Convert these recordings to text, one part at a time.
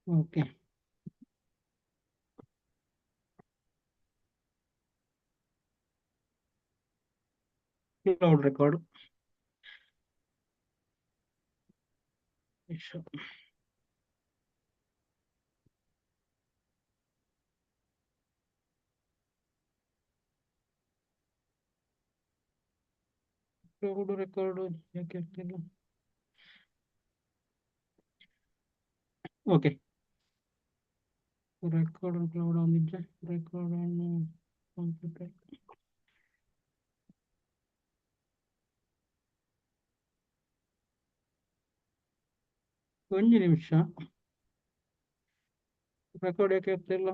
Okay. Cloud record. Cloud record ಯಾಕೆ ಆಗ್ತಿಲ್ಲ? Okay, record cloud ಆನ್ ಇಜ್ಜ, record ಆನ್ computer. ಒಂಜಿ ನಿಮಿಷ, ರೆಕಾರ್ಡ್ ಯಾಕೆ ಆಗ್ತಿಲ್ಲ?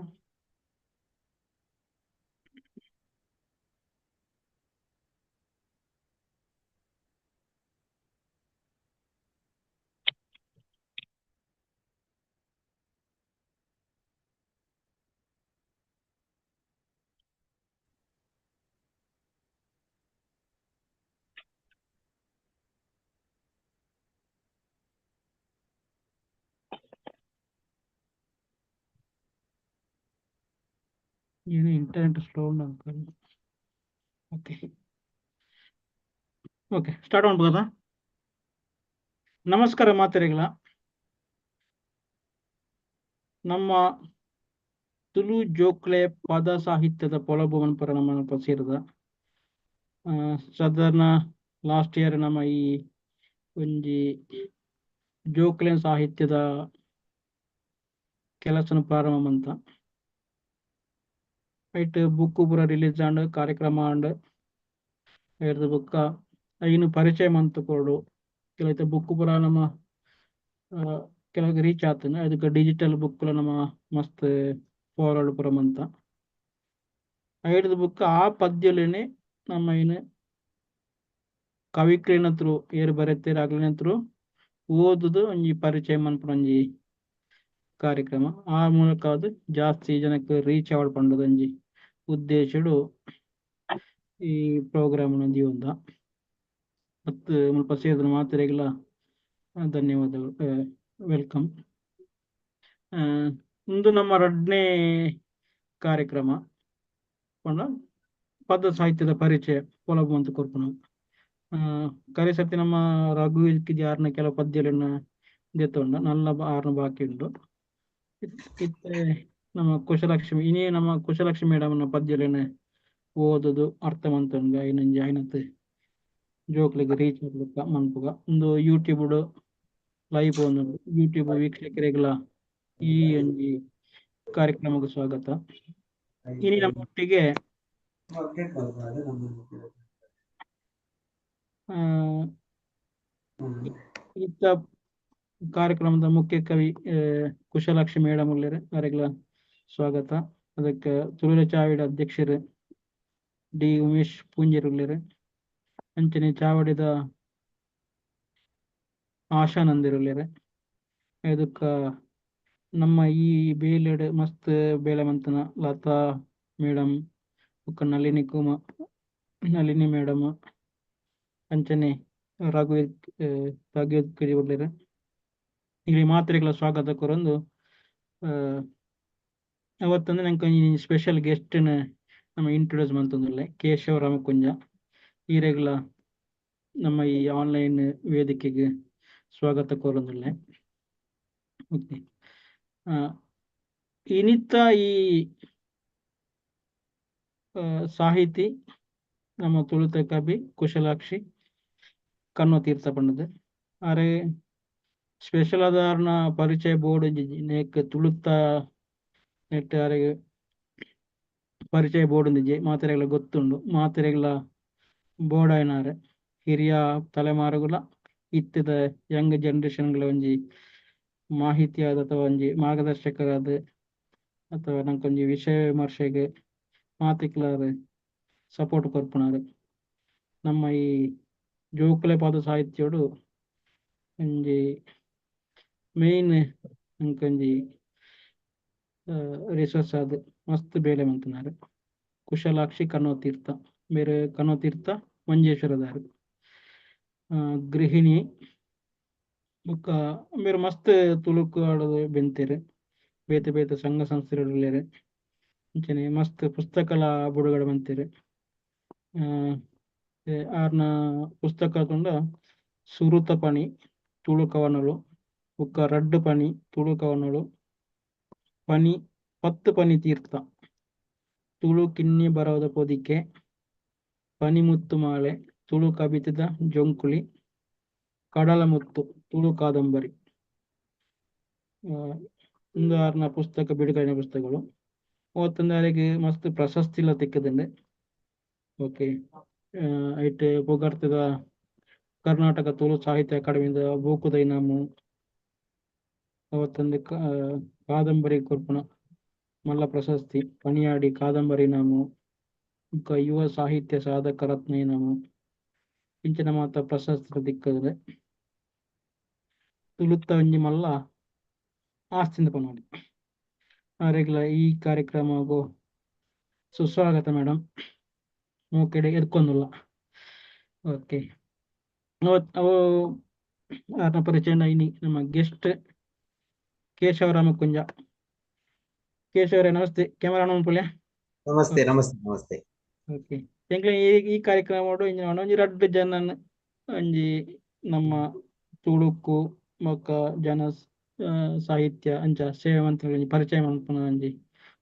ಏನು ಇಂಟರ್ನೆಟ್ ಸ್ಲೋ ಉಂಡು ಅನ್ಕೊಂಡು. ಓಕೆ ಓಕೆ, ಸ್ಟಾರ್ಟ್ ಮಾಡ್ಬೋದಾ? ನಮಸ್ಕಾರ ಮಾತೆರೆಗಳ. ನಮ್ಮ ತುಳು ಜೋಕ್ಲೆ ಪದ ಸಾಹಿತ್ಯದ ಪೊಲಬು ಮನ್ಪರ ನಮ್ಮ ಸೇರಿದ ಸಾಧಾರಣ ಲಾಸ್ಟ್ ಇಯರ್ ನಮ್ಮ ಈ ಒಂಜಿ ಜೋಕ್ಲೆ ಸಾಹಿತ್ಯದ ಕೆಲಸನ ಪ್ರಾರಂಭ ಮಂತ ಐಟ್ ಬುಕ್ ಪೂರ ರಿಲೀಸ್ ಆಂಡ್, ಕಾರ್ಯಕ್ರಮ ಆಂಡ್. ಐರ್ದ್ ಬೊಕ್ಕ ಐನ್ ಪರಿಚಯ ಮಂತ್ ಕೊರೊಡು. ಕೆಲವೈತೆ ಬುಕ್ ಪೂರ ನಮ್ಮ ಕೆಲವು ರೀಚ್ ಆತುಂಡು. ಅದಕ್ಕೆ ಡಿಜಿಟಲ್ ಬುಕ್ ನಮ್ಮ ಮಸ್ತ್ ಫಾರ್ವರ್ಡ್ ಪೂರ ಮಂತ. ಐರ್ದ್ ಬುಕ್ ಆ ಪದ್ಯೊಲೆನೆ ನಮ್ಮ ಐನ್ ಕವಿಕ್ಲೆನ ತ್ರೂ ಏರ್ ಬರೆತೆರ್ ಅಕ್ಲೆನ ತ್ರೂ ಓದುದು ಒಂಜಿ ಪರಿಚಯ ಮನ್ಪುನ ಒಂಜಿ ಕಾರ್ಯಕ್ರಮ. ಆ ಮೂಲಕ ಅದು ಜಾಸ್ತಿ ಜನಕ್ಕೆ ರೀಚ್ ಆವಡ್ ಪಂಡುದು ಒಂಜಿ ಉದ್ದೇಶಡು ಈ ಪ್ರೋಗ್ರಾಮ್ ದೀವೊಂದ. ಮತ್ತು ಮುಲ್ಪ ಸೇರಿದ ಮಾತೆರೆಗ್ಲ ಧನ್ಯವಾದಗಳು, welcome. ಇಂದು ನಮ್ಮ ರಡ್ಡನೇ ಕಾರ್ಯಕ್ರಮ ಪಂಡ ಪದ ಸಾಹಿತ್ಯದ ಪರಿಚಯ ಪೊಲಬು ಅಂತ ಕೊರ್ಪುನ. ಕರೆ ಸರ್ತಿ ನಮ್ಮ ರಘು ಯಾರನ್ನ ಕೆಲವು ಪದ್ಯಗಳನ್ನ ದೆತ್ತೊಂಡ ನಲ್ಲ ಆರ್ನ ಬಾಕಿ ಉಂಡು. ಇತ್ತೆ ನಮ್ಮ ಕುಶಲಕ್ಷ್ಮಿ, ಇನಿ ನಮ್ಮ ಕುಶಲಕ್ಷ್ಮಿ ಮೇಡಮ್ನ ಪದ್ಯಲೆನ್ ಓದುದು ಅರ್ಥ ಮಂತೊಂದು ಐನಂಜಿ ಐನತ್ ಜೋಕ್ಲೆಗ್ ರೀಚ್ ಆಗ್ಲಿಕ್ಕ ಮನ್ಪುಗ. ಉಂದು ಯೂಟ್ಯೂಬ್ ಲೈವ್ ಒಂದು ಯೂಟ್ಯೂಬ್ ವೀಕ್ಷಕರಿಗೆಲ್ಲ ಈ ಒಂಜಿ ಕಾರ್ಯಕ್ರಮಕ್ಕೆ ಸ್ವಾಗತ. ಇನಿ ನಮ್ಮ ಒಟ್ಟಿಗೆ ಆ, ಇತ್ತ ಕಾರ್ಯಕ್ರಮದ ಮುಖ್ಯ ಕವಿ ಕುಶಲಾಕ್ಷಿ ಮೇಡಮ್ ಉಲ್ಲೆರ್, ಅವರಿಗೆಲ್ಲ ಸ್ವಾಗತ. ಅದಕ್ಕೆ ತುಳುವ ಚಾವಡಿ ಅಧ್ಯಕ್ಷರು ಡಿ ಉಮೇಶ್ ಪೂಂಜೆರ್ ಉಲ್ಲೆರ್, ಅಂಚನೆ ಚಾವಡಿದ ಆಶಾನಂದೆರ್ ಉಲ್ಲೆರ್. ಅದಕ್ಕ ನಮ್ಮ ಈ ಬೇಲೆಡ್ ಮಸ್ತ್ ಬೇಲೆ ಮಂತನ ಲತಾ ಮೇಡಮ್ ಬೊಕ್ಕ ನಳಿನಿ ಕುಮಾರ್, ನಳಿನಿ ಮೇಡಮ್, ಅಂಚನೆ ರಘುವೀರ್ ರಘುವೀರ್ ಉಲ್ಲೆರ್. ಇಲ್ಲಿ ಮಾತ್ರೆಗಳ ಸ್ವಾಗತ ಕೊರೊಂದು ಅವತ್ತಂದ್ರೆ ನಂಗೆ ಒಂಜಿ ಸ್ಪೆಷಲ್ ಗೆಸ್ಟ್ ನಮ್ಮ ಇಂಟ್ರೊಡ್ಯೂಸ್ ಮಂತೊಂದುಲ್ಲೆ, ಕೇಶವ ರಾಮಕುಂಜ. ಈರೆಗ್ಲ ನಮ್ಮ ಈ ಆನ್ಲೈನ್ ವೇದಿಕೆಗೆ ಸ್ವಾಗತ ಕೋರೊಂದುಲ್ಲೆ. ಓಕೆ, ಇನಿತ ಈ ಸಾಹಿತಿ ನಮ್ಮ ತುಳುತ ಕವಿ ಕುಶಲಾಕ್ಷಿ ಕಣ್ಣು ತೀರ್ಥ ಪಂಡದು. ಅರೆ ಸ್ಪೆಷಲ್ ಆದಾರ್ನ ಪರಿಚಯ ಬೋರ್ಡ್ ನೇಕ್ ತುಳುತ್ತ ನೆಟ್ ಅರೆಗ್ ಪರಿಚಯ ಬೋರ್ಡ್ ಒಂದಿಜ್ಜಿ, ಮಾತೆರೆಗ್ಲ ಗೊತ್ತುಂಡು, ಮಾತೆರೆಗ್ಲ ಬೋಡಾಯಿನಾರ್. ಹಿರಿಯ ತಲೆಮಾರುಗಳ ಇತ್ತದ ಯಂಗ್ ಜನರೇಷನ್ಗಳ ಒಂಜಿ ಮಾಹಿತಿಯಾದ ಅಥವಾ ಒಂಜಿ ಮಾರ್ಗದರ್ಶಕರಾದ ಅಥವಾ ನಂಕೊಂಜಿ ವಿಷಯ ವಿಮರ್ಶೆಗೆ ಮಾತಿಕ್ಲಾರ್ ಸಪೋರ್ಟ್ ಕೊರ್ಪುನಾರ್. ನಮ್ಮ ಈ ಜೋಕುಲೆ ಪದ ಸಾಹಿತ್ಯಡು ಒಂಜಿ ಮೇನ್ ಅಂಕೊಂಜಿ ರಿಸೋರ್ಸ್ ಆದ್ ಮಸ್ತ್ ಬೇಲೆ ಮಂತುನಾರ್ ಕುಶಲಾಕ್ಷಿ ಕಣ್ವತೀರ್ಥ. ಮೇರ್ ಕಣ್ವತೀರ್ಥ ಮಂಜೇಶ್ವರದಾರ್, ಗೃಹಿಣಿ. ಬೊಕ್ಕ ಮೇರ್ ಮಸ್ತ್ ತುಳುಕು ಆಡೋದು ಬೆಂತೆರ್, ಬೇತೆ ಬೇತೆ ಸಂಘ ಸಂಸ್ಥೆಲು ಉಲ್ಲೆರ್. ಅಂಚನೆ ಮಸ್ತ್ ಪುಸ್ತಕಲ ಬುಡುಗಡೆ ಮಂತೆರ್. ಆರ್ನ ಪುಸ್ತಕ ತೂಂಡ ಸುರುತ ಪಣಿ ತುಳು ಕವನಲು, ಬೊಕ್ಕ ರಡ್ಡ್ ಪಣಿ ತುಳು ಕವನಲು, ಪನಿ ಪತ್ತು ಪನಿ ತೀರ್ಥ, ತುಳು ಕಿನ್ನಿ ಬರವುದ ಪೊದಿಕೆ, ಪನಿಮುತ್ತು ಮಾಲೆ, ತುಳು ಕಬಿತೆದ ಜೊಂಕುಳಿ, ಕಡಲಮುತ್ತು ತುಳು ಕಾದಂಬರಿ. ಇಂದು ಆರ್ನ ಪುಸ್ತಕ ಬಿಡುಗಡೆ ಪುಸ್ತಕಗಳು. ಅವತ್ತೊಂದು ಅರೆಗ್ ಮಸ್ತ್ ಪ್ರಶಸ್ತಿಲ ತಿಕ್ಕುದುಂಡು. ಓಕೆ, ಐಟ್ ಪುಗರ್ತೆದ ಕರ್ನಾಟಕ ತುಳು ಸಾಹಿತ್ಯ ಅಕಾಡೆಮಿದ ಬೂಕುದ ಇನಾಮು, ಅವತ್ತೊಂದು ಕಾದಂಬರಿ ಕೊರ್ಪುನ ಮಲ್ಲ ಪ್ರಶಸ್ತಿ ಪಣಿಯಾಡಿ ಕಾದಂಬರಿ ಇನಾಮು, ಬೊಕ್ಕ ಯುವ ಸಾಹಿತ್ಯ ಸಾಧಕ ರತ್ನ ಇನಾಮು, ಇಂಚಿನ ಮಾತ ಪ್ರಶಸ್ತಿ ತಿಕ್ಕುದು. ತುಳುತ್ತ ಒಂಜಿ ಮಲ್ಲ ಆಸ್ತಿಂದ ಪನೊಲಿ. ಅರೆಗ್ಲ ಈ ಕಾರ್ಯಕ್ರಮಗು ಸುಸ್ವಾಗತ ಮೇಡಮ್. ಮೋಕೆಡ್ ಎದ್ಕೊಂದುಲ್ಲ. ಓಕೆ, ಅವು ಆರ್ನ ಪರಿಚಯ. ಇನಿ ನಮ್ಮ ಗೆಸ್ಟ್ ಕೇಶವ ರಾಮಕುಂಜ. ಕೇಶವರೇ, ನಮಸ್ತೆ. ಕ್ಯಾಮರಾ ಆನ್ ಮನ್ಪುಲೆ. ನಮಸ್ತೆ, ನಮಸ್ತೆ, ನಮಸ್ತೆ. ಓಕೆ, ಎಂಕ್ಲೆ ಈ ಈ ಕಾರ್ಯಕ್ರಮಡು ಒಂಜಿ ರಡ್ಡ್ ಜನನ್ ಒಂಜಿ ನಮ್ಮ ತುಳುಕು ಬೊಕ್ಕ ಜನ ಸಾಹಿತ್ಯ ಅಂಚ ಸೇವೆ ಮಂತಿನ ಒಂಜಿ ಪರಿಚಯ ಮನ್ಪುನ ಒಂಜಿ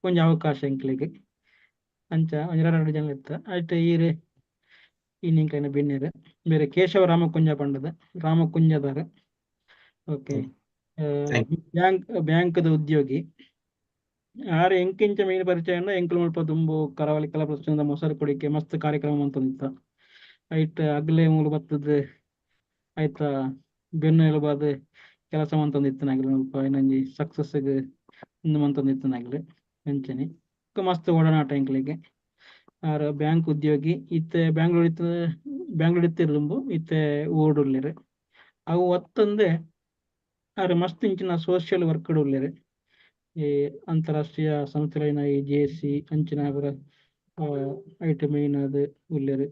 ಒಂಜಿ ಅವಕಾಶ ಎಂಕ್ಲೆಗ್. ಅಂಚ ಒಂಜಿ ರಡ್ಡ್ ಜನ ಇತ್ತ. ಐಟ್ ಈರ್ ಇನಿ ಎಂಕ್ಲೆನ ಬಿನ್ನೆರ್. ಬೇರೆ ಕೇಶವ ರಾಮಕುಂಜ ಪಂಡದ ರಾಮಕುಂಜದಾರ್. ಓಕೆ. Thank. ಬ್ಯಾಂಕ್ದ ಉದ್ಯೋಗಿ ಆರ್. ಎಂಕಿಂಚ ಮೇನ್ ಪರಿಚಯ ಅಂಡ ಎಂಕುಲು ಮುಲ್ಪ ದುಂಬು ಕರಾವಳಿ ಕಲಾ ಪ್ರದರ್ಶನದ ಮೊಸರು ಕೊಡಿಕೆ ಮಸ್ತ್ ಕಾರ್ಯಕ್ರಮ ಮಂತೊಂದಿತ್ತ. ಐಟ್ ಅಗ್ಲೆ ಮೂಲು ಬತ್ತದ್ ಐತ ಬೆನ್ನೆಲುಬಾದ್ ಕೆಲಸ ಮಂತೊಂದಿತ್ತಿನಗ್ಲು, ಮುಲ್ಪ ಇನ್ನೊಂಜಿ ಸಕ್ಸಸ್ ಗ್ ಉಂದು ಮಂತೊಂದಿತ್ತಿನಗ್ಲು. ಅಂಚನೆ ಬೊಕ್ಕ ಮಸ್ತ್ ಒಡನಾಟ ಎಂಕ್ಲೆಗ್. ಆರ್ ಬ್ಯಾಂಕ್ ಉದ್ಯೋಗಿ. ಇತ್ತೆ ಬ್ಯಾಂಗ್ಳೂರ್ ಇತ್ತ, ಬ್ಯಾಂಗ್ಳೂರ್ ಇತ್ತೆರ್ ದುಂಬು, ಇತ್ತೆ ಊರುಡುಲ್ಲೆರ್. ಅವು ಅತ್ತಂದೆ ಆರ್ ಮಸ್ತ್ ಇಂಚಿನ ಸೋಷಿಯಲ್ ವರ್ಕ್ ಉಲ್ಲೆರ್. ಈ ಅಂತಾರಾಷ್ಟ್ರೀಯ ಸಂಸ್ಥೆಲಾಯಿನ ಈ ಜೆ ಸಿ ಅಂಚಿನ ಪೂರ ಐಟ್ ಮೇನ್ ಆದ್ ಉಲ್ಲೆರ್.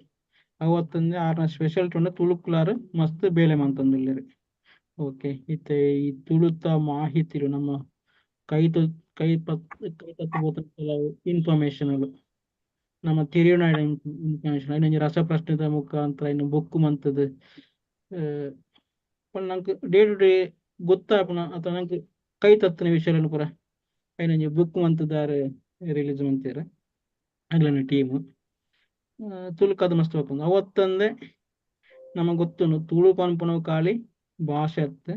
ಅವು ಅತ್ತಂದೆ ಆರ್ನ ಸ್ಪೆಷಾಲಿಟಿ ಪಂಡ ತುಳುಕುಲಾರ್ ಮಸ್ತ್ ಬೇಲೆ ಮಂತೊಂದುಲ್ಲೆರ್. ಓಕೆ, ಇತ್ತೆ ಈ ತುಳುತ ಮಾಹಿತಿಲು ನಮ್ಮ ಕೈ ಕೈ ಪತ್ ಕೈ ತತ್ತ್ ಪೋತಿನ ಕೆಲವು ಇನ್ಫಾರ್ಮೇಶನ್, ನಮ್ಮ ತೆರಿಯುನ ಇನ್ಫಾರ್ಮೇಶನ್, ಐನೊಂಜಿ ರಸಪ್ರಶ್ನೆದ ಮುಖಾಂತರ ಇನ್ನು ಬುಕ್ ಮಂತದ್ ಪಂಡ ನಂಕ್ ಡೇ ಟು ಡೇ ಗೊತ್ತಾಪುನ ಅಥವಾ ನಂಕ್ ಕೈ ತತ್ತುನ ವಿಷಯಗಳನ್ನು ಪೂರ ಐನೊಂಜಿ ಬುಕ್ ಮಂತುದಾರ್ ರಿಲೀಸ್ ಮಂತೆರ್ ಅಗ್ಲೆನ ಟೀಮ್. ತುಳುಕದ ಮಸ್ತ್ ಬರ್ಪುಂಡು. ಅವತ್ತಂದೆ ನಮ ಗೊತ್ತುಂಡು, ತುಳು ಪನ್ಪುನವು ಖಾಲಿ ಭಾಷೆ ಅತ್ತ್,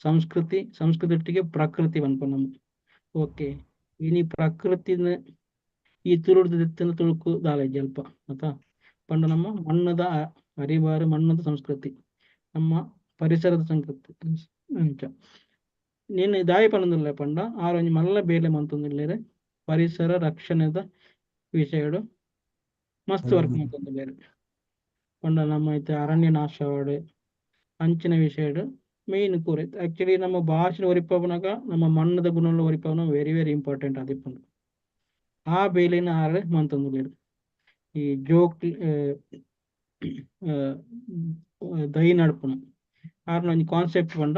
ಸಂಸ್ಕೃತಿ, ಸಂಸ್ಕೃತಿಯೊಟ್ಟಿಗೆ ಪ್ರಕೃತಿ ಪನ್ಪುನ ನಮ. ಓಕೆ, ಇನಿ ಪ್ರಕೃತಿನ ಈ ತುಳುಡ್ದು ದೆತ್ತುಂಡ ತುಳುಕು ದಾಲ ಇಜ್ಜಿ ಅಲ್ಪ ಅತ. ಪಂಡ ನಮ್ಮ ಮಣ್ಣದ ಅರಿಬಾರು ಮಣ್ಣದ ಸಂಸ್ಕೃತಿ, ನಮ್ಮ ಪರಿಸರದ ಸಂಸ್ಕೃತಿ. ಅಂಚ ನಿನ್ನ ದಾಯಿ ಪನೊಂದುಲ್ಲೆ ಪಂಡ ಆರ್ ಒಂಜಿ ಮಲ್ಲ ಬೇಲೆ ಮಂತೊಂದುಲ್ಲೆರ್. ಪರಿಸರ ರಕ್ಷಣೆದ ವಿಷಯಡ್ ಮಸ್ತ್ ವರ್ಕ್ ಮಂತೊಂದುಲ್ಲೆರ್. ಪಂಡ ನಮ್ಮ ಇತ್ತೆ ಅರಣ್ಯ ನಾಶವಾಡ್ ಅಂಚಿನ ವಿಷಯಡ್ ಮೇನ್ ಪೂರ. ಆಕ್ಚುಲಿ ನಮ್ಮ ಭಾಷೆ ಒರಿಪಾಪುನಗ ನಮ್ಮ ಮಣ್ಣದ ಗುಣಲು ಒರಿಪಾಪುನ ವೆರಿ ವೆರಿ ಇಂಪಾರ್ಟೆಂಟ್ ಆದಿಪ್ಪುಂಡು. ಆ ಬೇಲೆನ್ ಆರ್ ಮಂತೊಂದುಲ್ಲೆರ್. ಈ ಜೋಕ್ ದೈ ನಡ್ಪುನ ಆರ್ನ ಒಂಜಿ ಕಾನ್ಸೆಪ್ಟ್ ಪಂಡ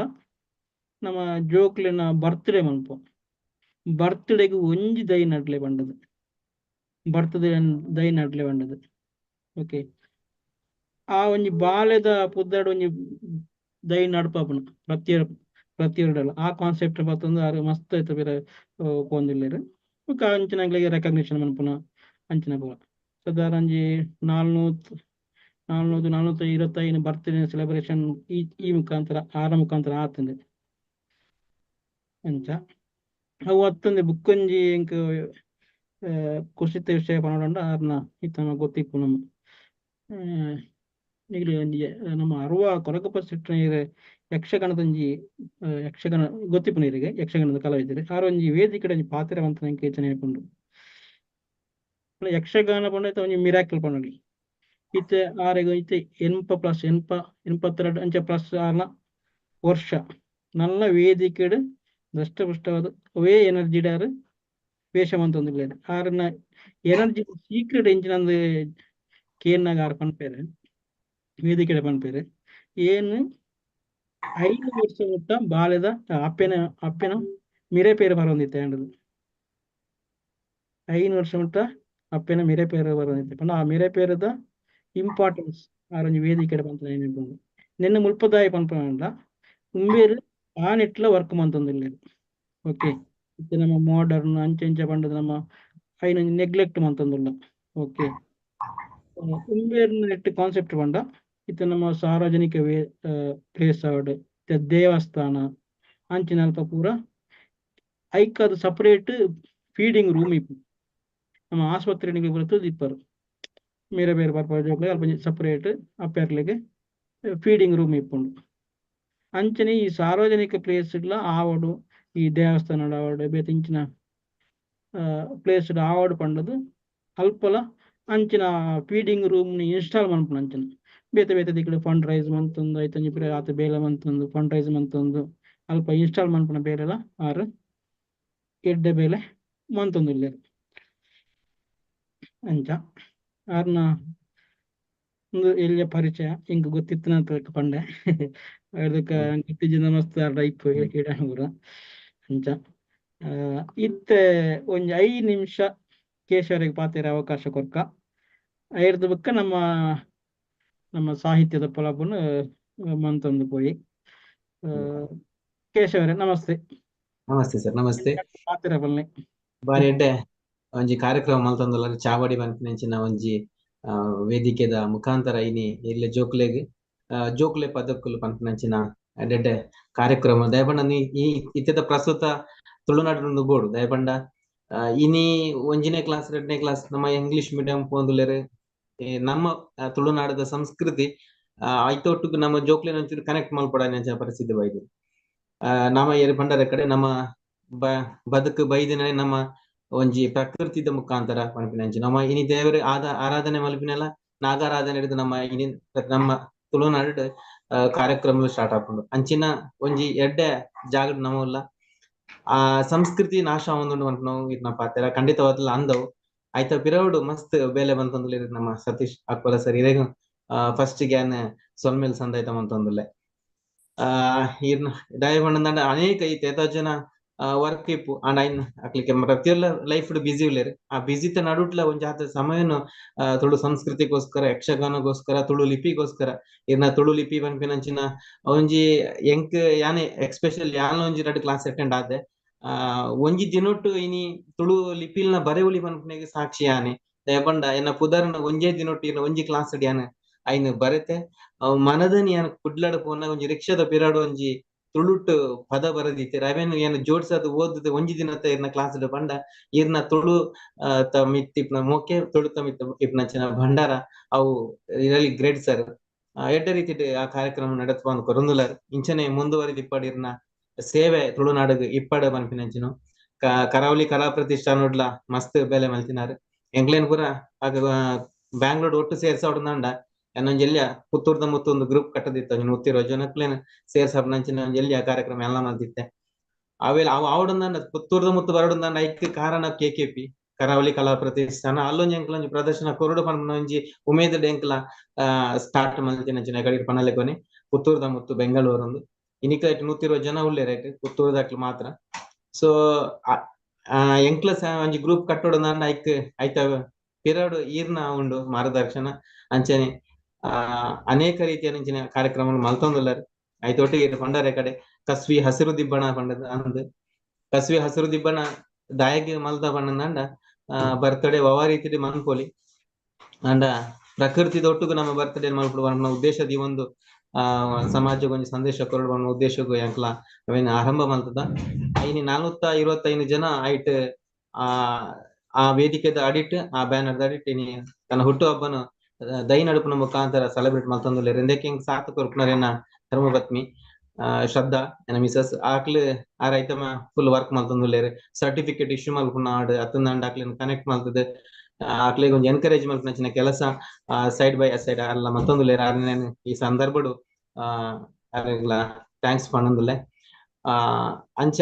ನಮ್ಮ ಜೋಕ್ಲೆನ ಬರ್ತ್ಡೇ ಮನ್ಪುವ, ಬರ್ತ್ಡೇಗ್ ಒಂಜಿ ದೈ ನಡ್ಲೆ ಪಂಡದು, ಬರ್ತ್ಡೇ ದೈ ನಡ್ಲೆ ಪಂಡದು. ಓಕೆ, ಆ ಒಂಜಿ ಬಾಲೆದ ಪುದರ್ಡ್ ಒಂಜಿ ದೈ ನಡ್ಪಾಪುನ ಪ್ರತಿ ಪ್ರತಿಯೊರಡಲ ಆ ಕಾನ್ಸೆಪ್ಟ್ ಪತ್ತೊಂದು ಆರ್ ಮಸ್ತ್ ಐತ ಪಿರ ಪೋವೊಂದುಲ್ಲೆರ್. ಬೊಕ್ಕ ಅಂಚಿನಕ್ಲೆಗ್ ರೆಕಗ್ನಿಷನ್ ಮನ್ಪುನ ಅಂಚಿನ ಪೂರ. ಸಾಧಾರಣ ಒಂಜಿ 400, 425 ಬರ್ತ್ಡೇ ಸೆಲೆಬ್ರೇಷನ್ ಈ ಈ ಮುಖಾಂತರ, ಆರ ಮುಖಾಂತರ ಆತ್ಂಡ್. ಅಂಚ ಅವು ಅತ್ತಂದೆ ಬುಕ್ಕೊಂಜಿ ಎಂಕ್ ಕುಸಿತ ವಿಷಯ ಪನೊಡಂಡ ಆರ್ನ ಇತ್ತ ನಮ ಗೊತ್ತಿಪ್ಪು ನಮ್ಮ ನಿಗ್ಲಿ ಒಂಜಿ ನಮ್ಮ ಅರುವ ಕೊರಗಪ್ಪ ಶೆಟ್ರು ಯಕ್ಷಗಾನದೊಂಜಿ ಯಕ್ಷಗಾನ ಗೊತ್ತಿಪ್ಪುನ ಇರೆಗ್ ಯಕ್ಷಗಾನದ ಕಲಾವಿದರು ಆರ್ ಒಂಜಿ ವೇದಿಕೆಡ್ ಒಂಜಿ ಪಾತೆರ ಮಂತುನ ಎಂಕ್ ಯೋಚನೆ ಆಪುಂಡು. ಯಕ್ಷಗಾನ ಪಂಡ ಇತ್ತೆ ಒಂಜಿ ಮಿರಾಕಲ್ ಪನೊಲಿ. ಇತ್ತೆ ಆರೆಗ್ ಇತ್ತೆ 80 ಪ್ಲಸ್ 80 82 ಅಂಚ ಪ್ಲಸ್ ಆರ್ನ ವರ್ಷ ನಲ್ಲ ವೇದಿಕೆಡ್ ದಷ್ಟಪುಷ್ಟವಾದ್ ಅವೇ ಎನರ್ಜಿಡ್ ಆರ್ ವೇಷ ಮಂತೊಂದುಲ್ಲೆರ್. ಆರ್ನ ಎನರ್ಜಿ ಸೀಕ್ರೆಟ್ ಎಂಚಿನಂದ್ ಕೇನ್ನಗ ಆರ್ ಪನ್ಪೆರ್, ವೇದಿಕೆಡ್ ಪನ್ಪೆರ್, ಏನ್ 5 ವರ್ಷ ಮುಟ್ಟ ಬಾಲೆದ ಅಪ್ಪೆನ ಅಪ್ಪೆನ ಮಿರೆ ಪೇರ್ ಪರೊಂದಿತ್ತೆ ಅಂಡದು. 5 ವರ್ಷ ಮುಟ್ಟ ಅಪ್ಪೆನ ಮಿರೆ ಪೇರ್ ಬರೊಂದಿತ್ತೆ ಪಂಡ ಆ ಮಿರೆ ಪೇರದ ಇಂಪಾರ್ಟೆನ್ಸ್ ಆರೊಂಜಿ ವೇದಿಕೆಡ್ ಪಂತುನ ನೆನಪುಂಡು. ನೆನ್ನೆ ಮುಲ್ಪದಾಯ ಪನ್ಪುನಂಡ ಉಂಬೆರ್ ಆ ನಿಟ್ಲ ವರ್ಕ್ ಮಂತೊಂದುಲ್ಲೆರ್. ಓಕೆ, ಇತ್ತೆ ನಮ್ಮ ಮಾಡರ್ನ್ ಅಂಚೆ ಇಂಚ ಪಂಡದ್ ನಮ್ಮ ಐನ್ ನೆಗ್ಲೆಕ್ಟ್ ಮಂತೊಂದುಲ್ಲ. ಓಕೆ, ಉಂಬೆರ್ನ ನೆಟ್ ಕಾನ್ಸೆಪ್ಟ್ ಪಂಡ ಇತ್ತೆ ನಮ್ಮ ಸಾರ್ವಜನಿಕ ಪ್ಲೇಸ್ ಆವಡ್, ಇತ್ತೆ ದೇವಸ್ಥಾನ ಅಂಚಿನಲ್ಪ ಪೂರ ಐಕ್ ಅದು ಸಪರೇಟ್ ಫೀಡಿಂಗ್ ರೂಮ್ ಇಪ್ಪು. ನಮ್ಮ ಆಸ್ಪತ್ರೆ ಪೂರ ತೂದಿಪ್ಪರು, ಬೇರೆ ಬೇರೆ ಬರ್ಪ ಜೋಕ್ಲೆಗ್ ಅಲ್ಪ ಸಪರೇಟ್ ಅಪ್ಪೆರ್ಲೆಗ್ ಫೀಡಿಂಗ್ ರೂಮ್ ಇಪ್ಪುಂಡು. ಅಂಚನೆ ಈ ಸಾರ್ವಜನಿಕ ಪ್ಲೇಸ್ ಡ್ಲ ಆವೊಡು, ಈ ದೇವಸ್ಥಾನ ಆವಡ್ ಬೇತೆ ಇಂಚಿನ ಪ್ಲೇಸ್ ಆವಡ್ ಪಂಡದು ಅಲ್ಪಲ ಅಂಚಿನ ಫೀಡಿಂಗ್ ರೂಮ್ ಇನ್ಸ್ಟಾಲ್ ಮನ್ಪುನ. ಅಂಚನೆ ಬೇತೆ ಬೇತೆ ದಿಕ್ಕುಡು ಫಂಡ್ ರೈಸ್ ಮಂತೊಂದು ಐತೊಂಜಿ ಪಿರ ಆತ್ ಬೇಲೆ ಮಂತೊಂದು ಫಂಡ್ ರೈಸ್ ಮಂತೊಂದು ಅಲ್ಪ ಇನ್ಸ್ಟಾಲ್ ಮನ್ಪುನ ಬೇಲೆಲ ಆರ್ ಎಡ್ಡೆ ಬೇಲೆ ಮಂತೊಂದುಲ್ಲೆರ್. ಅಂಚ ಆರ್ನ ಉಂದು ಎಲ್ಯ ಪರಿಚಯ ಎಂಕ್ ಗೊತ್ತಿತ್ತಿನ ಪಂಡೆ ಅದಕ್ಕ ಗೊತ್ತಿಜ್ಜಿಂದ ಮಸ್ತ್ ಆರ್ಡ ಇಪ್ಪು ಇಡ ಪೂರ. ಅಂಚ ಇತ್ತೆ ಒಂಜಿ 5 ನಿಮಿಷ ಕೇಶವರಿಗೆ ಪಾತೆರ ಅವಕಾಶ ಕೊರ್ಕ, ಐರ್ದ ಬೊಕ್ಕ ನಮ್ಮ ನಮ್ಮ ಸಾಹಿತ್ಯದ ಪೊಲಬುನು ಮಂತೊಂದು ಪೋಯಿ. ಕೇಶವರೇ ನಮಸ್ತೆ. ನಮಸ್ತೆ ಸರ್, ನಮಸ್ತೆ. ಪಾತೆರ ಬಲ್ಲೆ. ಬಾರಿ ಎಡ್ಡೆ ಒಂಜಿ ಕಾರ್ಯಕ್ರಮ ಮಲ್ತೊಂದುಲ್ಲೆರ್. ಚಾವಡಿ ಪನ್ಪಿನಂಚಿನ ಒಂಜಿ ವೇದಿಕೆದ ಮುಖಾಂತರ ಇನಿ ಇಲ್ಲ ಜೋಕ್ಲೆಗ್ ಜೋಕ್ಲೆ ಪದಕ್ಕುಲು ಪನ್ಪಿನಂಚಿನ ಎಡ್ಡೆ ಕಾರ್ಯಕ್ರಮ. ದಯಪಂಡ ಈ ಇತ್ತೆದ ಪ್ರಸ್ತುತ ತುಳುನಾಡು ಬೋಡು. ದಯಪಂಡ ಇನಿ 1ನೇ ಕ್ಲಾಸ್ 2ನೇ ಕ್ಲಾಸ್ ನಮ್ಮ ಇಂಗ್ಲಿಷ್ ಮೀಡಿಯಂ ಪೋಂದುಲ್ಲೆರ್. ನಮ್ಮ ತುಳುನಾಡದ ಸಂಸ್ಕೃತಿ ಐತೊಟ್ಟುಗು ನಮ್ಮ ಜೋಕ್ಲೆನ ಒಂಚೂರು ಕನೆಕ್ಟ್ ಮಲ್ಪೊಡಾಯಿನಂಚಿನ ಪರಿಸ್ಥಿತಿ ಬೈದು. ನಮ್ಮ ಏರ್ ಪಂಡರ ಕಡೆ ನಮ್ಮ ಬದುಕು ಬೈದಿನ ನಮ್ಮ ಒಂಜಿ ಪ್ರಕೃತಿದ ಮುಖಾಂತರ ಪನ್ಪಿನಂಚಿ ನಮ್ಮ ಇನಿ ದೇವರ ಆರಾಧನೆ ಮಲ್ಪಿನೆಲ್ಲ ನಾಗಾರಾಧನೆ ಹಿಡಿದು ನಮ್ಮ ಇನಿ ನಮ್ಮ ತುಳುನಾಡು ಕಾರ್ಯಕ್ರಮ ಸ್ಟಾರ್ಟ್ ಆಪುಂಡು. ಅಂಚಿನ ಒಂಜಿ ಎಡ್ಡೆ ಜಾಗಡ್ ನಮವುಲ್ಲ ಆ ಸಂಸ್ಕೃತಿ ನಾಶ ಆವೊಂದುಂಡು ಪನ್ಪಿನವು ಇರ್ನ ಪಾತೆರ ಖಂಡಿತವಾದ್ಲ ಅಂದವು. ಆಯ್ತ ಪಿರವುಡು ಮಸ್ತ್ ಬೇಲೆ ಬಂತೊಂದುಲ್ಲೆರ್ ನಮ್ಮ ಸತೀಶ್ ಅಕ್ಕೋಲ ಸರ್. ಇರೆಗ್ ಫಸ್ಟ್ ಗ್ಯಾನ್ ಸೊಲ್ಮೆಲ್ ಸಂದಾಯ್ತ ಮಂತೊಂದುಲ್ಲೆ. ಇರ್ನ ದಾಯೆ ಪಂಡಂಡ ಅನೇಕ ಈ ಏತೋ ಜನ ವರ್ಕ್ ಇಪ್ಪು ಅಂಡ್ ಐನ್ ಅಕ್ಲಿಗೆ ಪ್ರತಿಯೊಲ್ಲ ಲೈಫ್ ಬಿಸಿ ಉಲ್ಲೆರ್. ಆ ಬಿಸಿತ ನಡುಟ್ಲ ಒಂಜಿ ಆತ ಸಮಯನು ತುಳು ಸಂಸ್ಕೃತಿಗೋಸ್ಕರ, ಯಕ್ಷಗಾನಗೋಸ್ಕರ, ತುಳು ಲಿಪಿಗೋಸ್ಕರ ಇರ್ನ ತುಳು ಲಿಪಿ ಪನ್ಪಿನಂಚಿನ ಒಂಜಿ ಎಂಕ್ ಯಾನೆ ಎಕ್ಸ್ಪೆಷಲ್ ಯಾನ್ ಒಂಜಿ 2 ಕ್ಲಾಸ್ ಅಟೆಂಡ್ ಆದೆ. ಒಂಜಿ ದಿನೊಟ್ಟು ಇನಿ ತುಳು ಲಿಪಿಲ್ನ ಬರೆವುಲಿ ಪನ್ಪಿನೆಗ್ ಸಾಕ್ಷಿ ಯಾನೆ. ದಯಪಂಡ ಎನ್ನ ಪುದರ್ನ ಒಂಜೇ ದಿನೊಟ್ಟು ಇರ್ನ ಒಂಜಿ ಕ್ಲಾಸ್ ಯಾನ್ ಐನ್ ಬರೆತೆ. ಮನದನಿ ಯಾನ್ ಕುಡ್ಲಡ್ ಪೋನ ಒಂಜಿ ರಿಕ್ಷಾದ ಪಿರಾಡ್ ಒಂಜಿ ತುಳುಟ್ ಪದ ಬರದಿತ್ತೆ. ಅವೇನು ಏನ್ ಜೋಡ್ಸದ್ ಓದದ ಒಂಜಿ ದಿನತ ಇರ್ನ ಕ್ಲಾಸ್ ಪಂಡ ಇರ್ನ ತುಳು ಮಿತ್ ಇಪ್ನ ಮೋಕೆ ತುಳು ಮಿತ್ ಇಪ್ನಂಚಿನ ಭಂಡಾರ ಅವು ರಿಯಲಿ ಗ್ರೇಟ್ ಸರ್. ಎಡ್ಡೆ ರೀತಿ ಆ ಕಾರ್ಯಕ್ರಮ ನಡತ್ಪಂದ್ ಕೊರೊಂದುಲ್ಲರ್. ಇಂಚನೆ ಮುಂದುವರಿದಿಪ್ಪಡ್ ಇರ್ನ ಸೇವೆ ತುಳುನಾಡುಗ್ ಇಪ್ಪಡ್ ಪನ್ಪಿನಂಚಿನ ಕರಾವಳಿ ಕಲಾ ಪ್ರತಿಷ್ಠಾನೊಡ್ಲ ಮಸ್ತ್ ಬೇಲೆ ಮಲ್ತಿನಾರ್. ಎಂಕ್ಲೆನ್ ಪೂರ ಬ್ಯಾಂಗ್ಳೂರ್ ಒಟ್ಟು ಸೇರ್ಸಾವೊಡುಂದಾಂಡ ಎನ್ನೊಂಜಿ ಎಲ್ಯ ಪುತ್ತೂರ್ದ ಮುತ್ತು ಒಂದು ಗ್ರೂಪ್ ಕಟ್ಟದಿತ್ತು ಒಂಜಿ 120 ಜನಕ್ಲೆನ್ ಸೇರ್ಸಾಪುನಂಚಿನ ಒಂಜಿ ಎಲ್ಯ ಕಾರ್ಯಕ್ರಮ ಎಲ್ಲ ಮಲ್ತಿತ್ತೆ. ಅವೆಲ್ ಅವು ಆವೊಡುಂದಾಂಡ ಪುತ್ತೂರ್ದ ಮುತ್ತು ಬರೊಡುಂದಾಂಡ ಐಕ್ ಕಾರಣ ಕೆಕೆಪಿ ಕರಾವಳಿ ಕಲಾ ಪ್ರತಿಷ್ಠಾನ. ಅಲ್ಲೊಂಜಿ ಎಂಕ್ಲ ಒಂಜಿ ಪ್ರದರ್ಶನ ಕೊರೊಡು ಪನ್ಪಿನ ಒಂಜಿ ಉಮೇದ್ ಎಂಕ್ಲ ಸ್ಟಾರ್ಟ್ ಮಲ್ತಿನಂಚಿನ ಗಡಿಟ್ ಪನಲೆಕೊನೆ ಪುತ್ತೂರ್ದ ಮುತ್ತು ಬೆಂಗಳೂರು ಇನಿಕ್ಲ 120 ಜನ ಉಲ್ಲೆರ್ ಐಟ್ ಪುತ್ತೂರ್ದಕ್ಲು ಮಾತ್ರ. ಸೊ ಎಂಕ್ಲ ಒಂಜಿ ಗ್ರೂಪ್ ಕಟ್ಟೊಡುಂದಾಂಡ ಐಕ್ ಐತ ಪಿರಡು ಈರ್ನ ಉಂಡು ಮಾರ್ಗದರ್ಶನ. ಅಂಚನೆ ಅನೇಕ ರೀತಿಯ ಕಾರ್ಯಕ್ರಮ ಮಲ್ತೊಂದುಲ್ಲೆರ್. ಐತೊಟ್ಟಿಗೆ ಪಂಡರೆ ಕಡೆ ಕಸ್ವಿ ಹಸಿರು ದಿಬ್ಬಣ ಪಂಡದ್ ಅಂದ್ ಕಸ್ವಿ ಹಸಿರು ದಿಬ್ಬಣ ದಾಯಗ್ ಮಲ್ದ ಪಂಡಂದಾಂಡ ಬರ್ತಡೆ ಒವ ರೀತಿಡ್ ಮನ್ಪೊಲಿ. ಆಂಡ ಪ್ರಕೃತಿದೊಟ್ಟುಗು ನಮ್ಮ ಬರ್ತಡೆ ಮಲ್ಪೊಡು ಪನ್ಪಿನ ಉದ್ದೇಶದ ಈ ಒಂದು ಸಮಾಜಕ್ಕೆ ಒಂಜಿ ಸಂದೇಶ ಕೊರಡು ಉದ್ದೇಶಕ್ಕೂ ಎಂಕ್ಲ ಅವೇನು ಆರಂಭ ಮಲ್ತದ. ಐನಿ 425 ಜನ ಐಟ್ ಆ ಆ ವೇದಿಕೆದ ಅಡಿಟ್, ಆ ಬ್ಯಾನರ್ ಅಡಿಟ್ ಇನಿ ತನ್ನ ಹುಟ್ಟು ಹಬ್ಬನ ದೈ ನಡುಪುನ ಮುಖಾಂತರ ಸೆಲೆಬ್ರೇಟ್ ಮಲ್ತೊಂದುಲ್ಲೆರ್. ಇಂದೆಕ್ ಎಂಕ್ ಸಾತ್ ಕೊರ್ಪುನರೆನ ಧರ್ಮಪತ್ನಿ ಶ್ರದ್ಧಾ ಎನ್ನ ಮಿಸಸ್ ಆಕ್ಲು ಆ ರೈತಮ ಫುಲ್ ವರ್ಕ್ ಮಲ್ತೊಂದುಲ್ಲೆರ್. ಸರ್ಟಿಫಿಕೇಟ್ ಇಶ್ಯೂ ಮಲ್ಪುನ ಆಡ್ ಅತ್ತಂದಂಡ ಆಕ್ಲೆನ್ ಕನೆಕ್ಟ್ ಮಲ್ತದ್ ಆಕ್ಲೆಗ್ ಒಂಜಿ ಎನ್ಕರೇಜ್ ಮಲ್ಪುನಂಚಿನ ಕೆಲಸ ಸೈಡ್ ಬೈ ಸೈಡ್ ಅಲ್ಲ ಮಲ್ತೊಂದುಲ್ಲೆರ್. ಆರ್ನ ಈ ಸಂದರ್ಭಡು ಅರೆಗ್ಲ thanks ಪನೊಂದುಲ್ಲೆ. ಅಂಚ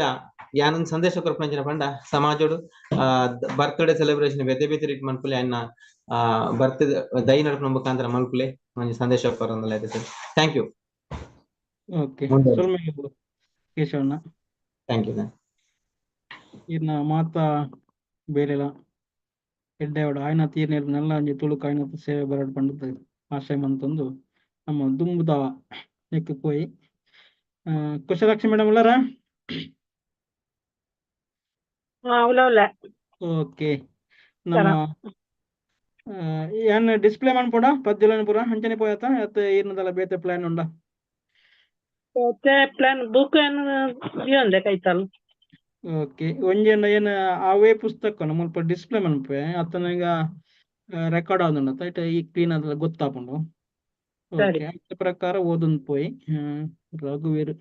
ಯಾನೊಂದು ಸಂದೇಶ ಕೊರ್ಪುನಂಚಿನ ಪಂಡ ಸಮಾಜೊಡು ಬರ್ತ್ಡೇ ಸೆಲೆಬ್ರೇಷನ್ ಬೇತೆ ಬೇತೆ ರೀತಿ ಮನ್ಪುಲೆ, ಅನ್ನ ಬರ್ತ್ ದೈ ನಡುಪುನ ಮುಖಾಂತರ ಮನ್ಪುಲೆ ಒಂಜಿ ಸಂದೇಶ ಕೊರೊಂದುಲ್ಲೆ sir. Thank you. Okay, ಸೊಲ್ಮೆಲು ಕೇಶವಣ್ಣ. Thank you. ಇರ್ನ ಮಾತಾ ಬೇಲೆಲ ಎಡ್ಡೆವಡ ಆಯ್ನ ತೀರ್ನೇರ್ ನಲ್ಲ ಒಂಜಿ ತುಳುಕು ಆಯ್ನ ಸೇವೆ ಬರಡ್ ಪಂಡುದು ಆಶಯ ಮಂತೊಂದು ನಮ್ಮ ದುಂಬುದ ನೆಕ್ಕ್ ಪೋಯಿ. ಕುಶಲಕ್ಷಿ ಮೇಡಮ್ ಉಲ್ಲರಾ? ಉಲ್ಲ ಉಲ್ಲ. ಓಕೆ, ನಮ್ಮ ಯಾನ್ ಡಿಸ್ಪ್ಲೇ ಮನ್ಪೊಡ ಪದ್ಯೊಲೆನ್ ಪೂರ ಅಂಚನೆ ಪೋಯತ ಅತ್ತ್ ಈರ್ನದಲ ಬೇತೆ ಪ್ಲಾನ್ ಉಂಡಾ? ಬೇತೆ ಪ್ಲಾನ್ ಬುಕ್ ಏನ್ ದಿಯೊಂದೆ ಕೈತಲ್. ಓಕೆ, ಒಂಜಿ ಏನ್ ಅವೇ ಪುಸ್ತಕನ್ ಮುಲ್ಪ ಡಿಸ್ಪ್ಲೇ ಮನ್ಪುವೆ ಅತ್ತನ ಈಗ ರೆಕಾರ್ಡ್ ಆವೊಂದುಂಡು ಐಟ್ ಈ ಕ್ಲೀನ್ ಆದ್ ಗೊತ್ತಾಪುಂಡು. ಸರಿ. ಓಕೆ, ಐತ ಪ್ರಕಾರ ಓದೊಂದು ಪೋಯಿ. ರಘುವೀರ್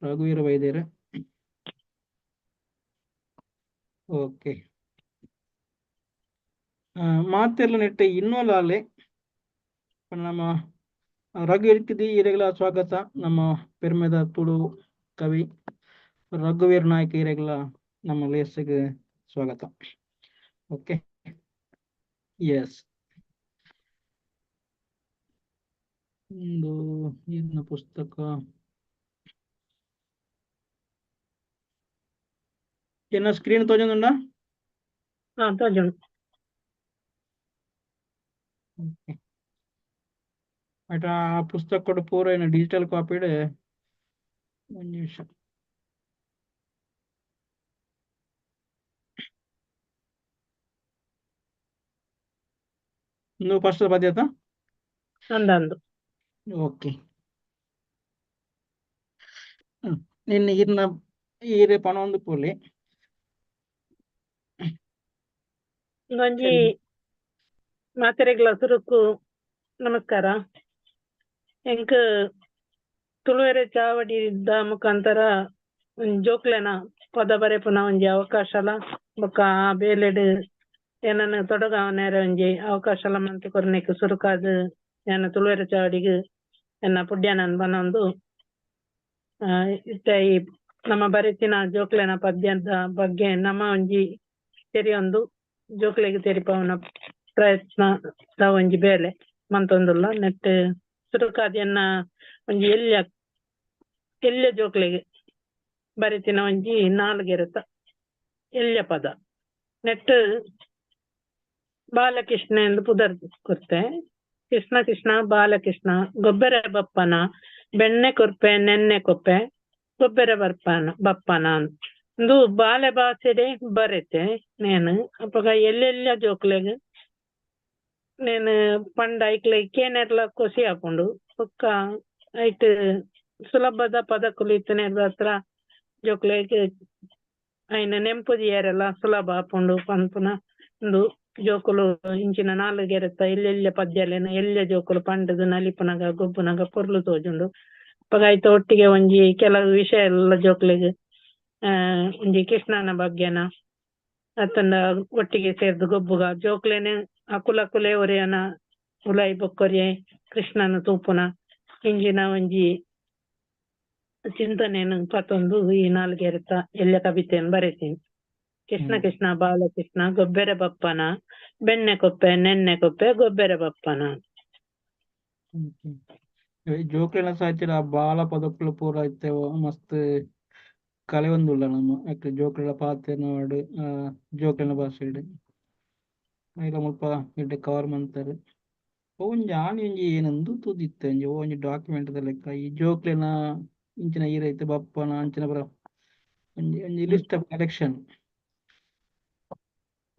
ರಘುವೀರ್ ವೈದ್ಯರು. ಓಕೆ, ಮಾತೆರ್ಲ ನೆಟ್ಟ ಇನ್ನೊಲಾಲೆ ನಮ್ಮ ರಘುವೀರ್ ಈರೆಗ್ಲ ಸ್ವಾಗತ. ನಮ್ಮ ಪೆರ್ಮೆದ ತುಳು ಕವಿ ರಘುವೀರ್ ನಾಯ್ಕ ಈರೆಗ್ಲ ನಮ್ಮ ಲೇಸ್ಗ್ ಸ್ವಾಗತ. ಓಕೆ, ಎಸ್, ಒಂದು ಇನ್ನ ಪುಸ್ತಕ ಎನ್ನ ಸ್ಕ್ರೀನ್ ತೋಜೊಂದುಂಡಾ? ಹಾ, ತೋಜುಂಡು. ಓಕೆ, ಐಟ ಆ ಪುಸ್ತಕಡ್ ಪೂರ ಏನ ಡಿಜಿಟಲ್ ಕಾಪಿಡ್ ಒಂಜಿ ನಿಮಿಷ. ಇಂದು ಫಸ್ಟ್ ಪದ್ಯತ? ಅಂದಂದು. ಓಕೆ, ನಿನ್ನ ಇರ್ನ ಈರೆ ಪನೊಂದು ಪೋಲಿ. ಒಂಜಿ ಮಾತೆರೆಗ್ಲ ಸುರುಕು ನಮಸ್ಕಾರ. ಎಂಕ್ ತುಳುವೆರೆ ಚಾವಡಿದ ಮುಖಾಂತರ ಒಂಜಿ ಜೋಕ್ಲೆನ ಪದ ಬರೆಪುನ ಒಂಜಿ ಅವಕಾಶಲ ಬೊಕ್ಕ ಆ ಬೇಲೆಡ್ ಏನನ ತೊಡಗಾವನೇರ ಒಂಜಿ ಅವಕಾಶಲ ಮಂತ್ ಕೊರ್ನೆಕ್ ಸುರುಕಾದ್ ಯಾನ್ ತುಳುವೆರೆ ಚಾವಡಿಗ್ ಎನ್ನ ಪುಡ್ಯಾನನ್ ಬನೊಂದು ಇತ್ತೆ ಈ ನಮ್ಮ ಬರೆತಿನ ಜೋಕ್ಲೆನ ಪದ್ಯದ ಬಗ್ಗೆ ನಮ್ಮ ಒಂಜಿ ತೆರಿಯೊಂದು ಜೋಕ್ಲೆಗ್ ತೆರಿಪಾವುನ ಪ್ರಯತ್ನ ಒಂಜಿ ಬೇಲೆ ಮಂತೊಂದುಲ್ಲ. ನೆಟ್ ಸುರುಕಾದ್ ಎನ್ನ ಒಂಜಿ ಎಲ್ಯ ಎಲ್ಯ ಜೋಕ್ಲೆಗ್ ಬರೆತಿನ ಒಂಜಿ ನಾಲ್ಗೆರೆತ ಎಲ್ಯ ಪದ. ನೆಟ್ ಬಾಲಕೃಷ್ಣ ಎಂದು ಪುದರ್ ಕೊರ್ತೆ. ಕೃಷ್ಣ ಕೃಷ್ಣ ಬಾಲಕೃಷ್ಣ ಗೊಬ್ಬರ ಬಪ್ಪನ ಬೆಣ್ಣೆ ಕೊರ್ಪೆ ನೆನ್ನೆ ಕೊಪ್ಪೆ ಗೊಬ್ಬರ ಬರ್ಪನ ಬಪ್ಪನ ಇಂದು ಬಾಲೆ ಭಾಷೆಡೆ ಬರೆತೆ ನೇನು. ಅಪಗ ಎಲ್ಲೆಲ್ಲ ಜೋಕ್ಲೆಗ್ ನೇನು ಪಂಡ ಐಕ್ಲೆಗ್ ಕೇನೆರ್ಲ ಖುಷಿ ಆಪುಂಡು. ಬೊಕ್ಕ ಐಟ್ ಸುಲಭದ ಪದಕುಲು ಇತ್ತಿನೆರ್ದ್ ಜೋಕ್ಲೆಗ್ ಐನ ನೆಂಪು ದೀಯರೆಲ ಸುಲಭ ಆಪುಂಡು ಪನ್ಪುನ ಉಂದು ಜೋಕುಲು ಇಂಚಿನ ನಾಲ್ಗೆರೆತ ಎಲ್ಲೆಲ್ಲ ಪದ್ಯಲೆನ್ ಎಲ್ಯ ಜೋಕುಲು ಪಂಡುದು ನಲಿಪುನಗ ಗೊಬ್ಬುನಗ ಪೊರ್ಲು ತೋಜುಂಡು. ಅಪಗ ಐತ ಒಟ್ಟಿಗೆ ಒಂಜಿ ಕೆಲವು ವಿಷಯ ಎಲ್ಲ ಜೋಕ್ಲೆಗ್ ಒಂಜಿ ಕೃಷ್ಣನ ಬಗ್ಗೆನ ಅತ್ತಂಡ ಒಟ್ಟಿಗೆ ಸೇರ್ದು ಗೊಬ್ಬುಗ ಜೋಕ್ಲೆನೆ ಅಕುಲಕುಲೆ ಒರಿಯನ ಉಲಾಯಿ ಬೊಕ್ಕೊರಿಯೆ ಕೃಷ್ಣನ ತೂಪುನ ಇಂಚಿನ ಒಂಜಿ ಚಿಂತನೆನ್ ಪತೊಂದು ಈ ನಾಲ್ಗೆರೆತ ಎಲ್ಯ ಕವಿತೆನ್ ಬರೆತೀನಿ. ಕೃಷ್ಣ ಕೃಷ್ಣ ಬಾಲಕೃಷ್ಣ ಗೊಬ್ಬೆರ ಬಪ್ಪನ ಬೆಣ್ಣೆ ಕೊಪ್ಪೆ ನೆನ್ನೆ ಕೊಪ್ಪೆ ಗೊಬ್ಬೆರ ಬಪ್ಪನ. ಜೋಕ್ಲೆನ ಸಾಹಿತ್ಯದ ಬಾಲ ಪದಕುಲು ಪೂರ ಇತ್ತೆ ಮಸ್ತ್ ಕಲೆಯೊಂದುಲ್ಲ ನಮ್ಮ ಯಾಕೆ ಜೋಕ್ಲೆನ ಪಾತೆರ್ನವಾಡ್ ಜೋಕ್ಲೆನ ಭಾಷೆಡ್ ಐಲ ಮುಲ್ಪ ಎಡ್ಡೆ ಕವರ್ ಮಂತರ್. ಒಂಜಿ ಆಣಿ ಒಂಜಿ ಏನಂದು ತೂದಿತ್ತೆ ಒಂಜಿ ಒಂಜಿ ಡಾಕ್ಯುಮೆಂಟ್ ದ ಲೆಕ್ಕ ಈ ಜೋಕ್ಲೆನ ಇಂಚಿನ ಈರೈತೆ ಬಪ್ಪನ ಅಂಚಿನ ಪೂರ ಒಂಜಿ ಒಂಜಿ ಲಿಸ್ಟ್ ಆಫ್ ಕಲೆಕ್ಷನ್.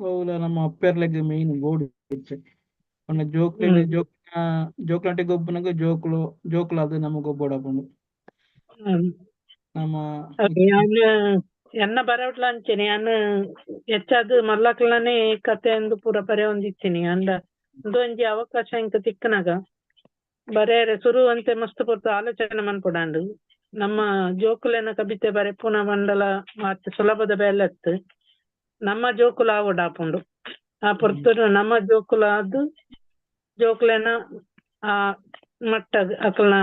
ಅವುಲ ನಮ್ಮ ಅಪ್ಪೆರ್ಲೆಗ್ ಮೇನ್ ಬೋರ್ಡ್ ಇತ್ತೆ. ಪಂಡ ಜೋಕ್ಲೆನ ಜೋಕ್ ಜೋಕ್ಲಾಂಟೆ ಗೊಬ್ಬುನಗ ಜೋಕುಲು ಜೋಕುಲಾದ್ ನಮ್ಮ ಗೊಬ್ಬೊಡಾಪುಂಡು. ನಮ್ಮ ಯಾನ್ ಎನ್ನ ಬರವಟ್ಲ ಅಂಚೆನೆ ಯಾನ್ ಹೆಚ್ಚಾದ್ ಮಲ್ಲಕ್ಲನೇ ಕತೆ ಅಂದ್ ಪೂರ ಬರೆಯೊಂದಿತ್ತೀನಿ. ಅಂಡ ಉಂದೊಂಜಿ ಅವಕಾಶ ಎಂಕ್ ತಿಕ್ಕನಗ ಬರೆಯರೆ ಸುರು ಅಂತೆ ಮಸ್ತ್ ಪೊರ್ತು ಆಲೋಚನೆ ಮನ್ಪುಡಾಂಡ್. ನಮ್ಮ ಜೋಕುಲೆನ ಕಬಿತೆ ಬರೆಪುನ ಮಂಡಲ ಮಾತ್ ಸುಲಭದ ಬೇಲೆ ನಮ್ಮ ಜೋಕುಲು ಆವೊಡಾಪುಂಡು. ಆ ಪೊರ್ತುಡು ನಮ್ಮ ಜೋಕುಲಾದ್ ಜೋಕುಲೆನ ಆ ಮಟ್ಟಗ್ ಅಕಲ್ನ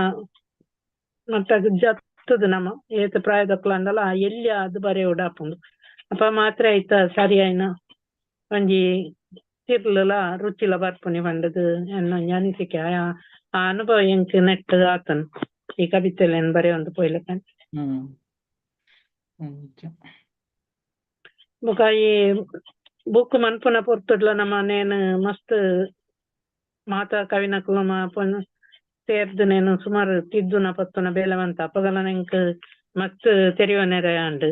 ಮಟ್ಟಗ್ ಜತ್ತುದು ನಮ್ಮ ಏತ್ ಪ್ರಾಯದಕ್ಲಾಂಡಲ ಆ ಎಲ್ಯ ಆದ್ ಬರೆಯೊಡಾಪುಂಡು. ಅಪ ಮಾತ್ರ ಐತ ಸರಿಯಾಯಿನ ಒಂಜಿ ತಿರ್ಲುಲ ರುಚಿಲ ಬರ್ಪುನಿ ಪಂಡುದು ಎನ್ನ ಒಂಜಿ ಅನಿಸಿಕೆ. ಆ ಅನುಭವ ಎಂಕ್ ನೆಟ್ ಆತನ್ ಈ ಕಬಿತೆಲೆನ್ ಬರೆಯೊಂದು ಪೋಯ್ಲೆಕ. ಬೊಕ ಈ ಬುಕ್ ಮನ್ಪುನ ಪೊರ್ತುಡ್ಲ ನಮ್ಮ ನೇನ್ ಮಸ್ತ್ ಮಾತ ಕವಿನಕುಲು ಸೇರ್ದ್ ನೇನು ಸುಮಾರು ತಿದ್ದುನ ಪತ್ತುನ ಬೇಲೆ ಮಂತ ಅಪಗಲ ಎಂಕ್ ಮಸ್ತ್ ತೆರಿಯೊನೆರೆ ಆಂಡ್.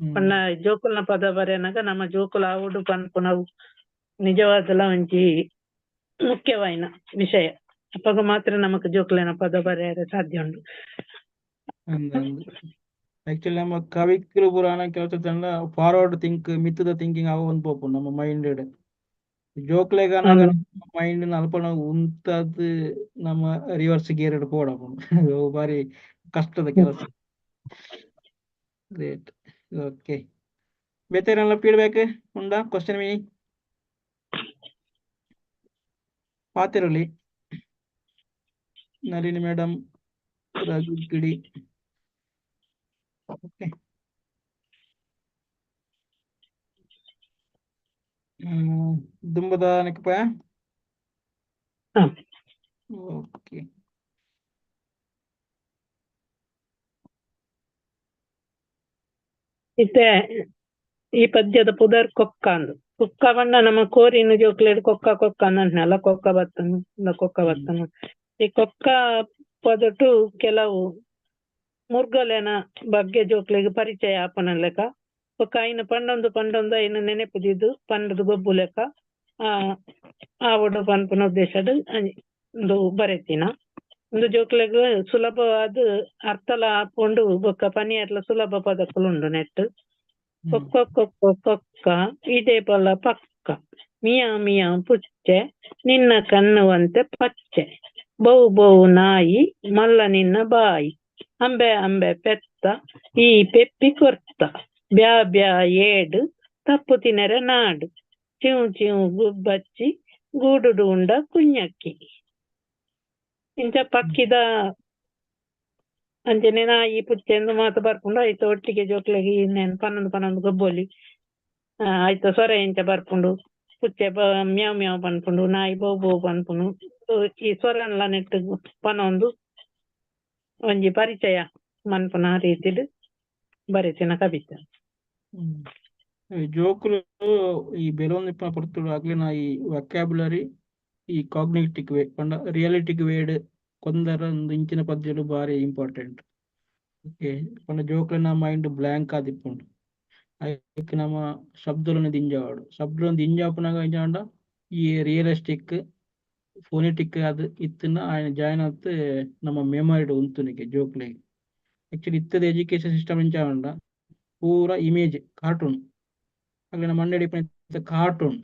ಪಂಡ ಜೋಕುಲ್ನ ಪದ ಬರೆನಗ ನಮ್ಮ ಜೋಕುಲು ಆವೊಡು ಪನ್ಪುನವು ನಿಜವಾದಲ ಒಂಜಿ ಮುಖ್ಯವಾಯಿನ ವಿಷಯ. ಅಪಗ ಮಾತ್ರ ನಮಕ್ ಜೋಕುಲೆನ ಪದ ಬರೆಯರೆ ಸಾಧ್ಯ ಉಂಡು. ಆಕ್ಚುಲಿ ನಮ್ಮ ಕವಿಕ್ಲು ಪುರಾಣ ಕೆಲಸ ತಂಡ ಫಾರ್ವರ್ಡ್ ಥಿಂಕ್ ಮಿತ್ತದ ಥಿಂಕಿಂಗ್ ಅವ ಒಂದು ಪೋಪುಂಡು ನಮ್ಮ ಮೈಂಡ್ ಜೋಕ್ಲೆಗಾನಗ ಮೈಂಡ್ ಅಲ್ಪನ ಉಂತದ್ ನಮ್ಮ ರಿವರ್ಸ್ ಗೇರ್ ಪೋಡಾಪುಂಡು. ಬಾರಿ ಕಷ್ಟದ ಕೆಲಸ. ಗ್ರೇಟ್. ಓಕೆ, ಬೇತೆ ಫೀಡ್ಬ್ಯಾಕ್ ಉಂಡಾ? ಕ್ವಶನ್ ಮಿನಿ ಪಾತೆರೊಲಿ. ನಳಿನಿ ಮೇಡಮ್, ರಘು ಕಿಡಿ. ಓಕೆ, ದುಂಬದ ನೆಕ್ಕಪ. ಓಕೆ, ಇತ್ತೆ ಈ ಪದ್ಯದ ಪುದರ್ ಕೊಕ್ಕ ಅಂದು. ಕೊಕ್ಕ ಬಣ್ಣ ನಮ್ಮ ಕೋರಿನ ಜೋಕ್ಲೆಡ್ ಕೊಕ್ಕ ಕೊಕ್ಕ ಅಂದ್ನಲ್ಲ, ಕೊಕ್ಕ ಬತ್ತನು ಕೊಕ್ಕ ಬತ್ತನು. ಈ ಕೊಕ್ಕ ಪದಟು ಕೆಲವು ಮುರ್ಗಲೆನ ಬಗ್ಗೆ ಜೋಕ್ಲೆಗ್ ಪರಿಚಯ ಆಪುನ ಲೆಕ್ಕ, ಬೊಕ್ಕ ಐನ ಪಂಡೊಂದು ಪಂಡೊಂದು ಐನ ನೆನೆಪುದಿದ್ದು ಪಂಡದು ಗೊಬ್ಬು ಲೆಕ್ಕ ಆವೊಡು ಪನ್ಪುನ ಉದ್ದೇಶಡ್ ಉಂದು ಬರೆತಿನ. ಉಂದು ಜೋಕ್ಲೆಗ್ ಸುಲಭವಾದ್ ಅರ್ಥಲ ಆಪುಂಡು ಬೊಕ್ಕ ಪನಿಯರ್ಲ ಸುಲಭ ಪದಕುಲು ಉಂಡು ನೆಟ್. ಕೊಕ್ಕ ಕೊಕ್ಕ ಕೊಕ್ಕ ಇದೇ ಬಲ ಪಕ್ಕ, ಮಿಯಾ ಮಿಯಾ ಪುಚ್ಚೆ ನಿನ್ನ ಕಣ್ಣುವಂತೆ ಪಚ್ಚೆ, ಬೌ ಬೌ ನಾಯಿ ಮಲ್ಲ ನಿನ್ನ ಬಾಯಿ, ಅಂಬೆ ಅಂಬೆ ಪೆತ್ತ ಈ ಪೆಪ್ಪಿ ಕೊರ್ತ, ಬ್ಯಾ ಬ್ಯಾ ಏಡು ತಪ್ಪು ತಿನರೆ ನಾಡು, ಚಿವ್ ಚಿವ್ ಗುಬ್ಬಚ್ಚಿ ಗೂಡುಡು ಉಂಡ ಕುഞ്ഞಕ್ಕಿ. ಇಂಚ ಪಕ್ಕಿದ ಅಂಚನೆ ನಾಯಿ ಪುಚ್ಚೆಂದು ಮಾತ ಬರ್ಪುಂಡು. ಐತ ಒಟ್ಟಿಗೆ ಜೋಕ್ಲೆಗ್ ಇನ್ನೇನು ಪನ್ನೊಂದು ಪನ್ನೊಂದು ಗೊಬ್ಬೊಲಿ. ಐತ ಸೊರ ಇಂಚ ಬರ್ಪುಂಡು, ಪುಚ್ಚೆ ಮ್ಯಾವ್ ಮ್ಯಾವ್ ಪನ್ಪುಂಡು, ನಾಯಿ ಬೌ ಬೌ ಪನ್ಪುಂಡು. ಈ ಸೊರನ್ಲ ನೆಟ್ ಪನೊಂದು ಒಂಜಿ ಪರಿಚಯ ಮನ್ಪುನ ರೀತಿಡ್ ಬರೆತಿನ ಕವಿತೆ. ಜೋಕುಲು ಈ ಬೆಲೊಂದಿಪ್ಪುನ ಪೊರ್ತುಡು ಅಕ್ಲೆನ ಈ ವೊಕ್ಯಾಬುಲರಿ ಈ ಕಾಗ್ನಿಟಿಕ್ ವೇ ಪಂಡ ರಿಯಾಲಿಟಿಕ್ ವೇಡ್ ಕೊಂದರ ಇಂಚಿನ ಪದ್ಯಲು ಬಾರಿ ಇಂಪಾರ್ಟೆಂಟ್. ಓಕೆ, ಪಂಡ ಜೋಕ್ಲೆನ ಮೈಂಡ್ ಬ್ಲಾಂಕ್ ಆದಿಪ್ಪುಂಡು. ಐಕ್ ನಮ್ಮ ಶಬ್ದలను ದಿಂಜಾವೊಡು. ಶಬ್ದలను ದಿಂಜಾಪುನಗ ಇಂಚಾಂಡ ಈ ರಿಯಲಿಸ್ಟಿಕ್ ಫೋನೆಟಿಕ್ ಅದು ಇತ್ತಿನ ಆಯ್ನ ಜಾಯಿನ್ ಆತ್ ನಮ್ಮ ಮೆಮೊರಿಡ್ ಉಂತುನಿಗೆ ಜೋಕ್ಲೆಗ್. ಆಕ್ಚುಲಿ ಇತ್ತದ ಎಜುಕೇಶನ್ ಸಿಸ್ಟಮ್ ಇಂಚ ಪೂರ ಇಮೇಜ್ ಕಾರ್ಟೂನ್, ಅಕ್ಲೆನ ಮಂಡೆಡ್ ಇಪ್ಪುನ ಕಾರ್ಟೂನ್.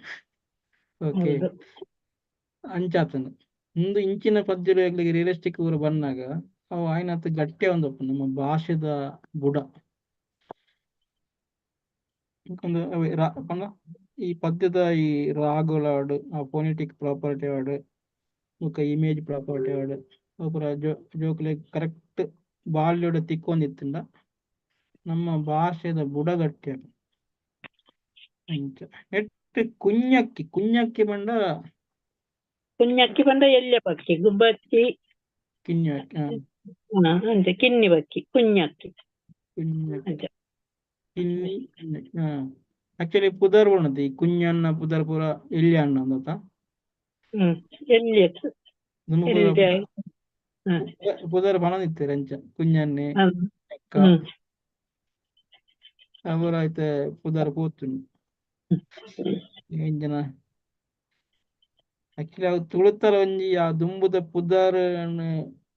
ಓಕೆ, ಅಂಚಾತನ ಉಂದು ಇಂಚಿನ ಪದ್ಯಲು ಅಕ್ಲೆಗ್ ರಿಯಲಿಸ್ಟಿಕ್ ಪೂರ ಬನ್ನಗ ಅವು ಆಯ್ನತ್ ಗಟ್ಟಿ ಒಂದಪ್ಪು ನಮ್ಮ ಭಾಷೆದ ಬುಡ. ಅವೇ ಪಂಡ ಈ ಪದ್ಯದ ಈ ರಾಗುಲಾಡ್, ಆ ಫೋನೆಟಿಕ್ ಪ್ರಾಪರ್ಟಿ ಆಡ್, ಬೊಕ್ಕ ಇಮೇಜ್ ಪ್ರಾಪರ್ಟಿ ಆಡ್, ಅವು ಪೂರ ಜೋಕ್ಲೆಗ್ ಕರೆಕ್ಟ್ ಬಾಲ್ಯಡ್ ತಿಕ್ಕೊಂದಿತ್ತುಂಡ ನಮ್ಮ ಭಾಷೆದ ಬುಡ ಗಟ್ಟಿ ಆಪುಂಡು. ಅಂಚ ನೆಟ್ ಕುഞ്ഞಕ್ಕಿ ಕುഞ്ഞಕ್ಕಿ ಪಂಡ ಕುഞ്ഞಕ್ಕಿ ಪಂಡ ಎಲ್ಯ ಪಕ್ಕಿ ಗುಬ್ಬಚ್ಚಿ. ಕಿഞ്ഞಕ್ಕಿ ಅಂಚ ಕಿನ್ನಿ ಪಕ್ಕಿ ಕುഞ്ഞಕ್ಕಿ. ಕುഞ്ഞಕ್ಕಿ ಕಿನ್ನಿ. ಆಕ್ಚುಲಿ ಪುದರ್ ಉಂಡತೆ ಈ ಕುഞ്ഞಣ್ಣ ಪುದರ್ ಪೂರ ಎಲ್ಯ ಅಣ್ಣ ಅಂದತ. ಎಲ್ಯ ದುಂಬು ಪುದರ್ ಪನೊಂದಿತ್ತೆರ್ ಅಂಚ ಕುഞ്ഞನ್ನೆ ಅಕ್ಕ ಅವರ ಐತೆ ಪುದರ್ ಪೋತುಂಡು. ಎಂಚಿನ Actually ಅವು ತುಳುತಲ ಒಂಜಿ ಆ ದುಂಬುದ ಪುದರ್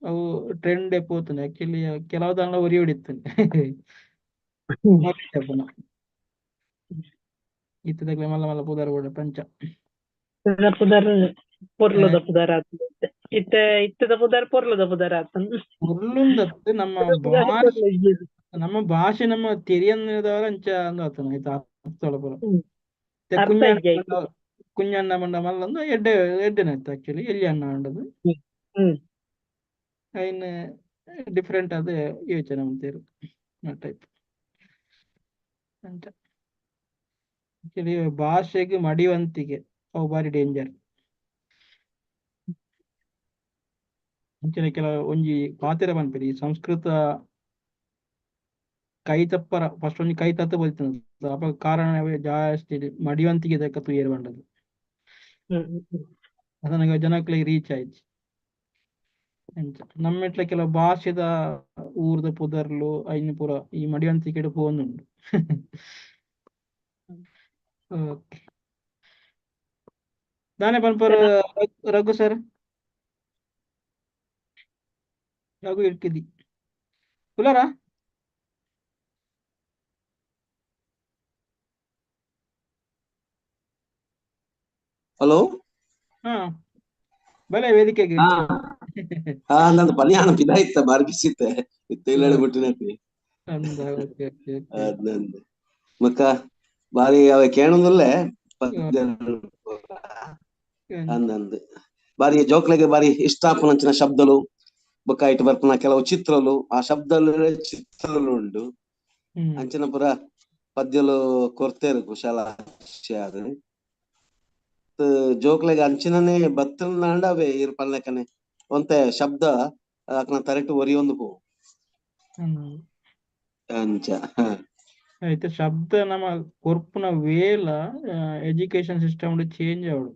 ಅವು ಟ್ರೆಂಡ್ ಪೋತುಂಡು. ಆಕ್ಚುಲಿ ಕೆಲವು ದಾಂಡ ಒರಿ ಹೊಡಿತುಂಡು. ಇತ್ತದಕ್ಲೆ ಮಲ್ಲ ಮಲ್ಲ ಪುದರ್ ಬೋಡ ಪಂಚ. ಪುದರ್ ಪೊರ್ಲುದ ಪುದರ್ ಆತುಂಡು. ಇತ್ತೆ ಇತ್ತದ ಪುದರ್ ಪೊರ್ಲುದ ಪುದರ್ ಆತುಂಡು. ಪೊರ್ಲುಂದತ್ತು ನಮ್ಮ ಭಾಷೆ, ನಮ್ಮ ಭಾಷೆ ನಮ್ಮ ತೆರಿಯಂದವರ ಅಂಚ ಅಂದ್ ಆತುಂಡು ಆಯ್ತಾ ಅರ್ಥೊಳ ಪೂರ. ಕುഞ്ഞಣ್ಣ ಕುഞ്ഞಣ್ಣ ಮಂಡ ಮಲ್ಲಂದು ಎಡ್ಡೆ ಎಡ್ಡೆನಾಯ್ತು ಆಕ್ಚುಲಿ. ಎಲ್ಲಿ ಅಣ್ಣ ಅಂಡದು ಐನ್ ಡಿಫರೆಂಟ್ ಅದು ಯೋಚನೆ ಮಂತೇರು ಆ ಟೈಪ್ ಅಂಚ. ಆಕ್ಚುಲಿ ಭಾಷೆಗೆ ಮಡಿವಂತಿಗೆ ಅವು ಬಾರಿ ಡೇಂಜರ್. ಅಂಚನೆ ಕೆಲವು ಒಂಜಿ ಪಾತೆರ ಪನ್ಪೆರ್ ಈ ಸಂಸ್ಕೃತ ಕೈ ತಪ್ಪರ ಫಸ್ಟ್ ಒಂಜಿ ಕೈ ತತ್ತ ಬೊಲ್ತುಂಡು ಅಪಗ ಕಾರಣ ಜಾಸ್ತಿ ಮಡಿವಂತಿಗೆ ದಕ್ಕ ತೂಯೆರ್ ಪಂಡದು. ಅದನಗ ಜನಕ್ಲೆಗ್ ರೀಚ್ ಆಯ್ತು. ಅಂಚ ನಮ್ಮೆಟ್ಲ ಕೆಲವು ಭಾಷೆದ ಊರ್ದ ಪುದರ್ಲು ಐನ್ ಪೂರ ಈ ಮಡಿವಂತಿಗೆಡ್ ಪೋವೊಂದುಂಡು. ಓಕೆ ದಾನೆ ಪನ್ಪರ್ ರಘು ಸರ್? ರಘು ಇಡ್ಕಿದಿ ಕುಲರಾ? ಹಲೋ. ಹಾ ಬಲೆ ವೇದಿಕೆಗೆ. ಹಾ ನಂದು ಪನಿಯಾಣ ಪಿದ ಇತ್ತ ಬಾರಿ ಬಿಸಿ ಇತ್ತೆ ಇತ್ತ ಇಲ್ಲ ಬಿಟ್ಟಿನತಿ. ಅಂದ okay okay okay. ಅದ್ನಂದು ಮಕ್ಕ ಬಾರಿ ಅವ ಕೇಣೊಂದುಲ್ಲೆ ಅಂದಂದು ಬಾರಿ ಜೋಕ್ಲೆಗೆ ಬಾರಿ ಇಷ್ಟ ಆಪುನಂಚಿನ ಶಬ್ದಲು ಬೊಕ್ಕ ಇಟ್ಟು ಬರ್ಪುನ ಕೆಲವು ಚಿತ್ರಲು ಆ ಶಬ್ದಲು ಚಿತ್ರಲು ಉಂಡು. ಅಂಚಿನ ಪುರ ಪದ್ಯಲು ಕೊರ್ತೇರು ಕುಶಲ ಅದು ಜೋಕ್ಲೆಗ್ ಅಂಚಿನನೆ ಬತ್ತಲ್ನಾಂಡ ಅವೇ ಇರ್ ಪನ್ಲೆಕನೆ ಒಂತೆ ಶಬ್ದ ಅಕ್ನ ತರೆಟ್ ಒರಿಯೊಂದು ಪೋ ಅಂಚ. అయితే ಶಬ್ದ ನಮ್ಮ ಕೊರ್ಪುನ ವೇಲ education system change ಅವಡು.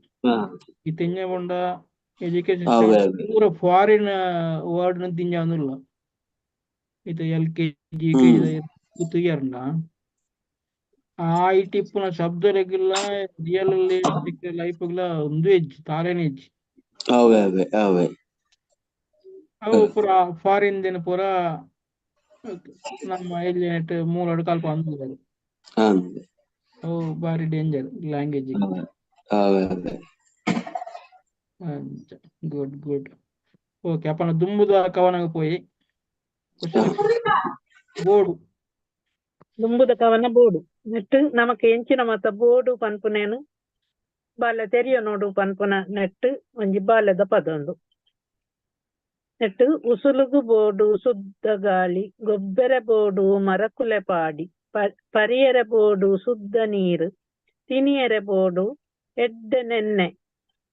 ಈ ತಿಂಜ ಪಂಡ ಎಜುಕೇಶನ್ ಸಿಸ್ಟಮ್ ಪೂರ ಫಾರಿನ್ ವರ್ಡ್ ನು ದಿಂಜಾವೊಂದುಲ್ಲ. ಇತ್ತೆ L K G U K G ತೂಯರ್ಂಡ ಆ ಇಟ್ ಇಪ್ಪುನ ಶಬ್ದಲೆಗ್ಲ ರಿಯಲ್ ಲೈಫ್ ಗ್ಲ ಉಂದು ಇಜ್ಜಿ ತಾರೇನೆ ಇಜ್ಜಿ. ಅವೇ ಅವೇ ಅವೇ ಅವು ಪೂರ ಫಾರಿನ್ ದಿನ ಪೂರ ನಮ್ಮ ಎಲ್ಲಿ ಮೂಲಡ್ ಕಲ್ಪ ಅಂದುಲ್ಲೆರ್. ಅವು ಬಾರಿ ಡೇಂಜರ್ ಲ್ಯಾಂಗ್ವೇಜ್. ಅವೇ ಅವೇ ಅಂಚ good good. Okay ಅಪನ ದುಂಬುದ ಕವನಗ ಪೋಯಿ ಬೋಡು. ದುಂಬುದ ಕವನ ಬೋಡು ನೆಟ್ ನಮಕ್ ಎಂಚಿನ ಮಾತ ಬೋಡು ಪನ್ಪುನೇನು ಬಾಲೆ ತೆರಿಯ ನೋಡು ಪನ್ಪುನ ನೆಟ್ ಒಂಜಿ ಬಾಲೆದ ಪದೊಂದು. ನೆಟ್ ಉಸುಲುಗು ಬೋಡು ಶುದ್ಧ ಗಾಳಿ ಗೊಬ್ಬರ ಬೋಡು ಮರಕುಲೆ ಪಾಡಿ ಪರಿಯರೆ ಬೋಡು ಶುದ್ಧ ನೀರು ತಿನಿಯರೆ ಬೋಡು ಎಡ್ಡೆ ನೆನ್ನೆ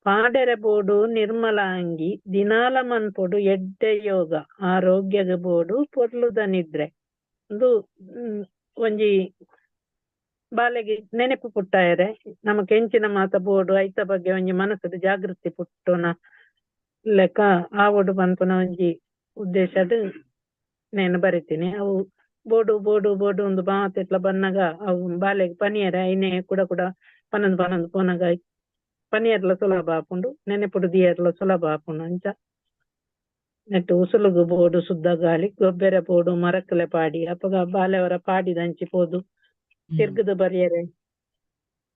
ಪಾಡೆರೆ ಬೋಡು ನಿರ್ಮಲಾಂಗಿ ದಿನಾಲ ಮನ್ಪೊಡು ಎಡ್ಡೆ ಯೋಗ ಆರೋಗ್ಯಗ ಬೋಡು ಪೊರ್ಲುದ ನಿದ್ರೆ. ಒಂದು ಒಂಜಿ ಬಾಲೆಗೆ ನೆನಪು ಪುಟ್ಟಾಯರೆ ನಮಕ್ ಎಂಚಿನ ಮಾತ ಬೋಡು ಐತ ಬಗ್ಗೆ ಒಂಜಿ ಮನಸ್ಸುಡು ಜಾಗೃತಿ ಪುಟ್ಟುನ ಲೆಕ್ಕ ಆವೊಡು ಪನ್ಪುನ ಒಂಜಿ ಉದ್ದೇಶಡ್ ನೇನು ಬರಿತೀನಿ. ಅವು ಬೋಡು ಬೋಡು ಬೋಡು ಒಂದು ಮಾತೆಟ್ಲ ಬನ್ನಗ ಅವು ಬಾಲೆಗ್ ಪನಿಯರೆ ಐನೆ ಕುಡ ಕುಡ ಪನೊಂದು ಪನೊಂದು ಪೋನಗ ಪನಿಯರ್ಲ ಸುಲಭ ಆಪುಂಡು ನೆನೆಪುಡು ದಿಯರ್ಲ ಸುಲಭ ಆಪುಂಡು. ಅಂಚ ನೆಟ್ಟು ಉಸುಲುಗು ಬೋಡು ಶುದ್ಧ ಗಾಳಿ ಗೊಬ್ಬರ ಬೋಡು ಮರಕುಲೆ ಪಾಡಿ ಅಪಗ ಬಾಲೆವರ ಪಾಡಿದಂಚಿ ಪೋದು ತಿರ್ಗುದು ಬರಿಯರೆ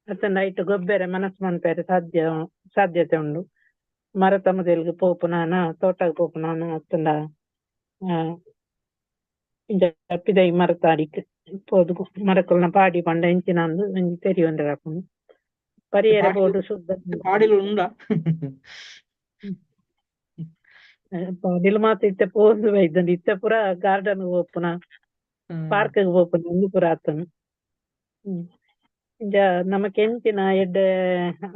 ಅತ್ತಂಡ ಐಟ್ ಗೊಬ್ಬರ ಮನಸ್ ಮನ್ಪೆರೆ ಸಾಧ್ಯತೆ ಉಂಡು. ಮರತ ಮುದೆಲ್ಗ್ ಪೋಪುನಾನ ತೋಟಗ್ ಪೋಪುನಾನ ಅತ್ತಂಡ ಇಂಚ ಪಿದಯಿ ಮರತ ಅಡಿಕ್ ಪೋದು ಮರಕುಲ್ನ ಪಾಡಿ ಪಂಡ ಇಂಚಿನ ಅಂದ್ ಒಂಜಿ ತೆರಿಯೊಂಡೆ ಆಪುಂಡು. ಪರಿಯರೆ ಬೋಡು ಶುದ್ಧ ಪಾಡಿಲು ಉಂಡಾ? ಪಾಡಿಲು ಮಾತ ಇತ್ತೆ ಪೋದು ಬೈದ್ಂಡ್ ಇತ್ತೆ ಪೂರ ಗಾರ್ಡನ್ ಪೋಪುನ ಪಾರ್ಕ್ ಪೋಪುನ ಉಂದು ಪೂರ ಆತುಂಡು. ಇಂಚ ನಮಕ್ ಎಂಚಿನ ಎಡ್ಡೆ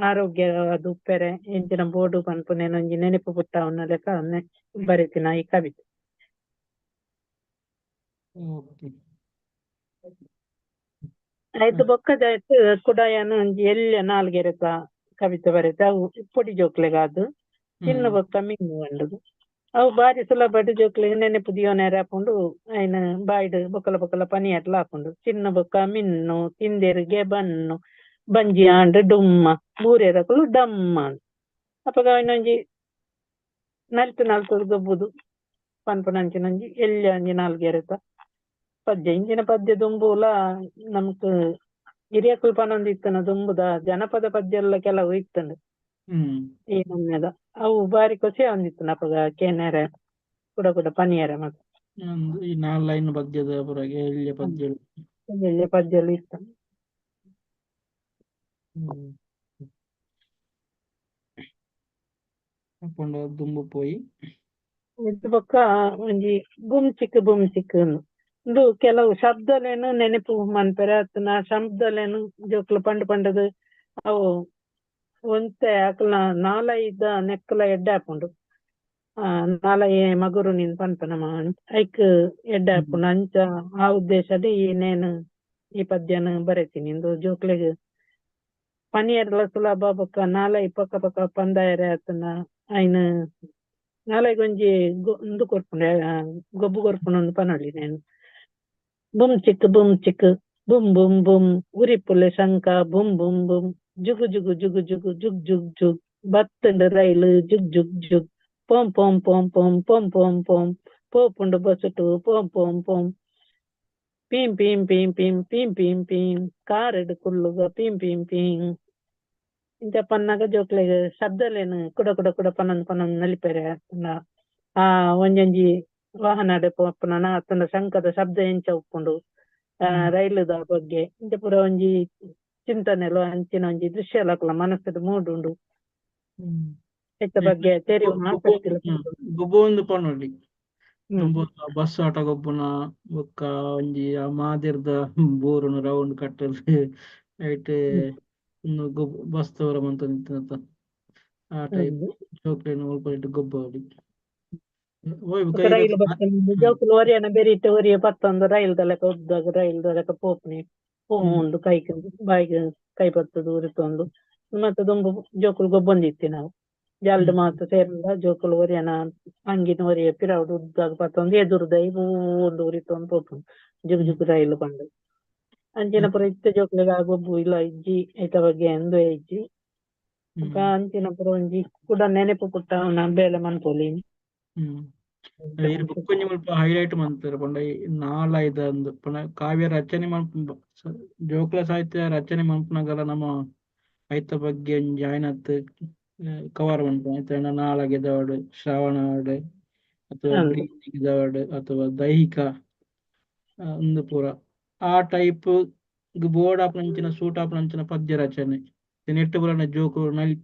ಆರೋಗ್ಯ ಅದು ಉಪ್ಪೆರೆ ಎಂಚಿನ ಬೋಡು ಪನ್ಪುನೇನ್ ಒಂಜಿ ನೆನಪು ಪುಟ್ಟಾವುನ ಲೆಕ್ಕ ಬರೆತಿನ ಈ ಕವಿತೆ. ಓಕೆ ಆಯ್ತು ಬೊಕ್ಕದ ಕುಡಾಯನ ಒಂಜಿ ಎಲ್ಯ ನಾಲ್ಗೆರೆತ ಕವಿತೆ ಬರೆತೆ ಅವು ಪೊಡಿ ಜೋಕ್ಲೆಗಾದ್ ಚಿನ್ನ ಬೊಕ್ಕ ಮಿನ್ನು ಪಂಡುದು. ಅವು ಬಾರಿ ಸುಲಭಡ್ ಜೋಕ್ಲೆಗ್ ನೆನಪು ದಿಯೋನೆರೆ ಆಪುಂಡು ಐನ್ ಬಾಯ್ಡ್ ಬೊಕಲ ಬೊಕಲ ಪನಿಯೆರ್ಲ ಆಪುಂಡು. ಚಿನ್ನ ಬೊಕ್ಕ ಮಿನ್ನು ತಿಂದೆರ್ಗೆ ಬನ್ನು ಬಂಜಿ ಆಂಡ್ ಡುಮ್ಮ ಬೂರೆದಕುಲು ಡಮ್ಮ. ಅಪಗ ಇನ್ನೊಂಜಿ ನಲ್ತು ನಲ್ತು ಗೊಬ್ಬುದು ಪನ್ಪುನಂಚಿನೊಂಜಿ ಎಲ್ಯ ಒಂಜಿ ನಾಲ್ಗೆರೆತ ಪದ್ಯ. ಇಂಚಿನ ಪದ್ಯ ದುಂಬುಲ ನಮ್ಕ್ ಹಿರಿಯಕುಲು ಪನೊಂದು ಇತ್ತನ ದುಂಬುದ ಜನಪದ ಪದ್ಯ ಎಲ್ಲ ಕೆಲವು ಇತ್ತಂಡು ಈ ನಮ್ಮೆದ ಅವು ಬಾರಿ ಖುಷಿ ಆವೊಂದಿತ್ತುಂಡು ಅಪಗ ಕೇನೆರೆ ಕುಡ ಕುಡ ಪನಿಯರೆ ಮತ್ತೆ ಈ ನಾಲ್ ಲೈನ್ ಪದ್ಯದ ಪುರಗೆ ಎಲ್ಯ ಪದ್ಯಲು ಎಲ್ಯ ಪದ್ಯಲು ಇತ್ತಂಡು. ಅಪುಂಡ ದುಂಬು ಪೋಯಿ ಇದು ಬೊಕ್ಕ ಒಂಜಿ ಬುಮ್ ಚಿಕ್ ಬುಮ್ ಚಿಕ್ ಉಂದು ಕೆಲವು ಶಬ್ದಲೇನು ನೆನಪು ಮನ್ಪೆರೆ ಅತ್ನ ಶಬ್ದಲೇನು ಜೋಕ್ಲು ಪಂಡ್ ಪಂಡದು ಅವು ಒಂತೆ ಅಕ್ಲ್ನ ನಾಲೈದ ನೆಕ್ಕಲ ಎಡ್ಡೆ ಆಪುಂಡು. ನಾಲೈ ಮಗುರು ನೀನ್ ಪನ್ಪ ನಮ ಐಕ್ ಎಡ್ಡೆ ಆಪುಂಡು. ಅಂಚ ಆ ಉದ್ದೇಶಡ್ ಈ ನೇನು ಈ ಪದ್ಯನ ಬರೆತೀನಿ. ಇಂದು ಜೋಕ್ಲೆಗ್ ಪನಿಯರ್ಲ ಸುಲಭ ಬೊಕ್ಕ ನಾಲೈ ಪಕ್ಕ ಪಕ್ಕ ಪಂದಾಯರೆ ಅತ್ನ ಐನ್ ನಾಲೈಗೊಂಜಿ ಉಂದು ಕೊರ್ಪುಂಡು ಗೊಬ್ಬು ಕೊರ್ಪುಂಡು ಅಂದ್ ಪನೊಲಿ ನೇನು. ಬುಮ್ ಚಿಕ್ ಬುಮ್ ಚಿಕ್ boom boom boom ಉರಿಪುಲೆ ಶಂಕ boom boom boom ಜುಗು ಜುಗು ಜುಗು ಜುಗು ಜುಗ್ ಜುಗ್ ಜುಗ್ ಬತ್ತಂಡು ರೈಲು ಜುಗ್ ಜುಗ್ ಜುಗ್ ಪೋಂ ಪೋಂ ಪೋಂ ಪೋಂ ಪೋಂ ಪೋಂ ಪೋಂ ಪೋಪುಂಡು ಬಸುಟು ಪೋಂ ಪೋಂ ಪೋಂ ಪೀಂ ಪೀಂ ಪೀಂ ಪೀಂ ಪೀಂ ಪೀಂ ಪೀಂ ಕಾರೆಡ್ ಕುಲ್ಲುಗ ಪೀಂ ಪೀಂ ಪೀಂ. ಇಂಚ ಪನ್ನಗ ಜೋಕ್ಲೆಗ್ ಶಬ್ದಲೇನು ಕುಡ ಕುಡ ಕುಡ ಪನೊಂದು ಪನೊಂದು ನಲಿಪೆರೆ ಆ ಒಂಜೊಂಜಿ ವಾಹನಡ್ ಪೋಪುನ ಅತ್ತಂಡ ಶಂಕದ ಶಬ್ದ ಎಂಚ ಉಪ್ಪುಂಡು ರೈಲುದ ಬಗ್ಗೆ ಇಂಚ ಪೂರ ಒಂಜಿ ಚಿಂತನೆಲು ಅಂಚಿನ ಒಂಜಿ ದೃಶ್ಯ ಅಕ್ಲ ಮನಸ್ಸುಡು ಮೂಡುಂಡು. ಐತ ಬಗ್ಗೆ ತೆರಿಯುನ ಆಸಕ್ತಿಲ ಗೊಬ್ಬು ಒಂದು ಪನೊಲಿ ದುಂಬು ಬಸ್ ಆಟ ಗೊಬ್ಬುನ ಬೊಕ್ಕ ಒಂಜಿ ಆ ಮಾದಿರ್ದ ಬೋರುನು ರೌಂಡ್ ಕಟ್ಟದು ಐಟ್ ಉಂದು ಗೊಬ್ಬು ಬಸ್ ತೋರ ಮಂತೊಂದಿತ್ತಿನತ ಆ ಟೈಪ್ ಜೋಕ್ಲೆನ್ ಒಲ್ಪ ಗೊಬ್ಬೊಲಿ. ರೈಲ್ ಬತ್ತಂದು ಜೋಕುಲು ಒರಿಯನ ಬೆರಿಟ್ ಒರಿಯ ಪತ್ತೊಂದು ರೈಲ್ ದ ಲೆಕ ಉದ್ದಾಗ ರೈಲ್ ದ ಲೆಕ ಪೋಪುನಿ ಪೋಂದು ಕೈಕ್ ಬಾಯಿಗ್ ಕೈ ಪತ್ತುದು ಉರಿತೊಂದು ಮತ್ತೆ ದುಂಬು ಜೋಕುಲು ಗೊಬ್ಬೊಂದಿತ್ತಿ ನಾವು ಜಾಲ್ಡ್ ಮಾತ ಸೇರ್ಂಡ ಜೋಕುಲು ಒರಿಯನ ಅಂಗಿನ ಒರಿಯ ಪಿರವುಡು ಉದ್ದಾಗ ಪತ್ತೊಂದು ಎದುರುದೈ ಪೂಂದು ಉರಿತೊಂದು ಪೋಪುಂಡು ಜುಗು ಜುಗು ರೈಲು ಪಂಡು. ಅಂಚಿನ ಪೂರ ಇತ್ತೆ ಜೋಕುಲೆಗ್ ಆ ಗೊಬ್ಬು ಇಲ್ಲ ಇಜ್ಜಿ ಐತ ಬಗ್ಗೆ ಅಂದುವೆ ಇಜ್ಜಿ. ಅಂಚಿನ ಪೂರ ಒಂಜಿ ಕುಡ ನೆನಪು ಪುಟ್ಟವುನ ಬೇಲೆ ಮನ್ಪೊಲಿ. ಈರ್ ಬೊಕ್ಕೊಂಜಿ ಮುಲ್ಪ ಹೈಲೈಟ್ ಮಂತೆರ್ ಪಂಡ ನಾಲೈದ ಅಂದ್ ಪಂಡ ಕಾವ್ಯ ರಚನೆ ಮನ್ಪು ಜೋಕುಲ ಸಾಹಿತ್ಯ ರಚನೆ ಮನ್ಪುನಗಲ ನಮ ಐತ ಬಗ್ಗೆ ಒಂಜಿ ಆಯ್ನತ್ ಕವರ್ ಮನ್ಪುನ ಐತ ನಾಲಗೆದವಡ್ ಶ್ರವಣ ಆವಡ್ ಅಥವಾ ಬ್ರೀತಿಂಗ್ ಅಥವಾ ದೈಹಿಕ ಉಂದು ಪೂರ ಆ ಟೈಪ್ ಬೋರ್ಡ್ ಆಪುನಂಚಿನ ಸೂಟ್ ಆಪುನಂಚಿನ ಪದ್ಯ ರಚನೆ ನೆಟ್ಟ್ ಪೂರ ಜೋಕು ನಲ್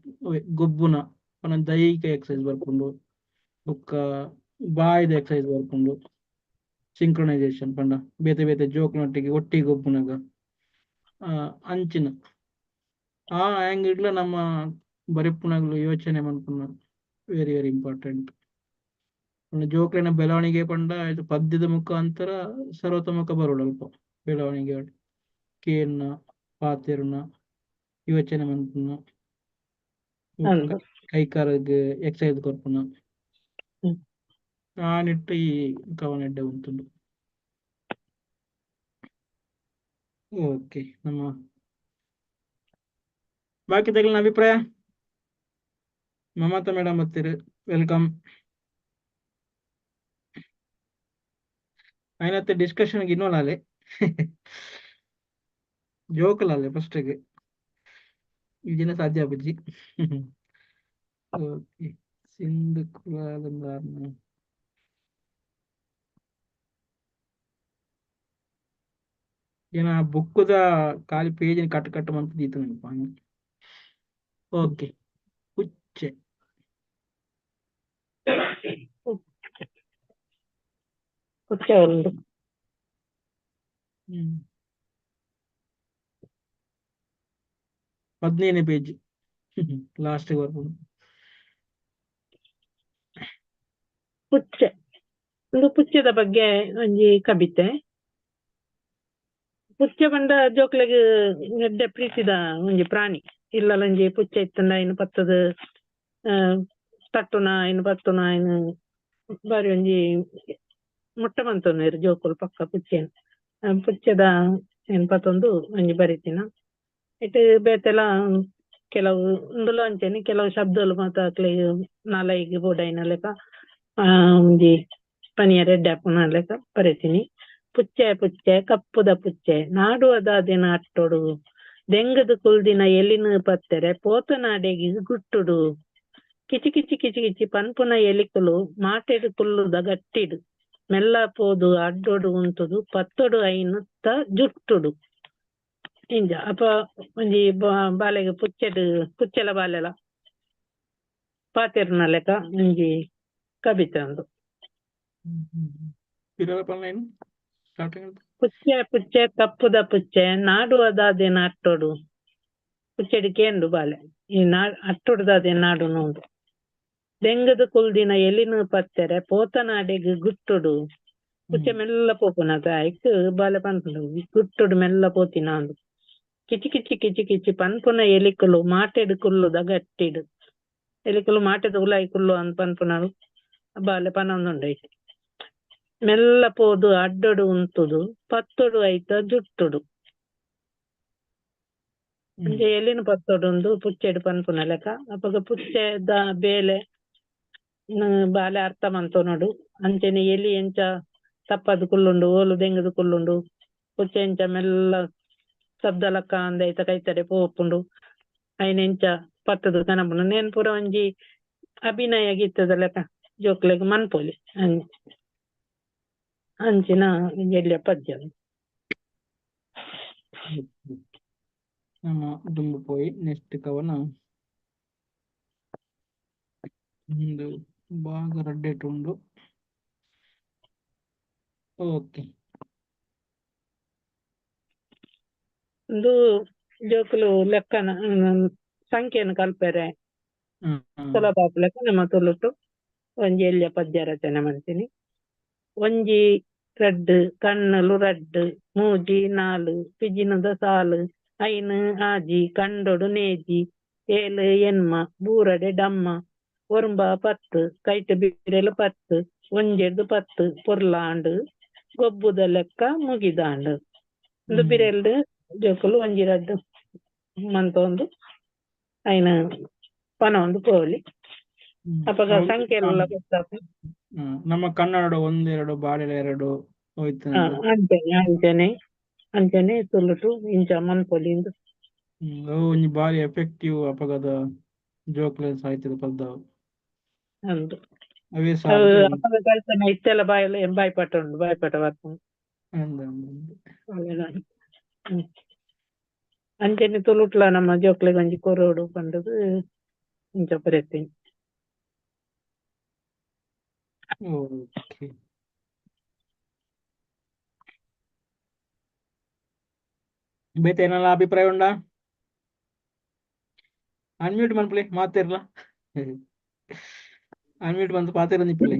ಗೊಬ್ಬುನ ಪಂಡ ದೈಹಿಕ ಎಕ್ಸರ್ಸೈಸ್ ಬರ್ಪುಂಡು ಬೊಕ್ಕ ಬಾಯ್ದ ಎಕ್ಸರ್ಸೈಸ್ ಬರ್ಪುಂಡು ಸಿಂಕ್ರೊನೈಸೇಷನ್ ಪಂಡ ಬೇತೆ ಬೇತೆ ಜೋಕ್ನೊಟ್ಟಿಗೆ ಒಟ್ಟಿಗೆ ಗೊಬ್ಬುನಗ ಅಂಚಿನ ಆ ಆಂಗಲ್ ನಮ್ಮ ಬರೆಪುನಗಲು ಯೋಚನೆ ಮನ್ಪುನ very very important. ಜೋಕ್ಲೆನ ಬೆಳವಣಿಗೆ ಪಂಡ ಇದು ಪದ್ಯದ ಮುಖಾಂತರ ಸರ್ವತೋಮುಖ ಬರೋಡು ಅಲ್ಪ ಬೆಳವಣಿಗೆ ಕೇನ್ನ ಪಾತೆರುನ ಯೋಚನೆ ಮನ್ಪುನ ಕೈಕಾಲಗ್ ಎಕ್ಸರ್ಸೈಸ್ ಕೊರ್ಪುನ ಆ ನಿಟ್ಟು ಈ ಕವನ ಎಡ್ಡೆ ಉಂತುಂಡು. ಓಕೆ, ನಮ್ಮ ಬಾಕಿದಗ್ಲಿನ ಅಭಿಪ್ರಾಯ ಮಮತಾ ಮೇಡಮ್ ಬರ್ತೀರಿ, welcome. ಐನತ್ತೆ ಡಿಸ್ಕಷನ್ ಇನ್ನೊಲಾಲೆ ಜೋಕುಲಾಲೆ ಫಸ್ಟ್ಗೆ ಈ ದಿನ ಸಾಧ್ಯ ಬುಜ್ಜಿ. ಓಕೆ, ಸಿಂಧು ಕುಲಾಲಂದಾರ್ನ ಏನ ಬುಕ್ಕುದ ಖಾಲಿ page cut cut ಮಂತ್ ದೀತು ನೆನಪ. ಓಕೆ, ಪುಚ್ಚೆ ಪುಚ್ಚೆ ಉಂಡು. 15ನೇ ಪೇಜ್ ಲಾಸ್ಟ್ ಬರ್ಪುಂಡು. ಪುಚ್ಚೆ ಒಂದು ಪುಚ್ಚೆದ ಬಗ್ಗೆ ಒಂಜಿ ಕಬಿತೆ. ಪುಚ್ಚೆ ಪಂಡ ಜೋಕ್ಲೆಗ್ ಎಡ್ಡೆ ಪ್ರೀತಿದ ಒಂಜಿ ಪ್ರಾಣಿ. ಇಲ್ಲಲ ಒಂಜಿ ಪುಚ್ಚೆ ಇತ್ತಂಡ ಐನ್ ಪತ್ತದ ತಟ್ಟುನ ಐನ್ ಪತ್ತುನ ಐನ್ ಬಾರಿ ಒಂಜಿ ಮುಟ್ಟ ಮಂತೊನ್ನೆರ್ ಜೋಕುಲು ಪಕ್ಕ ಪುಚ್ಚೆನ್. ಪುಚ್ಚೆದ ಏನ್ ಪತ್ತೊಂದು ಒಂಜಿ ಬರಿತಿನ ಇಟ್ ಬೇತೆಲ ಕೆಲವು ಇಂದುಲ ಅಂಚನೆ ಕೆಲವು ಶಬ್ದಲು ಮಾತ ಅಕ್ಲೆಗ್ ನಾಲೈಗ್ ಬೋಡಾಯಿನ ಲೆಕ ಒಂಜಿ ಪನಿಯರೆ ಎಡ್ಡೆ ಆಪುನ ಲೆಕ ಬರೆತಿನಿ. ಪುಚ್ಚೆ ಪುಚ್ಚೆ ಕಪ್ಪುದ ಪುಚ್ಚೆ ನಾಡುವ ದಾದಿನ ಅಟ್ಟೊಡು ದೆಂಗದ ಕುಲ್ದಿನ ಎಲಿನ ಪತ್ತೆರೆ ಪೋತನಾಡೆಗ್ ಗುಟ್ಟುಡು ಕಿಚಿ ಕಿಚಿ ಕಿಚಿ ಕಿಚಿ ಪನ್ಪುನ ಎಲಿಕುಲು ಮಾಟೆಡ್ ಕುಲ್ಲುದ ಗಟ್ಟಿಡು ಮೆಲ್ಲ ಪೋದು ಅಡ್ಡೊಡು ಉಂತುದು ಪತ್ತೊಡು ಐನುತ್ತ ಜುಟ್ಟುಡು ಇಂಜ. ಅಪ ಒಂಜಿ ಬಾಲೆಗ್ ಪುಚ್ಚೆಡ್ ಪುಚ್ಚೆಲ ಬಾಲೆಲ ಪಾತೆರ್ನ ಲೆಕ ಒಂಜಿ ಕಬಿತೆ ಉಂದು. ಪುಚ್ಚೆ ಪುಚ್ಚೆ ಕಪ್ಪುದ ಪುಚ್ಚೆ ನಾಡುವ ದಾದೆನ ಅಟ್ಟೊಡು ಪುಚ್ಚೆಡ್ ಕೇಂಡು ಬಾಲೆ ಈ ಅಟ್ಟೊಡು ದಾದೆ ನಾಡುನು ಉಂದು ದೆಂಗದ ಕುಲ್ದಿನ ಎಲಿನ ಪತ್ತೆರೆ ಪೋತನಾಡೆಗ್ ಗುಟ್ಟುಡು ಪುಚ್ಚೆ ಮೆಲ್ಲ ಪೋಪುನತ ಐಕ್ ಬಾಲೆ ಪನ್ಪುಂಡು ಗುಟ್ಟುಡು ಮೆಲ್ಲ ಪೋತಿನ ಅಂದು. ಕಿಚಿ ಕಿಚಿ ಕಿಚಿ ಕಿಚಿ ಪನ್ಪುನ ಎಲಿಕುಲು ಮಾಟೆಡ್ ಕುಲ್ಲುದ ಗಟ್ಟಿಡು ಎಲಿಕುಲು ಮಾಟೆದ ಉಲಾಯಿ ಕುಲ್ಲು ಅಂದ್ ಪನ್ಪುನವು ಬಾಲೆ ಪನೊಂದುಂಡು ಐಕ್. ಮೆಲ್ಲ ಪೋದು ಅಡ್ಡೊಡು ಉಂತುದು ಪತ್ತೊಡು ಐತ ಜುಟ್ಟುಡು ಅಂಚೆ ಎಲಿನ ಪತ್ತೊಡು ಉಂದು ಪುಚ್ಚೆಡ್ ಪನ್ಪುನ ಲೆಕ. ಅಪಗ ಪುಚ್ಚೆದ ಬೇಲೆ ಬಾಲೆ ಅರ್ಥ ಮಂತೊನೊಡು. ಅಂಚೆನೆ ಎಲಿ ಎಂಚ ತಪ್ಪದು ಕುಲ್ಲುಂಡು ಓಲು ದೆಂಗದು ಕುಲ್ಲುಂಡು ಪುಚ್ಚೆ ಎಂಚ ಮೆಲ್ಲ ಶಬ್ದ ಲಕ್ಕ ಅಂದ್ ಐತ ಕೈತಡೆ ಪೋಪುಂಡು ಐನ್ ಎಂಚ ಪತ್ತದು ಕನಪುಂಡು ನೇನ್ ಪೂರ ಒಂಜಿ ಅಭಿನಯ ಗೀತದ ಲೆಕ ಜೋಕ್ಲೆಗ್ ಮನ್ಪೊಲಿ ಅಂಚಿನ ಎಲ್ಯ ಪದ್ಯ. ನಮ್ಮ ದುಂಬು ಪೋಯಿ ನೆಕ್ಸ್ಟ್ ಕವನ ಒಂದು ಭಾಗ ರಡ್ಡೆಟ್ ಉಂಡು. ಓಕೆ ಇಂದು ಜೋಕುಲು ಲೆಕ್ಕನ ಸಂಖ್ಯೆಯನ್ನು ಕಲ್ಪೆರೆ ಸುಲಭ ಆಪುಲೆಕ ನಮ್ಮ ತುಳುಟು ಒಂಜಿ ಎಲ್ಯ ಪದ್ಯ ರಚನೆ ಮಾಡ್ತೀನಿ. ಒಂಜಿ ರಡ್ಡ್ ಕಣ್ಣುಲು ರಡ್ಡ್ ಮೂಜಿ ನಾಲು ಪಿಜಿನದ ಸಾಲು ಐನು ಆಜಿ ಕಂಡೊಡು ನೇಜಿ ಏಳು ಎನ್ಮ ಬೂರಡೆ ಡಮ್ಮ ಒರುಂಬ ಪತ್ತು ಕೈಟ್ ಬಿರೆಲು ಪತ್ತು ಒಂಜೆಡ್ದು ಪತ್ತು ಪೊರ್ಲಾಂಡು ಗೊಬ್ಬುದ ಲೆಕ್ಕ ಮುಗಿದಾಂಡು. ಇಂದು ಬಿರೆಲ್ಡ್ ಜೋಕುಲು ಒಂಜಿ ರಡ್ಡ್ ಮಂತೊಂದು ಐನ ಪನೊಂದು ಪೋಲಿ. ಅಪಗ ಸಂಖ್ಯೆ ಎಲ್ಲ ಗೊತ್ತಾಪುಂಡು. ನಮ್ಮ ಕನ್ನಡ ಒಂದೆರಡು ಬಾಳೆಲೆ ಎರಡು ಅಂಚನೆ ಅಂಚನೆ ಅಂಚನೆ ತುಳುಟು ಇಂಚ ಮನ್ಪೊಲಿ ಇಂದು. ಅವು ಒಂಜಿ ಬಾರಿ ಎಫೆಕ್ಟಿವ್ ಅಪಗದ ಜೋಕ್ಲೆ ಸಾಹಿತ್ಯದ ಪದ ಅಂದು ಅವೇ ಅಪಗ ಕಲ್ಪನೆ ಇತ್ತೆಲ್ಲ ಬಾಯಲ್ಲಿ ಬಾಯ್ಪಾಟ ಉಂಡು ಬಾಯ್ಪಾಟ ಬರ್ಪುಂಡು. ಅಂಚನೆ ತುಳುಟ್ಲ ನಮ್ಮ ಜೋಕ್ಲೆಗ್ ಒಂಜಿ ಕೊರೊಡು ಪಂಡುದು ಇಂಚ ಬರೆತೀನಿ. ಓಕೆ ಬೇತೆ ಏನೆಲ್ಲ ಅಭಿಪ್ರಾಯ ಉಂಡಾ? ಅನ್ಮ್ಯೂಟ್ ಮನ್ಪುಲೆ ಮಾತಿರ್ಲ ಅನ್ಮ್ಯೂಟ್ ಬಂದು ಪಾತಿರ ನಿಪ್ಪುಲೆ.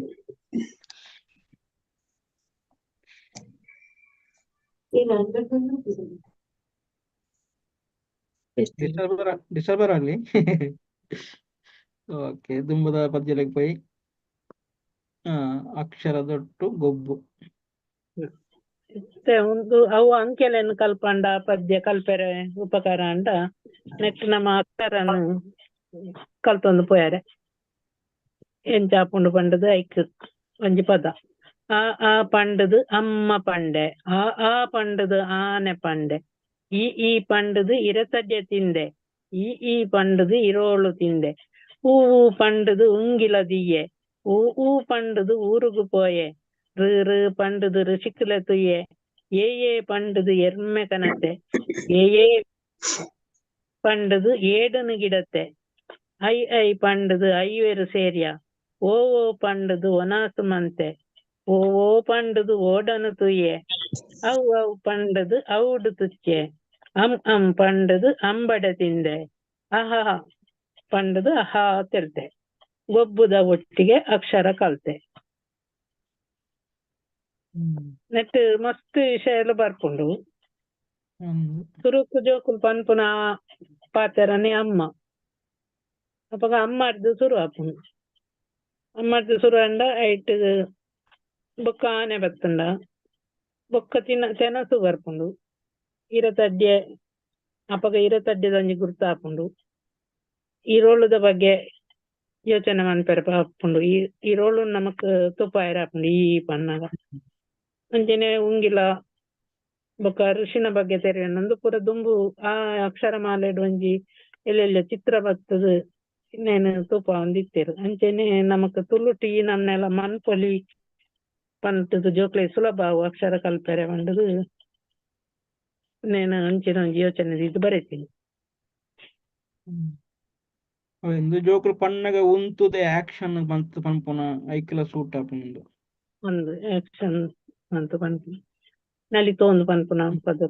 ಡಿಸ್ಟರ್ಬರ್ ಆಗ್ಲಿ. ಓಕೆ ದುಂಬದ ಪದ್ಯಲೆಗ್ ಪೋಯಿ. ಅಕ್ಷರದೊಟ್ಟು ಗೊಬ್ಬು ಒಂದು ಅವು ಅಂಕೆಲೆನ್ ಕಲ್ಪಂಡ ಪದ್ಯ ಕಲ್ಪೆರೆ ಉಪಕಾರ ಅಂಡ ನೆಕ್ಸ್ಟ್ ನಮ್ಮ ಅಕ್ಷರನ್ ಕಲ್ತೊಂದು ಪೋಯಾರೆ ಎಂಚ ಆಪುಂಡು ಪಂಡದು ಐಕ್ ಒಂಜಿ ಪದ. ಆ ಆ ಪಂಡದು ಅಮ್ಮ ಪಂಡೆ ಆ ಆ ಪಂಡದು ಆನೆ ಪಂಡೆ ಈ ಈ ಪಂಡದು ಇರತಡ್ಯ ತಿಂದೆ ಈ ಈ ಪಂಡದು ಇರೋಳು ತಿಂದೆ ಹೂವು ಪಂಡದು ಉಂಗಿಲ ದಿಯ್ಯೆ ಊ ಊ ಪಂಡದು ಊರುಗು ಪೋಯೆ ಋ ಋ ಪಂಡದು ಋಷಿಕುಲ ತುಯ್ಯೆ ಏ ಏ ಪಂಡದು ಎರ್ಮೆ ಕನತೆ ಏ ಏ ಪಂಡದು ಏಡನು ಗಿಡತೆ I I ಪಂಡದು ಐವೇರು ಸೇರಿಯ ಓ ಓ ಪಂಡದು ಒನಾಸು ಮಂತೆ ಓ ಓ ಪಂಡದು ಓಡನು ತುಯ್ಯೆ ಅವು ಅವು ಪಂಡದು ಔಡು ತುಚ್ಚೆ ಅಂ ಅಂ ಪಂಡದು ಅಂಬಡ ತಿಂದೆ ಅಹ ಪಂಡದು ಅಹಾ ತೆಲ್ತೆ ಗೊಬ್ಬುದ ಒಟ್ಟಿಗೆ ಅಕ್ಷರ ಕಲ್ತೆ. ನೆಟ್ ಮಸ್ತ್ ವಿಷಯ ಎಲ್ಲ ಬರ್ಪುಂಡು. ಸುರುಕು ಜೋಕುಲು ಪನ್ಪುನ ಪಾತೆರನೆ ಅಮ್ಮ. ಅಪಗ ಅಮ್ಮರ್ದ್ ಸುರು ಆಪುಂಡು. ಅಮ್ಮರ್ದ್ ಸುರು ಆಂಡ ಐಟ್ ಬೊಕ್ಕ ಆನೆ ಬತ್ತುಂಡ ಬೊಕ್ಕ ತೆನಸು ಬರ್ಪುಂಡು. ಇರತಡ್ಯೆ ಅಪಗ ಇರತಡ್ಯದ ಒಂಜಿ ಗುರ್ತ ಆಪುಂಡು. ಈ ರೋಲದ ಬಗ್ಗೆ ಯೋಚನೆ ಮನ್ಪೆರೆ ಆಪುಂಡು. ಈ ಈ ರೋಲು ನಮಕ್ ತೂಪಾಯೆರೆ ಆಪುಂಡು ಈ ಪನ್ನಗ. ಅಂಚನೆ ಉಂಗಿಲ ಬೊಕ್ಕ ಋಷಿನ ಬಗ್ಗೆ ತೆರಿಯೊನೊಂದು ಪೂರ ದುಂಬು ಆ ಅಕ್ಷರಮಾಲೆಡ್ ಒಂಜಿ ಎಲ್ಲೆಲ್ಲ ಚಿತ್ರ ಬತ್ತದ್ ನೇನ್ ತೂಪಾವೊಂದಿತ್ತೆರ್. ಅಂಚನೆ ನಮಕ್ ತುಳುಟು ಈ ನಮ್ನೆಲ ಮನ್ಪೊಲಿ ಪಂತುದು ಜೋಕ್ಲೆ ಸುಲಭ ಆವು ಅಕ್ಷರ ಕಲ್ಪೆರೆ ಪಂಡುದು ನೇನ್ ಅಂಚಿನ ಒಂಜಿ ಯೋಚನೆ ದೀದ್ ಬರೆತಿನಿ. ಇಂದು ಜೋಕುಲು ಪನ್ನಗ ಉಂತುದೆ ಆಕ್ಷನ್ ಮಂತ್ ಪನ್ಪುನ ಐಕ್ಲ ಸೂಟ್ ಆಪುಂಡು. ಒಂದು ಆಕ್ಷನ್ ಅಂತ ಪನ್ಪುನ ನಲಿತೊಂದು ಪನ್ಪುನ ಪದ.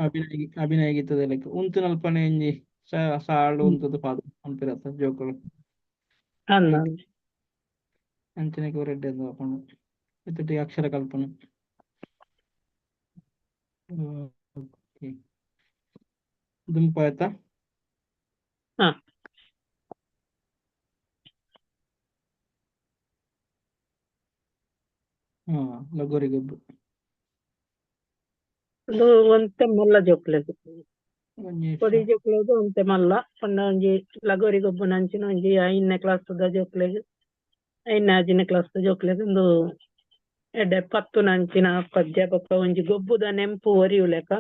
ಅಭಿನಯ ಅಭಿನಯ ಗೀತದ ಲೈಕ್ ಉಂತುನಲ್ಪನೆ ಒಂಜಿ ಸಾಲು ಉಂತುದು ಪಾದ ಪನ್ಪಿರತ್ತ ಜೋಕುಲು. ಅಂದ್. ಅಂಚನೆ ರೆಡ್ಡಿ ಆಪುಂಡು ಇತ್ತೊಟ್ಟಿಗೆ ಅಕ್ಷರ ಕಲ್ಪನೆ. ಓಕೆ, ದುಂಪು ಆಯ್ತಾ? ಹಾ. ಹಾ, ಲಗೋರಿ ಗೊಬ್ಬು. ಉಂದು ಒಂತೆ ಮಲ್ಲ ಜೋಕ್ಲೆಗ್. ಒಂಜಿ ಪೊಡಿ ಜೋಕ್ಲೆಗ್ ಒಂತೆ ಮಲ್ಲ ಪಂಡ ಒಂಜಿ ಲಗೋರಿ ಗೊಬ್ಬುನ ಅಂಚಿನ ಒಂಜಿ 5ನೇ ಕ್ಲಾಸ್ ದ ಜೋಕ್ಲೆಗ್, 5ನೇ 6ನೇ ಕ್ಲಾಸ್ ದ ಜೋಕ್ಲೆಗ್ ಉಂದು ಎಡ್ಡೆ ಪತ್ತುನ ಅಂಚಿನ ಪದ್ಯ. ಬೊಕ್ಕ ಒಂಜಿ ಗೊಬ್ಬುದ ನೆಂಪು ಒರಿಯುಲೆಕ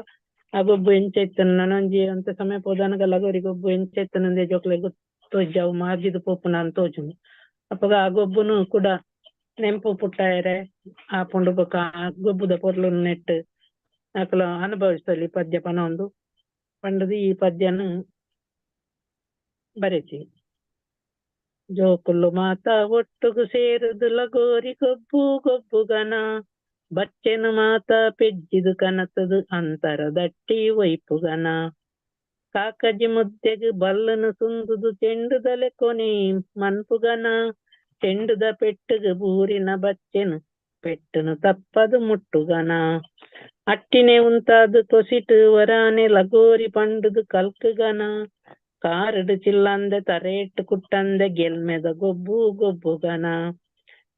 ಆ ಗೊಬ್ಬು ಎಂಚ ಇತ್ತುಂಡು ನನೊಂಜಿ ಒಂತೆ ಸಮಯ ಪೋದಾನಗ ಲಗೋರಿ ಗೊಬ್ಬು ಎಂಚ ಇತ್ತುಂಡು ಜೋಕ್ಲೆಗ್ ತೋಜಿ ಅವು ಮಾಜಿದ್ ಪೋಪುನ ಅಂದ್ ತೋಜುಂಡು. ಅಪಗ ಆ ಗೊಬ್ಬುನು ಕೂಡ ನೆಂಪು ಪುಟ್ಟಾಯೆರೆ ಆಪುಂಡು. ಬೊಕ್ಕ ಆ ಗೊಬ್ಬುದ ಪೊರ್ಲುನು ನೆಟ್ಟ್ ಅಕುಲು ಅನುಭವಿಸಲಿ ಪದ್ಯ ಪನೊಂದು ಪಂಡುದು ಈ ಪದ್ಯನ್ ಬರೆತಿ. ಜೋಕುಲು ಮಾತ ಒಟ್ಟುಗು ಸೇರುದು ಲಗೋರಿ ಗೊಬ್ಬು ಗೊಬ್ಬುಗನ, ಬಚ್ಚೆನು ಮಾತ ಪೆಜ್ಜಿದು ಕನತದು ಅಂತರ ದಟ್ಟಿ ಒಯ್ಪುಗನ, ಕಾಕಜಿ ಮುದ್ದೆಗ್ ಬಲ್ಲನು ಸುಂದುದು ಚೆಂಡುದಲೆ ಕೊನೆ ಮನ್ಪುಗನ, ಚೆಂಡುದ ಪೆಟ್ಟುಗು ಬೂರಿನ ಬಚ್ಚೆನು ಪೆಟ್ಟುನು ತಪ್ಪದು ಮುಟ್ಟುಗನ, ಅಟ್ಟಿನೆ ಉಂತಾದ್ ಕೊಸಿಟ್ ವರಾನೆ ಲಗೋರಿ ಪಂಡುದು ಕಲ್ಕುಗನ, ಕಾರುಡು ಚಿಲ್ಲಂದೆ ತರೇಟ್ ಕುಟ್ಟಂದೆ ಗೆಲ್ಮೆದ ಗೊಬ್ಬು ಗೊಬ್ಬುಗನ,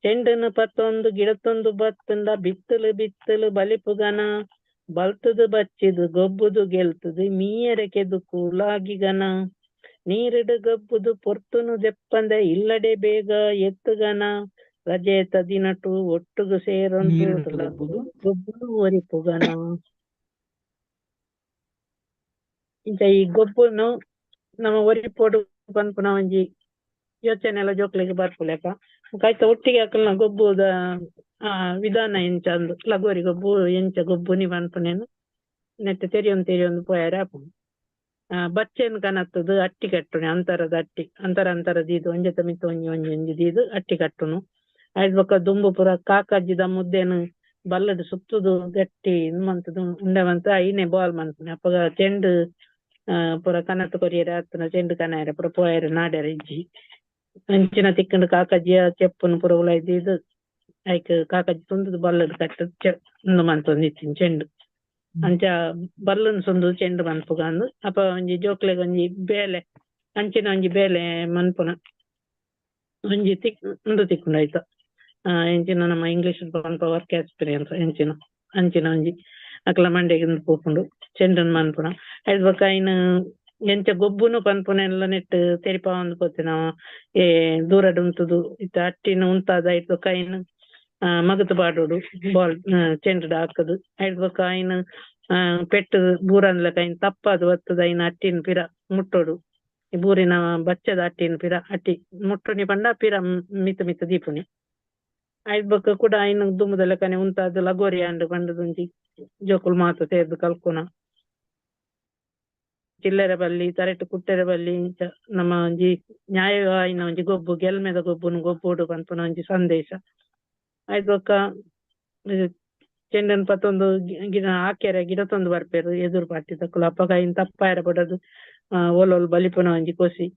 ಚೆಂಡುನು ಪತ್ತೊಂದು ಗಿಡತೊಂದು ಬತ್ತುಂಡ ಬಿತ್ತಲು ಬಿತ್ತಲು ಬಲಿಪುಗನ, ಬಲ್ತುದು ಬಚ್ಚಿದು ಗೊಬ್ಬುದು ಗೆಲ್ತುದು ಮೀಯರೆ ಕೆದುಕು ಲಾಗಿಗನ, ನೀರಿಡು ಗೊಬ್ಬುದು ಪೊರ್ತುನು ದೆಪ್ಪಂದೆ ಇಲ್ಲಡೆ ಬೇಗ ಎತ್ತುಗನ, ರಜೆತ ದಿನಟು ಒಟ್ಟುಗು ಸೇರೊಂದು ನೀರಿಡು ಗೊಬ್ಬುದು ಗೊಬ್ಬುನು ಒರಿಪುಗನ. ಇಂಚ ಈ ಗೊಬ್ಬುನು ನಮ್ಮ ಒರಿಪೊಡು ಪನ್ಪುನ ಒಂಜಿ ಯೋಚನೆ ಎಲ್ಲ ಜೋಕ್ಲೆಗ್ ಬರ್ಪುಲೆಕ ಐತ ಒಟ್ಟಿಗೆ ಅಕಲ್ನ ಗೊಬ್ಬುದ ವಿಧಾನ ಎಂಚ ಅಂದ್ ಲಗೋರಿ ಗೊಬ್ಬು ಎಂಚ ಗೊಬ್ಬುನಿ ಪನ್ಪುನೇನು ನೆಟ್ಟ್ ತೆರಿಯೊಂದು ತೆರಿಯೊಂದು ಪೋಯೆರೆ ಆಪುಂಡು. ಬಚ್ಚೆನ್ ಕನತ್ತುದು ಅಟ್ಟಿ ಕಟ್ಟುನೆ, ಅಂತರದ ಅಟ್ಟಿ ಅಂತರ ಅಂತರ ದೀದ್ ಒಂಜೆತ ಮಿತ್ತ್ ಒಂಜಿ ಒಂಜಿ ಒಂಜಿ ದೀದ್ ಅಟ್ಟಿ ಕಟ್ಟುನು. ಐದ್ ಬೊಕ್ಕ ದುಂಬು ಪೂರ ಕಾಕಜಿದ ಮುದ್ದೆನ್ ಬಲ್ಲಡ್ ಸುತ್ತುದು ಗಟ್ಟಿ ಇಂದ್ ಮಂತುದು ಉಂಡೆ ಮಂತ್ ಐನೆ ಬಾಲ್ ಮನ್ಪುನೆ. ಅಪಗ ಚೆಂಡು ಪೂರ ಕನತ್ ಕೊರಿಯೆರೆ ಆತುಂಡ ಚೆಂಡು ಕನಯೆರೆ ಪೂರ ಪೋಯೆರೆ ನಾಡ್ಯೆರೆ ಇಜ್ಜಿ. ಅಂಚಿನ ತಿಕ್ಕುಂಡು ಕಾಕಜಿಯ ಚೆಪ್ಪುನು ಪೂರ ಉಲಾಯಿ ದೀದ್ ಐಕ್ ಕಾಕಜಿ ತುಂದುದು ಬಲ್ಲಡ್ ಕಟ್ಟುದು ಉಂದು ಮಂತೊಂದಿತ್ತಿನಿ ಚೆಂಡು. ಅಂಚ ಬಲ್ಲುನ್ ಸುಂದುದು ಚೆಂಡು ಮನ್ಪುಗ ಅಂದ್. ಅಪ ಒಂಜಿ ಜೋಕ್ಲೆಗ್ ಒಂಜಿ ಬೇಲೆ ಅಂಚಿನ ಒಂಜಿ ಬೇಲೆ ಮನ್ಪುನ ಒಂಜಿ ತಿಕ್ ಉಂದು ತಿಕ್ಕುಂಡು ಐತ. ಎಂಚಿನ ನಮ್ಮ ಇಂಗ್ಲಿಷ್ ಪನ್ಪ ವರ್ಕ್ ಎಕ್ಸ್ಪೀರಿಯನ್ಸ್ ಎಂಚಿನ ಅಂಚಿನ ಒಂಜಿ ಅಕ್ಲ ಮಂಡೆಗ್ ಇಂದ್ ಪೋಪುಂಡು ಚೆಂಡುನ್ ಮನ್ಪುನ. ಐದ್ ಬೊಕ್ಕ ಐನ್ ಎಂಚ ಗೊಬ್ಬುನು ಪನ್ಪುನ ಎಲ್ಲ ನೆಟ್ಟ್ ತೆರಿಪಾವೊಂದು ಪೋತಿನ. ಏ ದೂರಡ್ ಉಂತುದು ಇತ್ತೆ ಅಟ್ಟಿನ್ ಉಂತಾದ್ ಐಟ್ ಬೊಕ್ಕ ಐನ್ ಮಗತ್ ಪಾಡೊಡು ಬಾಲ್ ಚೆಂಡುಡ್ ಹಾಕುದು. ಐಡ್ ಬೊಕ್ಕ ಐನ್ ಪೆಟ್ಟ್ ಬೂರಂದ್ಲೆಕ ಐನ್ ತಪ್ಪಾದ್ ಬತ್ತುದು ಐನ್ ಅಟ್ಟಿನ್ ಪಿರ ಮುಟ್ಟೊಡು. ಈ ಬೂರಿನ ಬಚ್ಚದ ಅಟ್ಟಿನ್ ಪಿರ ಅಟ್ಟಿ ಮುಟ್ಟುನಿ ಪಂಡ ಪಿರ ಮಿತ್ತ್ ಮಿತ್ತ್ ದೀಪುನಿ. ಐದ್ ಬೊಕ್ಕ ಕೂಡ ಐನ್ ದುಂಬುದ ಲೆಕ್ಕನೆ ಉಂತಾದ್ ಲಗೋರಿ ಆಂಡ್ ಪಂಡುದು ಒಂಜಿ ಜೋಕುಲು ಮಾತ ಸೇರ್ದ್ ಕಲ್ಕುನ. ಚಿಲ್ಲರೆ ಬಲ್ಲಿ ತರೆಟ್ ಕುಟ್ಟೆರೆ ಬಲ್ಲಿ ಇಂಚ ನಮ್ಮ ಒಂಜಿ ನ್ಯಾಯವಾಯಿನ ಒಂಜಿ ಗೊಬ್ಬು ಗೆಲ್ಮೆದ ಗೊಬ್ಬುನು ಗೊಬ್ಬೊಡು ಪನ್ಪುನ ಒಂಜಿ ಸಂದೇಶ. ಐದ್ ಬೊಕ್ಕ ಚೆಂಡನ್ ಪತ್ತೊಂದು ಗಿಡ ಹಾಕ್ಯರೆ ಗಿಡ ತಂದು ಬರ್ಪೆರ್ ಎದುರು ಪಾರ್ಟಿದಕುಲು. ಅಪಗ ಐನ್ ತಪ್ಪಾಯೆರೆ ಬಡದು ಓಲೋಲು ಬಲಿಪುನ ಒಂಜಿ ಕೊಸಿ.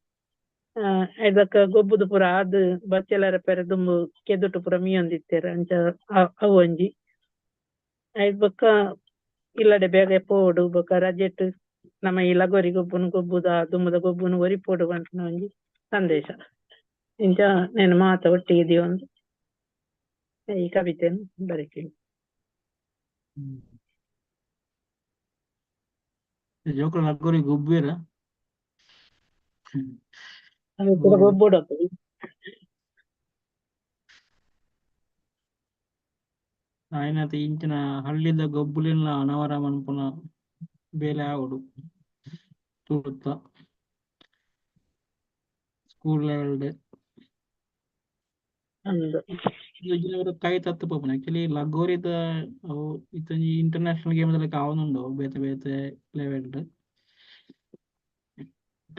ಐದ್ ಬೊಕ್ಕ ಗೊಬ್ಬುದು ಪೂರ ಆದ್ ಬಚ್ಚೆಲರ ಪೆರೆ ದುಂಬು ಕೆದುಟು ಪೂರ ಮೀಯೊಂದಿತ್ತೆರ್ ಅಂಚ ಅವು ಒಂಜಿ. ಐದ್ ಬೊಕ್ಕ ಇಲ್ಲಡೆ ಬೇಗ ಪೋವೊಡು ಬೊಕ್ಕ ರಜೆಟ್ ನಮ್ಮ ಈ ಲಗೋರಿ ಗೊಬ್ಬುನು ಗೊಬ್ಬುದ ದುಂಬುದ ಗೊಬ್ಬುನು ಒರಿಪೊಡು ಪನ್ಪುನ ಒಂಜಿ ಸಂದೇಶ. ಇಂಚ ನೇನ್ ಮಾತ ಒಟ್ಟಿಗೆ ದೀವೊಂದು ಈ ಕವಿತೆನ್ ಬರೆತೀನಿ. ಜೋಕುಲು ಲಗೋರಿ ಗೊಬ್ಬುವೆರಾ? ಅದು ಕೂಡ ಊರುಡು. ಗೊಬ್ಬುಡಪ್ಪು. ಆಯ್ನತ ಇಂಚಿನ ಹಳ್ಳಿದ ಗೊಬ್ಬುಲೆನ್ಲ ಅನಾವರ ಮನ್ಪುನ ಬೇಲೆ ಆವೊಡು ತುಳುತ ಸ್ಕೂಲ್ ಲೆವೆಲ್ ಡ್. ಅಂದ್. ಯೋಜನೆ ಕೈ ತತ್ತ್ ಪೋಪುನ ಆಕ್ಚುಲಿ ಲಗೋರಿದ ಅವು ಇತ್ತೊಂಜಿ ಇಂಟರ್ನ್ಯಾಷನಲ್ ಗೇಮ್ ದ ಲೆಕ್ಕ ಆವೊಂದುಂಡು ಬೇತೆ ಬೇತೆ ಲೆವೆಲ್ ಡ್.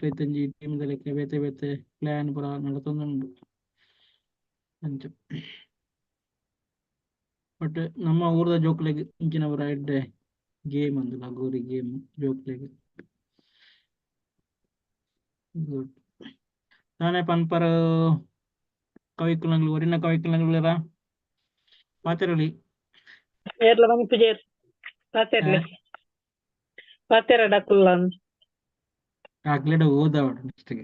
ಇತ್ತೊಂಜಿ ಟೀಮ್ ದ ಲೆಕ್ಕ ಬೇತೆ ಬೇತೆ ಪ್ಲಾನ್ ಪೂರ ನಡತೊಂದುಂಡು ಅಂಚ. ಬಟ್ ನಮ್ಮ ಊರ್ದ ಜೋಕ್ಲೆಗ್ ಇಂಚಿನ ಪೂರ ಎಡ್ಡೆ ಗೇಮ್ ಅಂದ್ ಲಗೋರಿ ಗೇಮ್ ಜೋಕ್ಲೆಗ್. ಗುಡ್. ದಾನೆ ಪನ್ಪರ್ ಕವಿಕುಲಂಗ್ಲು ಒರಿನ ಕವಿಕುಲಂಗ್ಲು ಪಾತೆರೊಲಿ. ಏರ್ಲ ಮನ್ಪುಜೆರ್ ಪಾತೆರ್ಲೆ. ಪಾತೆರಡ ಕುಲ್ಲನ್. ಅಕ್ಲೆಡ ಓದಾವಡ್ ನೆಕ್ಸ್ಟ್ ಗ್.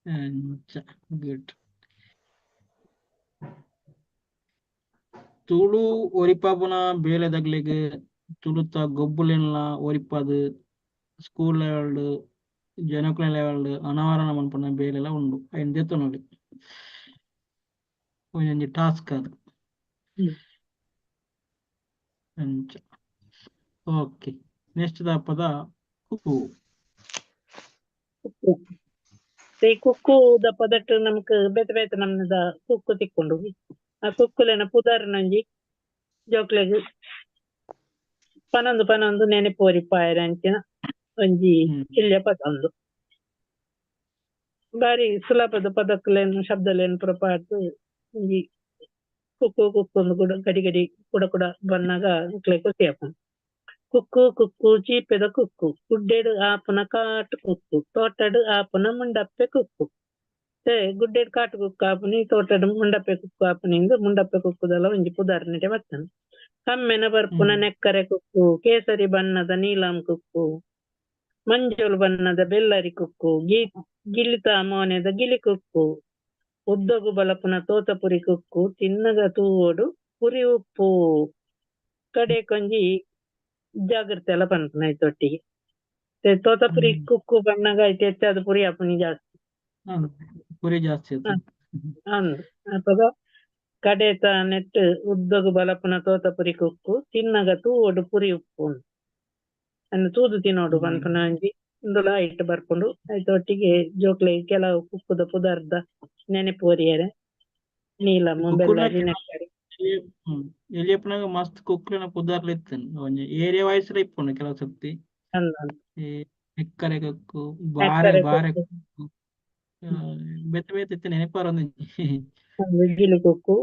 ಅಂಚ ಗುಡ್. ತುಳು ಒರಿಪಾಪುನ ಬೇಲೆದಗ್ಲೆಗ್ ತುಳುತ ಗೊಬ್ಬುಲೆನ್ಲ ಒರಿಪಾದ್ ಸ್ಕೂಲ್ ಲೆವೆಲ್ ಡ್ ಜನಕುಲೆ ಲೆವೆಲ್ ಡ್ ಅನಾವರಣ ಮನ್ಪುನ ಬೇಲೆಲ ಉಂಡು ಐನ್ ದೆತೊನೊಲಿ. ಒಂಜೊಂಜಿ ಟಾಸ್ಕ್ ಅದು. ಅಂಚ ಓಕೆ ನೆಕ್ಸ್ಟ್ ದ ಪದ ಕುಕ್ಕು. ಕುಕ್ಕು. ಈ ಕುಕ್ಕು ದ ಪದಟ್ ನಮಕ್ ಬೇತೆ ಬೇತೆ ನಮೂನೆದ ಕುಕ್ಕು ತಿಕ್ಕುಂಡು. ಆ ಕುಕ್ಕುಲೆನ ಪುದರ್ನೊಂಜಿ ಜೋಕ್ಲೆಗ್ ಪನೊಂದು ಪನೊಂದು ನೆನಪು ಒರಿಪಾಯೆರೆ ಅಂಚಿನ ಒಂಜಿ ಎಲ್ಯ ಪದ ಉಂದು. ಬಾರಿ ಸುಲಭದ ಪದಕುಲೆನ್ ಶಬ್ದಲೆನ್ ಪೂರ ಪಾಡ್ದ್ ಒಂಜಿ ಕುಕ್ಕು ಕುಕ್ಕು ಕೂಡ ಗಡಿ ಗಡಿ ಕುಡ ಕುಡ ಬನ್ನಗ ಅಕ್ಲೆಗ್ ಖುಷಿ ಆಪುಂಡು. ಕುಕ್ಕು ಕುಕ್ಕು ಚೀಪೆದ ಕುಕ್ಕು ಗುಡ್ಡೆಡ್ ಆಪುನ ಕಾಟ್ ಕುಕ್ಕು ತೋಟಡ್ ಆಪುನ ಮುಂಡಪ್ಪೆ ಕುಕ್ಕು. ಗುಡ್ಡೆಡ್ ಕಾಟ್ ಕುಕ್ಕು ಆಪುನಿ ತೋಟಡ್ ಮುಂಡಪ್ಪೆ ಕುಕ್ಕು ಆಪುನಿ ಇಂದ್ ಮುಂಡಪ್ಪೆ ಕುಕ್ಕುದಲ ಒಂಜಿ ಪುದರ್ನಿಡೆ ಬತ್ತುಂಡು. ಕಮ್ಮೆನ ಬರ್ಪುನ ನೆಕ್ಕರೆ ಕುಕ್ಕು ಕೇಸರಿ ಬಣ್ಣದ ನೀಲಂ ಕುಕ್ಕು ಮಂಜೋಲು ಬಣ್ಣದ ಬೆಲ್ಲರಿ ಕುಕ್ಕು ಗಿಲಿತ ಮೋನೆದ ಗಿಲಿ ಕುಕ್ಕು ಉದ್ದಗು ಬಲಪುನ ತೋತಪುರಿ ಕುಕ್ಕು ತಿನ್ನಗ ತೂವೊಡು ಪುರಿ ಉಪ್ಪು. ಕಡೆ ಕೊಂಜಿ ಜಾಗ್ರತೆ ಎಲ್ಲ ಪನ್ಪುನ ಐತೊಟ್ಟಿಗೆ. ತೋತಪುರಿ ಕುಕ್ಕು ಬಣ್ಣಗ ಐತೆ ಹೆಚ್ಚಾದ್ ಪುರಿ ಆಪುನಿ ಜಾಸ್ತಿ. ಪುರಿ ಜಾಸ್ತಿ. ಅಂದ್ ಅಪಗ ಕಡೆತ ನೆಟ್ ಉದ್ದಗು ಬಲಪುನ ತೋತಪುರಿ ಕುಕ್ಕು ತಿನ್ನಗ ತೂವೊಡು ಪುರಿ ಉಪ್ಪು ಅನ್ನು ತೂದು ತಿನ್ನೋಡು ಪನ್ಪುನ ಒಂಜಿ ಇಂದುಲ ಐಟ್ ಬರ್ಪುಂಡು. ಐತೊಟ್ಟಿಗೆ ಜೋಕ್ಲೆಗ್ ಕೆಲವು ಕುಕ್ಕುದ ಪುದರ್ದ ನೆನಪು ಒರಿಯರೆ ನೀಲಮ್ ಬೆಳ್ಳರಿ ನೆಕ್ಕರೆ. ಎಲಿಯಪ್ಪನಾಗ ಮಸ್ತ್ ಕುಕ್ಲೆನ ಪುದರ್ಲ ಇತ್ತುಂಡು ಒಂಜಿ ಏರಿಯಾ ವೈಸ್ ಲ ಇಪ್ಪುಂಡು ಕೆಲವು ಸರ್ತಿ. ನೆಕ್ಕರೆ ಕುಕ್ಕು ಬಾರೆ ಬಾರೆ ಕುಕ್ಕು ಬೇತೆ ಬೇತೆ ಇತ್ತು ನೆನಪಾರೊಂದಿಜ್ಜಿ. ಗಿಲಿ ಕುಕ್ಕು.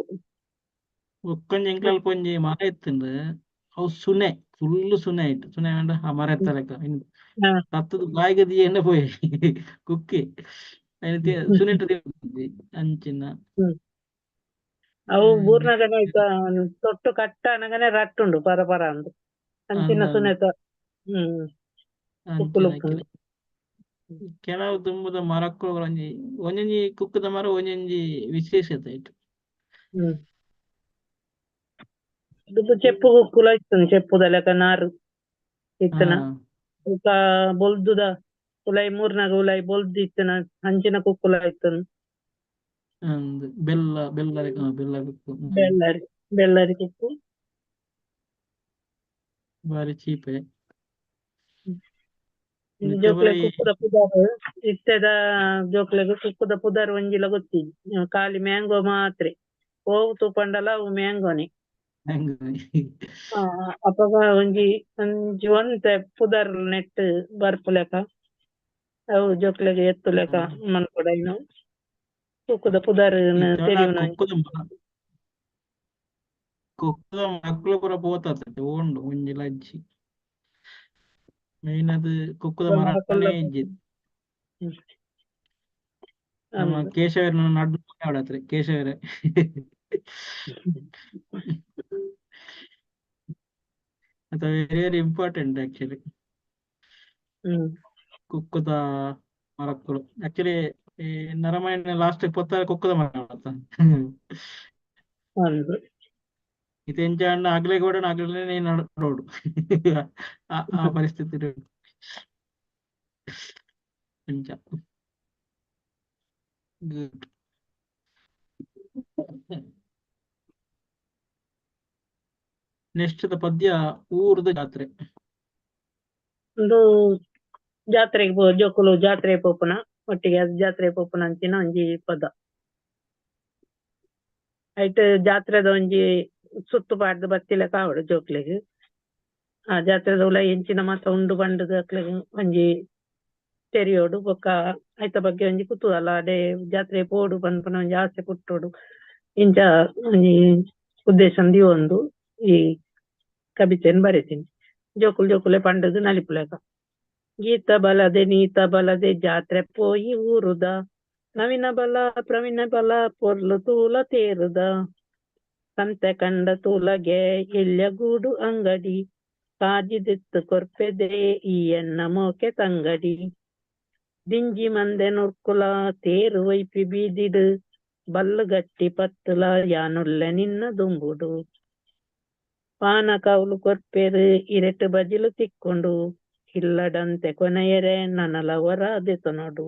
ಬೊಕ್ಕೊಂಜಿ ಎಂಕ್ಲಲ್ಪ ಒಂಜಿ ಮರ ಇತ್ತುಂಡು ಅವು ಸುನೆ ಫುಲ್ ಸುನೆ ಆಯ್ತು ಸುನೆ ಪಂಡ ಆ ಮರ ಎತ್ತಲೆಕ್ಕ ತತ್ತುದು ಬಾಯಿಗೆ ದೀಯೆಂಡ ಪೋಯಿ ಕುಕ್ಕಿ ಐನ್ ಸುನೆಟ್ ಅಂಚಿನ. ಅವು ಬೂರ್ನಗನೆ ತೊಟ್ಟು ಕಟ್ಟನಗನೆ ರಟ್ಟುಂಡು ಪರ ಪರ ಅಂದ್ ಅಂಚಿನ ಸುನೆತ. ಕುಕ್ಕುಲು. ಕೆಲವು ದುಂಬುದ ಮರಕ್ಕುಲು ಒಂಜಿ ಒಂಜೊಂಜಿ ಕುಕ್ಕುದ ಮರ ಒಂಜೊಂಜಿ ವಿಶೇಷತೆ ಐಟ್. ದುಂಬು ಚೆಪ್ಪು ಕುಕ್ಕುಲ ಇತ್ತುಂಡು ಚೆಪ್ಪುದ ಲೆಕ್ಕ ನಾರು ಇತ್ತನ ಬೊಕ ಬೊಲ್ದುದ ಉಲಾಯಿ ಮೂರ್ನಾಗ ಉಲಾಯಿ ಬೊಲ್ದು ಇತ್ತನ ಅಂಚಿನ ಕುಕ್ಕುಲ ಇತ್ತುಂಡು. ಬೆಲ್ಲ ಬೆಲ್ಲರಿ ಬೆಲ್ಲ ಕುಕ್ಕು. ಬೆಳ್ಳರಿ ಬೆಳ್ಳರಿ ಕುಕ್ಕು. ಬಾರಿ ಚೀಪೆ. ಜೋಕ್ಲೆಗ್ ಕುಕ್ಕುದ ಪುದರ್ ಇತ್ತೆದ ಜೋಕ್ಲೆಗ್ ಕುಕ್ಕುದ ಪುದರ್ ಒಂಜಿಲ ಗೊತ್ತಿಜ್ಜಿ ಖಾಲಿ ಮ್ಯಾಂಗೋ ಮಾತ್ರೆ ಓವು ತೂಪಂಡಲ ಅವು ಮ್ಯಾಂಗೋನೆ. ಅಪಗ ಒಂಜಿ ಒಂಜಿ ಒಂತೆ ಪುದರ್ ನೆಟ್ ಬರ್ಪುಲೆಕ ಅವು ಜೋಕ್ಲೆಗ್ ಎತ್ತುಲೆಕ ಮನ್ಪೊಡಾಯಿನವು ಕುಕ್ಕುದ ಪುದರ್ ತೆರಿಯುನ. ಕುಕ್ಕುದ ಮಕ್ಕಳು ಪೂರ ಪೋತತ್ತೆ ಓಂಡು ಒಂಜಿ ಲಜ್ಜಿ ಮೇನ್ ಅದು ಕುಕ್ಕುದ ಮರನೇ ಇಜ್ಜಿ. ನಮ್ಮ ಕೇಶವರನ ನಡ್ದು ಆಡತ್ರೆ ಕೇಶವರೇ. ಅದು very very important actually ಕುಕ್ಕುದ ಮರಕ್ಕುಲು. Actually ಈ ನರಮಾಯಣ ಲಾಸ್ಟ್ ಪೊತ್ತ ಕುಕ್ಕುದ ಮರ ಇದು ಎಂಚ ಅಗ್ಲೆ ಕೂಡ ಅಗ್ಲೇ ನಡೋಡು ಆ ಪರಿಸ್ಥಿತಿ. ಅಂಚ ಗುಡ್. ನೆಕ್ಸ್ಟ್ the ಪದ್ಯ ಊರದ ಜಾತ್ರೆ. ಒಂದು ಜಾತ್ರೆಗೆ ಜೋಕುಲು ಜಾತ್ರೆ ಪೋಪುನ ಒಟ್ಟಿಗೆ ಅದು ಜಾತ್ರೆ ಪೋಪುನ ಅಂಚಿನ ಒಂಜಿ ಪದ. ಐಟ್ ಜಾತ್ರೆದ ಒಂಜಿ ಸುತ್ತು ಪಾಡ್ದು ಬತ್ತಿಲ ಕಾವಡು ಜೋಕ್ಲೆಗ್. ಆ ಜಾತ್ರೆದ ಉಲ ಎಂಚಿನ ಮಾತ ಉಂಡು ಪಂಡುದು ಅಕ್ಲೆಗ್ ಒಂಜಿ ತೆರಿಯೋಡು ಬೊಕ್ಕ ಐತ ಬಗ್ಗೆ ಒಂಜಿ ಕುತೂಹಲ, ಅಡೆ ಜಾತ್ರೆ ಪೋಡು ಪನ್ಪುನ ಒಂಜಿ ಆಸೆ ಪುಟ್ಟೋಡು, ಇಂಚ ಒಂಜಿ ಉದ್ದೇಶ ದೀವೊಂದು ಈ ಕಬಿತೆನ್ ಬರೆತೀನಿ. ಜೋಕುಲು ಜೋಕುಲೆ ಪಂಡುದು ನಲಿಪುಲೆಕ. ಗೀತ ಬಲದೆ ನೀತ ಬಲದೆ ಜಾತ್ರೆ ಪೋಯಿ ಊರುದ, ನವೀನ ಬಲ ಪ್ರವೀಣ ಬಲ ಪೊರ್ಲು ತೂಲ ತೇರುದ, ಸಂತೆ ಕಂಡ ತೂಲಗೆ ಎಲ್ಯ ಗೂಡು ಅಂಗಡಿ, ಕಾಜಿದಿತ್ತು ಕೊರ್ಪೆದೆ ಈ ಎನ್ನ ಮೋಕೆ ತಂಗಡಿ, ದಿಂಜಿ ಮಂದೆ ನುರ್ಕುಲ ತೇರು ವೈಪಿ ಬೀದಿಡು, ಬಲ್ಲು ಗಟ್ಟಿ ಪತ್ತುಲ ಯಾನುಲ್ಲೆ ನಿನ್ನ ದುಂಬುಡು, ಪಾನ ಕೌಲು ಕೊರ್ಪೆರು ಇರೆಟ್ಟು ಬಜಿಲು ತಿಕ್ಕೊಂಡು, ಇಲ್ಲಡಂತೆ ಕೊನೆಯರೆ ನನಲ ಹೊರ ದೆತೊನೊಡು,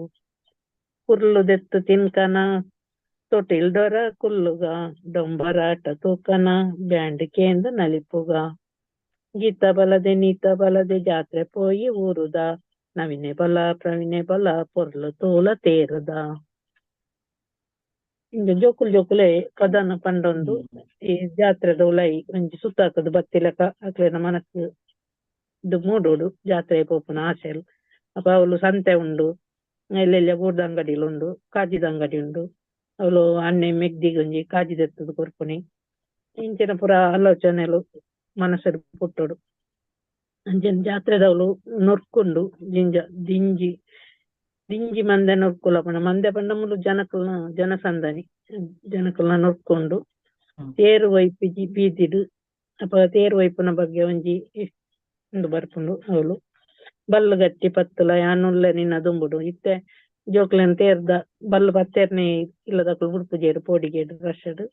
ಕುರ್ಲು ದೆತ್ತು ತಿನ್ಕನ ತೊಟಿಲ್ ಡೊರ ಕುಲ್ಲುಗ, ಡೊಂಬರಾಟ ತೂಕನ ಬ್ಯಾಂಡ್ ಕೇಂದ್ ನಲಿಪುಗ, ಗೀತ ಬಲದೆ ನೀತ ಬಲದೆ ಜಾತ್ರೆ ಪೋಯಿ ಊರುದ, ನವಿನೆ ಬಲ ಪ್ರವೀಣೆ ಬಲ ಪೊರ್ಲು ತೂಲ ತೇರುದ. ಇಂಚ ಜೋಕುಲು ಜೋಕುಲೆ ಪದನ ಪಂಡೊಂದು ಈ ಜಾತ್ರೆದ ಉಲೈ ಒಂಜಿ ಸುತ್ತಾಕದು ಬತ್ತಿಲಕ ಅಕ್ಲೆನ ಮನಸ್ಸು ಇದು ಮೂಡೋಡು ಜಾತ್ರೆ ಪೋಪುನ ಆಸೆಲು. ಅಪ ಅವ್ಲು ಸಂತೆ ಉಂಡು, ಎಲ್ಲೆಲ್ಲ ಗೂಡ್ದ ಅಂಗಡಿಲು ಉಂಡು, ಕಾಜಿದ ಅಂಗಡಿ ಉಂಡು, ಅವಳು ಅಣ್ಣೆ ಮೆಗ್ದಿಗೆ ಒಂಜಿ ಕಾಜಿ ದೆತ್ತದು ಕೊರ್ಪುನಿ, ಇಂಚಿನ ಪೂರ ಆಲೋಚನೆಲು ಮನಸ್ಸು ಪುಟ್ಟೋಡು. ಅಂಚಿನ ಜಾತ್ರೆದವ್ಲು ನುರ್ಕುಂಡು ಜಿಂಜ ದಿಂಜಿ ದಿಂಜಿ ಮಂದೆ ನುರ್ಕುಲ ಪಂಡ ಮಂದೆ ಪಂಡ ಮುಲು ಜನಕುಲ್ನ ಜನಸಂದಣಿ ಜನಕುಲ್ನ ನುರ್ಕೊಂಡು ತೇರು ವೈಪಿ ಬೀದಿಡು. ಅಪ ತೇರು ವೈಪುನ ಬಗ್ಗೆ ಒಂಜಿ ಉಂದು ಬರ್ಪುಂಡು. ಅವಳು ಬಲ್ಲು ಗಟ್ಟಿ ಪತ್ತುಲ ಯಾನುಲ್ಲ ನಿನ್ನ ದುಂಬುಡು, ಇತ್ತೆ ಜೋಕ್ಲೆನ್ ತೇರ್ದ ಬಲ್ಲು ಪತ್ತೇರ್ನೆ ಇಲ್ಲದಕುಲು ಬುಡ್ಪುಜೇರು ಪೋಡಿಗೇಡು ರಶಡ್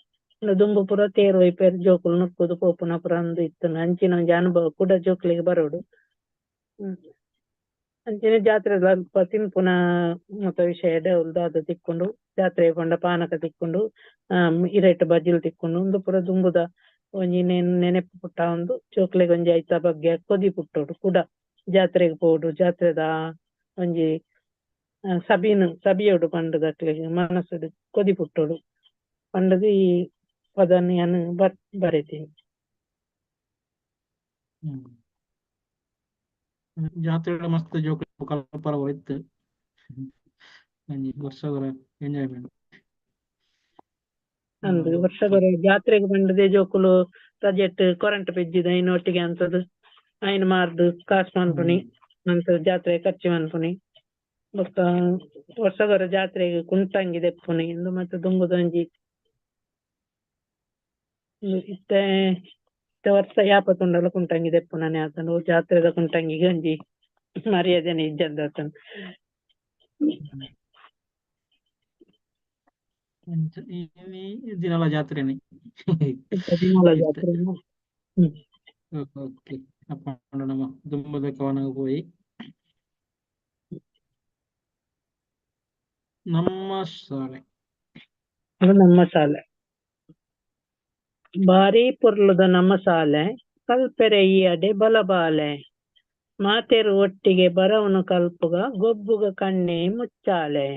ದುಂಬು ಪೂರ ತೇರು ವೈಪೇರು ಜೋಕುಲು ನುರ್ಕುದು ಪೋಪುನ ಪೂರ ಅಂದು ಇತ್ತು. ಅಂಚಿನ ಒಂಜಿ ಅನುಭವ ಕೂಡ ಜೋಕ್ಲೆಗ್ ಬರೋಡು. ಅಂಚನೆ ಜಾತ್ರೆ ಅಲ್ಪ ತಿನ್ಪುನ ಮತ ವಿಷಯ ದಾದ ತಿಕ್ಕೊಂಡು, ಜಾತ್ರೆ ಪಂಡ ಪಾನಕ ತಿಕ್ಕೊಂಡು, ಇರೆಟ್ ಬಜಿಲ್ ತಿಕ್ಕೊಂಡು, ಉಂದು ಪೂರ ದುಂಬುದ ಒಂಜಿ ನೆನೆಪು ಪುಟ್ಟ ಒಂದು ಜೋಕ್ಲೆಗ್ ಒಂಜಿ ಐತ ಬಗ್ಗೆ ಕೊದಿ ಪುಟ್ಟೋಡು ಕೂಡ. ಜಾತ್ರೆಗ್ ಪೋಡು ಜಾತ್ರೆದ ಒಂಜಿ ಸಬಿನು ಸಬಿಯೋಡು ಪಂಡದಕ್ಲೆಗ್ ಮನಸ್ಸುಡು ಕೊದಿ ಪುಟ್ಟೋಡು ಪಂಡದು ಈ ಪದನ್ ಯಾನ್ ಬರೆತೀನಿ. ಜಾತ್ರೆ ಮಸ್ತ್ ಜೋಕುಲು ಕಲ್ಪರ ಇತ್ತು, ಒಂಜಿ ವರ್ಷದ ಎಂಜಾಯ್ಮೆಂಟ್. ಅಂದ್ ವರ್ಷಗೊರ ಜಾತ್ರೆಗ್ ಪಂಡದೆ ಜೋಕುಲು ರಜೆಟ್ ಕೊರಂಟ್ ಪೆಜ್ಜಿದ ಐನೊಟ್ಟಿಗೆ ಅಂತದು ಐನ್ ಮಾರ್ದು ಕಾಸು ಮನ್ಪುನಿ, ನಂತರ ಜಾತ್ರೆ ಖರ್ಚು ಮನ್ಪುನಿ, ಬೊಕ್ಕ ವರ್ಷಗೊರ ಜಾತ್ರೆಗ್ ಕುಂಟಂಗಿ ದೆಪ್ಪುನಿ ಇಂದು ಮತ್ತೆ ದುಂಬುದ ಒಂಜಿ ಇತ್ತೆ ಇತ್ತೆ ವರ್ಷ ಯಾಪ ತುಂಡಲ ಕುಂಟಂಗಿ ದೆಪ್ಪುನನೆ ಆತಂಡು ಜಾತ್ರೆದ ಕುಂಟಂಗಿಗೆ ಒಂಜಿ ಮರ್ಯಾದೆನೆ ಇಜ್ಜಂದ ಆತಂಡ್. ದಿನಲ ಜಾತ್ರೆನೆ ದಿನಲ ಜಾತ್ರೆ. ಓಕೆ ಅಪ್ಪಂಡ ನಮ್ಮ ದುಂಬುದ ಕವನಗ ಪೋಯಿ. ನಮ್ಮ ಶಾಲೆ. ಅದು ನಮ್ಮ ಶಾಲೆ ಬಾರಿ ಪೊರ್ಲುದ ನಮ್ಮ ಶಾಲೆ, ಕಲ್ಪೆರೆ ಈ ಅಡೆ ಬಲಬಾಲೆ, ಮಾತೆರು ಒಟ್ಟಿಗೆ ಬರವನು ಕಲ್ಪುಗ ಗೊಬ್ಬುಗ ಕಣ್ಣೆ ಮುಚ್ಚಾಲೆ,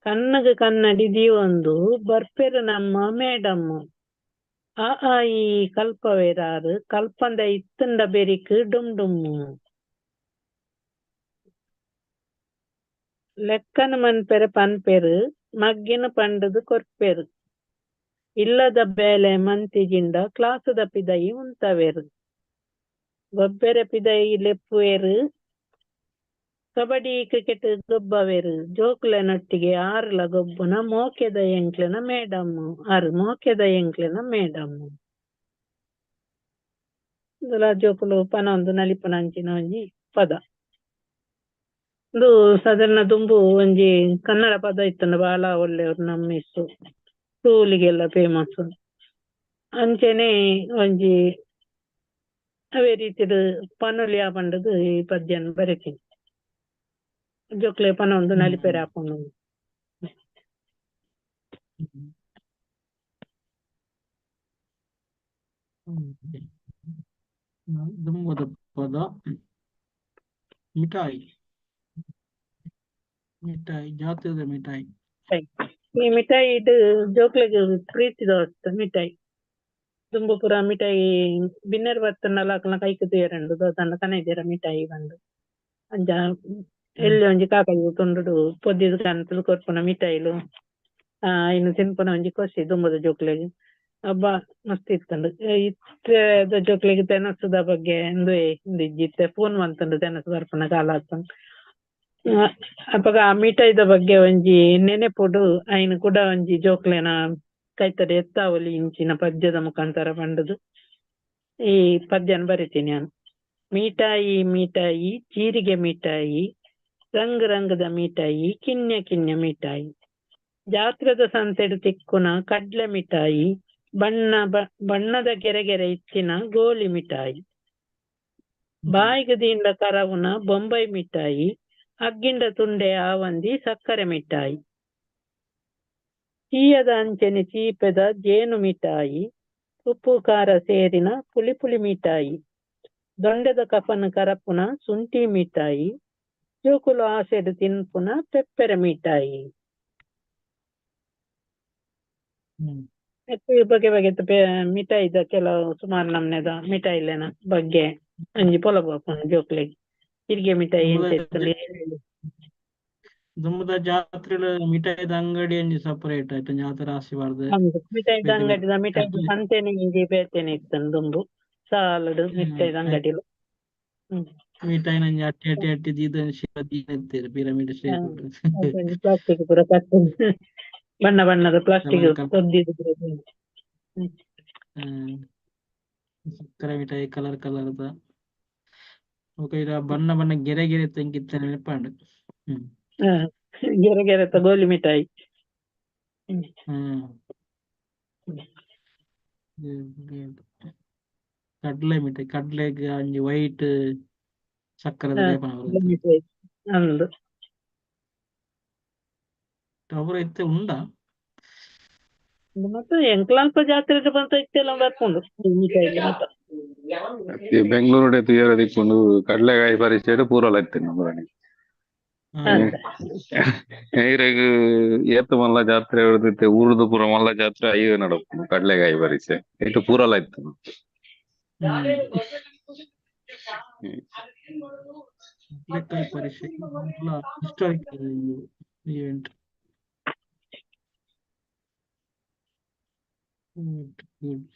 ಕಣ್ಣಗ ಕನ್ನಡಿ ದೀವೊಂದು ಬರ್ಪೆರು ನಮ್ಮ ಮೇಡಮ್, ಆ ಆ ಈ ಕಲ್ಪವೇರಾರು ಕಲ್ಪಂದ ಇತ್ತಂಡ ಬೆರಿಕ್ ಡುಮ್ ಡುಮ್ಮು, ಲೆಕ್ಕನ ಮನ್ಪೆರೆ ಪನ್ಪೆರು ಮಗ್ಗಿನ ಪಂಡದು ಕೊರ್ಪೆರು, ಇಲ್ಲದ ಬೇಲೆ ಮಂತಿಜಿಂಡ ಕ್ಲಾಸುದ ಪಿದಯಿ ಉಂತವೇರು, ಗೊಬ್ಬೆರೆ ಪಿದಯಿ ಲೆಪ್ಪುವೇರು ಕಬಡ್ಡಿ ಕ್ರಿಕೆಟ್ ಗೊಬ್ಬವೇರು, ಜೋಕುಲೆನೊಟ್ಟಿಗೆ ಆರ್ಲ ಗೊಬ್ಬುನ ಮೋಕೆದ ಎಂಕ್ಲೆನ ಮೇಡಮ್, ಆರು ಮೋಕೆದ ಎಂಕ್ಲೆನ ಮೇಡಮ್. ಇಂದುಲ ಜೋಕುಲು ಪನೊಂದು ನಲಿಪುನ ಅಂಚಿನ ಒಂಜಿ ಪದ. ಇಂದು ಸಾಧಾರಣ ದುಂಬು ಒಂಜಿ ಕನ್ನಡ ಪದ ಇತ್ತಂಡ ಬಾಳ ಒಳ್ಳೆಯವರು ನಮ್ಮ ಮಿಸ್ಸು, ಸ್ಕೂಲಿಗೆಲ್ಲ ಫೇಮಸ್. ಅಂಚೆನೆ ಒಂಜಿ ಅವೇ ರೀತಿಡ್ ಪನುಲಿಯ ಪಂಡದು ಈ ಪದ್ಯನ್ ಬರೆತೀನಿ. ಜೋಕ್ಲೆ ಪನೊಂದು ನಲಿಪೆರೆ ಆಪುಂಡು. ದುಂಬುದ ಪದ ಮಿಠಾಯಿ, ಮಿಠಾಯಿ ಜಾತ್ರೆದ ಮಿಠಾಯಿ. ಈ ಮಿಠಾಯಿ ಇದು ಜೋಕ್ಲೆಗ್ ಪ್ರೀತಿದ ವಸ್ತು ಮಿಠಾಯಿ. ದುಂಬು ಪೂರ ಮಿಠಾಯಿ ಬಿನ್ನೆರ್ ಬತ್ತುಂಡಲ ಅಕಲ್ನ ಕೈಕ್ ತೂಯೆರುಂಡು ದಾದಾಂಡ ಕನೈದೆರ ಮಿಠಾಯಿ ಪಂದ್. ಅಂಚ ಎಲ್ಯ ಒಂಜಿ ಕಾಕಜಿ ತುಂಡುಡು ಪೊದ್ದಿದ್ ಕಂತುದು ಕೊರ್ಪುನ ಮಿಠಾಯಿಲು ಐನ್ ತಿನ್ಪುನ ಒಂಜಿ ಖುಷಿ ದುಂಬುದ ಜೋಕ್ಲೆಗ್. ಅಬ್ಬಾ ಮಸ್ತ್ ಇತ್ತುಂಡು. ಇತ್ತೆದ ಜೋಕ್ಲೆಗ್ ತೆನಸುದ ಬಗ್ಗೆ ಇಂದುವೆ ಇಂದು ಇಜ್ಜಿ, ಇತ್ತೆ ಫೋನ್ ಮಂತುಂಡು ತೆನಸು ಬರ್ಪುನ ಕಾಲ ಆತುಂಡು. ಅಪಗ ಆ ಮಿಠಾಯಿದ ಬಗ್ಗೆ ಒಂಜಿ ನೆನೆಪುಡು ಐನ್ ಕೂಡ ಒಂಜಿ ಜೋಕ್ಲೆನ ಕೈತಡೆ ಎತ್ತಾವಲಿ ಇಂಚಿನ ಪದ್ಯದ ಮುಖಾಂತರ ಪಂಡುದು ಈ ಪದ್ಯನ ಬರಿತೀನಿ ನಾನು. ಮೀಠಾಯಿ ಮೀಠಾಯಿ ಜೀರಿಗೆ ಮಿಠಾಯಿ, ರಂಗ್ ರಂಗದ ಮಿಠಾಯಿ, ಕಿನ್ಯ ಕಿನ್ಯ ಮಿಠಾಯಿ, ಜಾತ್ರೆದ ಸಂತೆಡ್ ತಿಕ್ಕುನ ಕಡ್ಲೆ ಮಿಠಾಯಿ, ಬಣ್ಣ ಬಣ್ಣದ ಗೆರೆ ಗೆರೆ ಇತ್ತಿನ ಗೋಲಿ ಮಿಠಾಯಿ, ಬಾಯಿಗೆ ದಿಂಡ ಕರವುನ ಬೊಂಬೈ ಮಿಠಾಯಿ, ಅಗ್ಗಿಂಡ ತುಂಡೆ ಆವಂದಿ ಸಕ್ಕರೆ ಮಿಠಾಯಿ, ಚೀಯದ ಅಂಚನೆ ಚೀಪೆದ ಜೇನು ಮಿಠಾಯಿ, ಉಪ್ಪು ಖಾರ ಸೇರಿನ ಪುಳಿ ಪುಳಿ ಮಿಠಾಯಿ, ದೊಂಡೆದ ಕಫನ ಕರಪುನ ಶುಂಠಿ ಮಿಠಾಯಿ, ಜೋಕುಲು ಆಸೆಡ್ ತಿನ್ಪುನ ಪೆಪ್ಪೆರೆ ಮಿಠಾಯಿ. ಬಗೆ ಬಗೆ ಮಿಠಾಯಿದ ಕೆಲವು ಸುಮಾರು ನಮ್ನೆದ ಮಿಠಾಯಿಲೆನ ಬಗ್ಗೆ ಒಂಜಿ ಪೊಲಬು ಆಪುಂಡು ಜೋಕ್ಲೆಗ್. ಜೀರಿಗೆ ಮಿಠಾಯಿ ಎಂಚ ಇತ್ತುಂಡು. ದುಂಬುದ ಜಾತ್ರೆಲು ಮಿಠಾಯಿದ ಅಂಗಡಿ ಒಂಜಿ ಸಪರೇಟ್ ಆಯ್ತು ಜಾತ್ರೆ ಆಶೀರ್ವಾದ. ಮಿಠಾಯಿದ ಅಂಗಡಿದ ಮಿಠಾಯಿದ ಸಂತೆನೆ ಇಂಜಿ ಬೇತೆನೆ ಇತ್ತುಂಡು ದುಂಬು ಸಾಲುಡು ಮಿಠಾಯಿದ ಅಂಗಡಿಲು. ಮಿಠಾಯಿನ ಒಂಜಿ ಅಟ್ಟಿ ಅಟ್ಟಿ ಅಟ್ಟಿ ದೀದ್ ಶಿವ pyramid shape plastic ಪೂರ ಕಟ್ಟು ಬಣ್ಣ ಬಣ್ಣದ ಪ್ಲಾಸ್ಟಿಕ್ ಕೊದ್ದಿದ್ದು. ಸಕ್ಕರೆ ಮಿಠಾಯಿ ಕಲರ್ ಕಲರ್ದ ಬಣ್ಣ ಬಣ್ಣ ಗೆರೆ ಗೆರೆ ತಂಗಿತ್ತ ನೆನಪಾಂಡು. ಗೆರೆ ಗೆರೆತ ಗೋಲಿ ಮಿಠಾಯಿ. ಕಡ್ಲೆ ಮಿಠಾಯಿ, ಕಡ್ಲೆಗ್ ಒಂಜಿ ವೈಟ್ ಸಕ್ಕರೆ ಅಂದು ಅವರ ಇತ್ತೆ ಉಂಡಾ? ಮತ್ತೆ ಎಂಕ್ಲಲ್ಪ ಜಾತ್ರೆ ಬಂತ ಇತ್ತೆಲ್ಲ ಬರ್ಪುಂಡು ಮಿಠಾಯಿ. ಬೆಂಗಳೂರು ತುಯರ ದಿಕ್ಕೊಂಡು ಕಡ್ಲೆಕಾಯಿ ಪರಿಚಯ ಪೂರಲ ಇತ್ತು ನಮ್ಮನೆ. ಈರೆಗ್ ಏತ್ ಮಲ್ಲ ಜಾತ್ರೆ ಇತ್ತೆ ಊರುದು ಪೂರ ಮಲ್ಲ ಜಾತ್ರೆ ಅಯ್ಯೋ ನಡಪುಂಡು ಕಡ್ಲೆಕಾಯಿ ಪರಿಚಯ ಇಟ್ಟು ಪೂರಲ ಇತ್ತು. ಕಡ್ಲೆಕಾಯಿ ಪರಿಚಯ ಹಿಸ್ಟಾರಿಕಲ್ ಇವೆಂಟ್.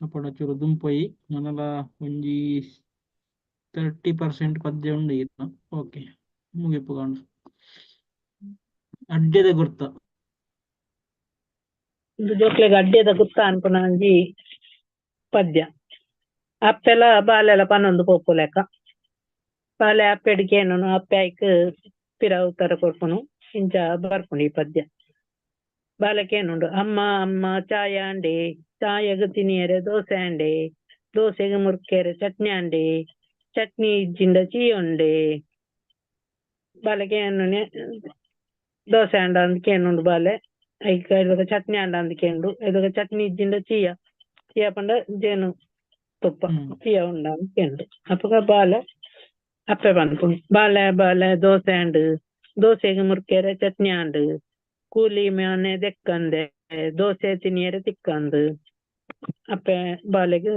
ಅಪಡ ಚೂರು ದುಂಪೊಯಿ ನನಲ ಒಂಜಿ 30% ಪದ್ಯ ಉಂಡು ಇತ್ತ. ಓಕೆ ಮುಗಿಪುಗಾಂಡು. ಅಡ್ಡೆದ ಗುರ್ತ. ಜೋಕ್ಲೆಗ್ ಅಡ್ಡೆದ ಗುರ್ತ ಅನ್ಪುನ ಒಂಜಿ ಪದ್ಯ. ಅಪ್ಪೆಲ ಬಾಲೆಲ ಪನೊಂದು ಪೋಪು ಲೆಕ್ಕ. ಬಾಲೆ ಅಪ್ಪೆಡ್ ಕೇನುನು, ಅಪ್ಪೆ ಐಕ್ ಪಿರ ಉತ್ತರ ಕೊರ್ಪುನು, ಇಂಚ ಬರ್ಪುಂಡು ಈ ಪದ್ಯ. ಬಾಲೆ ಕೇನುಂಡು, ಅಮ್ಮ ಅಮ್ಮ ಚಾಯ ಅಂಡೆ, ಚಾಯಗ್ ತಿನಿಯರೆ ದೋಸೆ ಅಂಡೆ, ದೋಸೆಗ್ ಮುರ್ಕೆರೆ ಚಟ್ನಿ ಅಂಡೆ, ಚಟ್ನಿ ಇಜ್ಜಿಂಡ ಚೀ ಉಂಡೆ. ಬಾಲೆ ಕೇನುನೆ ದೋಸೆ ಅಂಡ ಅಂದ್ ಕೇನುಂಡು ಬಾಲೆ, ಐಕ್ ಐದೊಕ ಚಟ್ನಿ ಅಂಡ ಅಂದ್ ಕೇಂಡು, ಐದೊಕ ಚಟ್ನಿ ಇಜ್ಜಿಂಡ ಚೀಯ, ಚೀಯ ಪಂಡ ಜೇನು ತುಪ್ಪ ಚೀಯ ಉಂಡ ಅಂದ್ ಕೇಂಡು. ಅಪಗ ಬಾಲೆ ಅಪ್ಪೆ ಪನ್ಪುಂಡು, ಬಾಲೆ ಬಾಲೆ ದೋಸೆ ಅಂಡು, ದೋಸೆಗ್ ಮುರ್ಕೆರೆ ಚಟ್ನಿ ಅಂಡು, ಕೂಲಿ ಮನೆ ದೆಕ್ಕಂದೆ, ದೋಸೆ ತಿನಿಯರೆ ತಿಕ್ಕಂದು. ಅಪ್ಪೆ ಬಾಲೆಗ್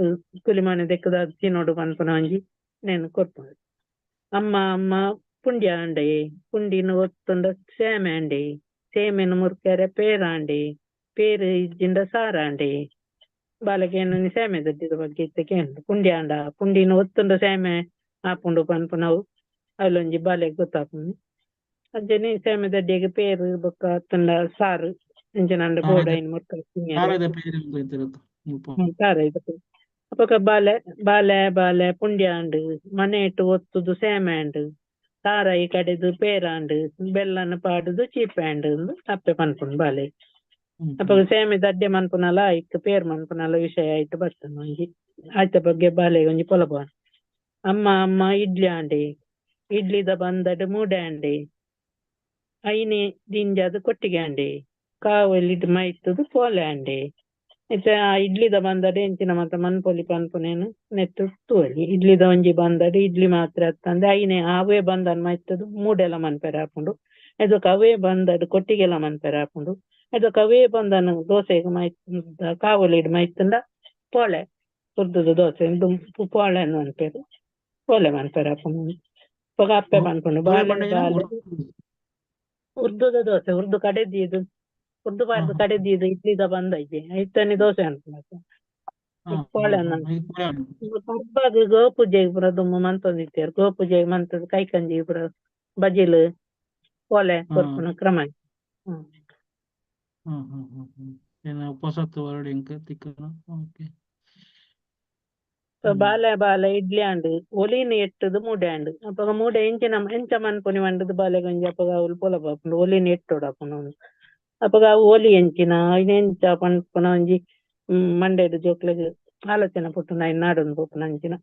ಕೂಲಿ ಮಾನೆ ದೆಕ್ಕದ ತಿನೋಡು ಪನ್ಪುನ ಒಂಜಿ ನೇನು ಕೊರ್ಪುಂಡು. ಅಮ್ಮ ಅಮ್ಮ ಪುಂಡಿ ಅಂಡೆ, ಪುಂಡಿನ ಒತ್ತುಂಡ ಸೇಮೆ ಅಂಡೆ, ಸೇಮೆನ್ ಮುರ್ಕೆರೆ ಪೇರಾಂಡೆ, ಪೇರು ಇಜ್ಜಿಂಡ ಸಾರಾಂಡೆ. ಬಾಲೆಗ್ ಸೇಮೆ ದಡ್ಡಿದ ಬಗ್ಗೆ ಇತ್ತೆ ಕೇಂಡು. ಪುಂಡಿ ಅಂಡ, ಪುಂಡಿನ ಒತ್ತುಂಡ ಸೇಮೆ ಆಪುಂಡು ಪನ್ಪುನವು ಅಲ್ಲೊಂಜಿ ಬಾಲೆಗ್ ಗೊತ್ತಾಪುಂಡು. ಅಂಚನೆ ಸೇಮೆ ದಡ್ಡಿಗ್ ಪೇರು ಬೊಕ್ಕ ಅತ್ತುಂಡ ಸಾರು ಅಂಚನೆ ಬೋಡು ಐನ್ ಮುರ್ಕರೆ ಸಾರ ಇದಕ್ಕೆ. ಅಪಗ ಬಾಲೆ ಬಾಲೆ ಬಾಲೆ ಪುಂಡಿ ಆಂಡ್, ಮನೆಟ್ ಒತ್ತುದು ಸೇಮೆ ಆಂಡ್, ಸಾರಾಯಿ ಕಡೆದು ಪೇರಾಂಡ್, ಬೆಲ್ಲನ ಪಾಡುದು ಚೀಪೆ ಆಂಡ್ ಅಪ್ಪೆ ಪನ್ಪುಂಡು ಬಾಲೆ. ಅಪಗ ಸೇಮೆ ದಡ್ಡೆ ಮನ್ಪುನಲ ಐಕ್ ಪೇರ್ ಮನ್ಪುನಲ ವಿಷಯ ಆಯ್ತು ಬರ್ತದೆ ಒಂಜಿ ಆಯ್ತ ಬಗ್ಗೆ ಬಾಲೆಗ್ ಒಂಜಿ ಪೊಲಬು. ಅಮ್ಮ ಅಮ್ಮ ಇಡ್ಲಿ ಆಂಡೆ, ಇಡ್ಲಿದ ಬಂದಡ್ ಮೂಡೆ ಆಂಡೆ, ಐನೆ ದಿಂಜಾದ್ ಕೊಟ್ಟಿಗೆ ಅಂಡಿ ಕಾವಲಿಡ್ ಮೈತುದು ಪೋಲೆ ಅಂಡಿ ಇತ್ತೆ ಆ ಇಡ್ಲಿದ ಬಂದಡೆ ಎಂಚಿನ ಮಾತ ಮನ್ಪೊಲಿ ಪನ್ಪುನೇನು ನೆಟ್ಟು ತೂವೊಲಿ ಇಡ್ಲಿದ ಒಂಜಿ ಬಂದಡೆ ಇಡ್ಲಿ ಮಾತ್ರ ಅತ್ತಂದೆ ಐನೆ ಅವೇ ಬಂದನ್ ಮೈತುದು ಮೂಡೆಲ ಮನ್ಪೆರೆ ಆಪುಂಡು ಐದೊಕ ಅವೇ ಬಂದಡ್ ಕೊಟ್ಟಿಗೆಲ ಮನ್ಪೆರೆ ಆಪುಂಡು ಐದೊಕ ಅವೇ ಬಂದನ್ ದೋಸೆಗ್ ಮೈ ಕಾವಲಿಡ್ ಮೈತುಂಡ ಪೋಳೆ ಉರ್ದುದ ದೋಸೆ ದುಂಪು ಪೋಳೆ ಮನ್ಪೆರ್ ಪೋಲೆ ಮನ್ಪೆರೆ ಆಪುಂಡು ಬೊಕ ಅಪ್ಪೆ ಪನ್ಪುಂಡು ಪೋಳೆ ಬಾಲೆ ಪಂಡ ಬಾಲೆ ಉರ್ದುದ ದೋಸೆ ಉರ್ದು ಕಡೆ ದೀದು ಉರ್ದು ಪಾಡ್ದು ಕಡೆ ದೀದು ಇಡ್ಲಿದ ಬಂದೈತಿ ಐತನೆ ದೋಸೆ ಅನ್ಪುಂಡು ಪೋಳೆ ಪರ್ಬಗ್ ಗೋಪೂಜೆಗ್ ಪೂರ ದುಂಬು ಮಂತೊಂದಿತ್ತೆರ್ ಗೋಪೂಜೆಗ್ ಮಂತುದು ಕೈಕಂಜಿ ಪೂರ ಬಜಿಲ್ ಪೋಲೆ ಕೊರ್ಪುನ ಕ್ರಮ. ಪೊಸತ್ ವರ್ಡ್ ಎಂಕ್ ತಿಕ್ಕುನ ಓಕೆ. ಬಾಲೆ ಬಾಲೆ ಇಡ್ಲಿ ಆಂಡ್ ಒಲಿನ್ ಎಟ್ಟುದು ಮೂಡೆ ಆಂಡ್ ಅಪಗ ಮೂಡೆ ಎಂಚಿನ ಎಂಚ ಮನ್ಪುನಿ ಪಂಡುದು ಬಾಲೆಗ್ ಒಂಜಿ ಅಪಗ ಅವ್ಲು ಪೊಲಬು ಆಪುಂಡು ಒಲಿನ್ ಎಟ್ಟೊಡು ಆಪುಂಡು ಅಪಗ ಅವು ಒಲಿ ಎಂಚಿನ ಐನ್ ಎಂಚ ಪನ್ಪುನ ಒಂಜಿ ಮಂಡೆಡ್ ಜೋಕ್ಲೆಗ್ ಆಲೋಚನೆ ಪುಟ್ಟುನ ಐನ್ ನಾಡೊಂದು ಪೋಪುನ ಅಂಚಿನ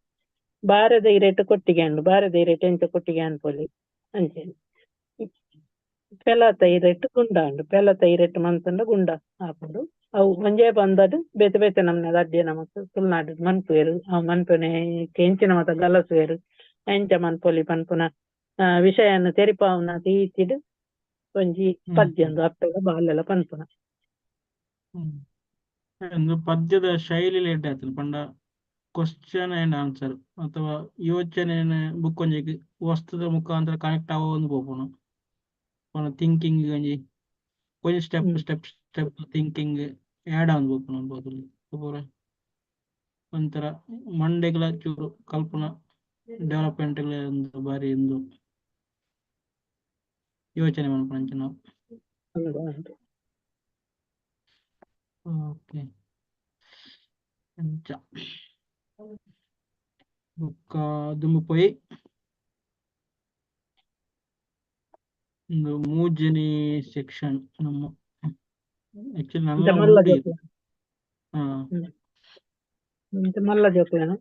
ಬಾರೆದ ಇರೆಟ್ ಕೊಟ್ಟಿಗೆ ಆಂಡ್ ಬಾರೆದ ಇರೆಟ್ ಎಂಚ ಕೊಟ್ಟಿಗೆ ಅನ್ಪೊಲಿ ಅಂಚೆನೆ ಪೆಲತ ಇರೆಟ್ ಗುಂಡ ಆಂಡ್ ಪೆಲತ ಇರೆಟ್ ಮಂತುಂಡ ಗುಂಡ ಆಪುಂಡು ಅವು ಒಂಜೇ ಬಂದಡ್ ಬೇತೆ ಬೇತೆ ನಮ್ನೆ ಅಡ್ಡೆ ನಮಕ್ ತುಳುನಾಡ್ ಮನ್ಪುವೆರ್ ಅವು ಮನ್ಪುನೆ ಎಂಚಿನ ಮಾತ ಗಲಸುವೆರ್ ಎಂಚ ಮನ್ಪೊಲಿ ಪನ್ಪುನ ವಿಷಯನ್ ತೆರಿಪಾವುನ ರೀತಿಡ್ ಒಂಜಿ ಪದ್ಯಂದು ಅಪ್ಪೆಗ ಬಾಲೆಲ ಪನ್ಪುನ. ಒಂದು ಪದ್ಯದ ಶೈಲಿ ಎಡ್ಡೆ ಆತುಂಡು ಪಂಡ question and answer ಅಥವಾ ಯೋಚನೆ ಬುಕ್ ಒಂಜಿ ವಸ್ತುದ ಮುಖಾಂತರ ಕನೆಕ್ಟ್ ಆವೊಂದು ಪೋಪುಂಡು ಪಂಡ ಥಿಂಕಿಂಗ್ ಒಂಜಿ ಒಂಜಿ step step step thinking add ಆವೊಂದು ಪೋಪುಂಡು ಅನ್ಬೋದು ಪೂರ ಒಂಥರ ಮಂಡೆಗಳ ಚೂರು ಕಲ್ಪನಾ ಡೆವಲಪ್ಮೆಂಟ್ ಒಂದು ಬಾರಿ ಒಂದು ಯೋಚನೆ ಮನ್ಪುನ ಅಂಚಿನ. ಓಕೆ ಅಂಚ ಬೊಕ್ಕ ದುಂಬು ಪೋಯಿ ಒಂದು ಮೂಜನೇ ಸೆಕ್ಷನ್ ನಮ್ಮ ಆಕ್ಚುಲಿ ಇಂಚ ನನ್ನ ಮಲ್ಲ ಉಂಡು ಜೋಕ್ಲೆ. ಹಾ ಇಂಚ ಮಲ್ಲ ಜೋಕ್ಲೆನ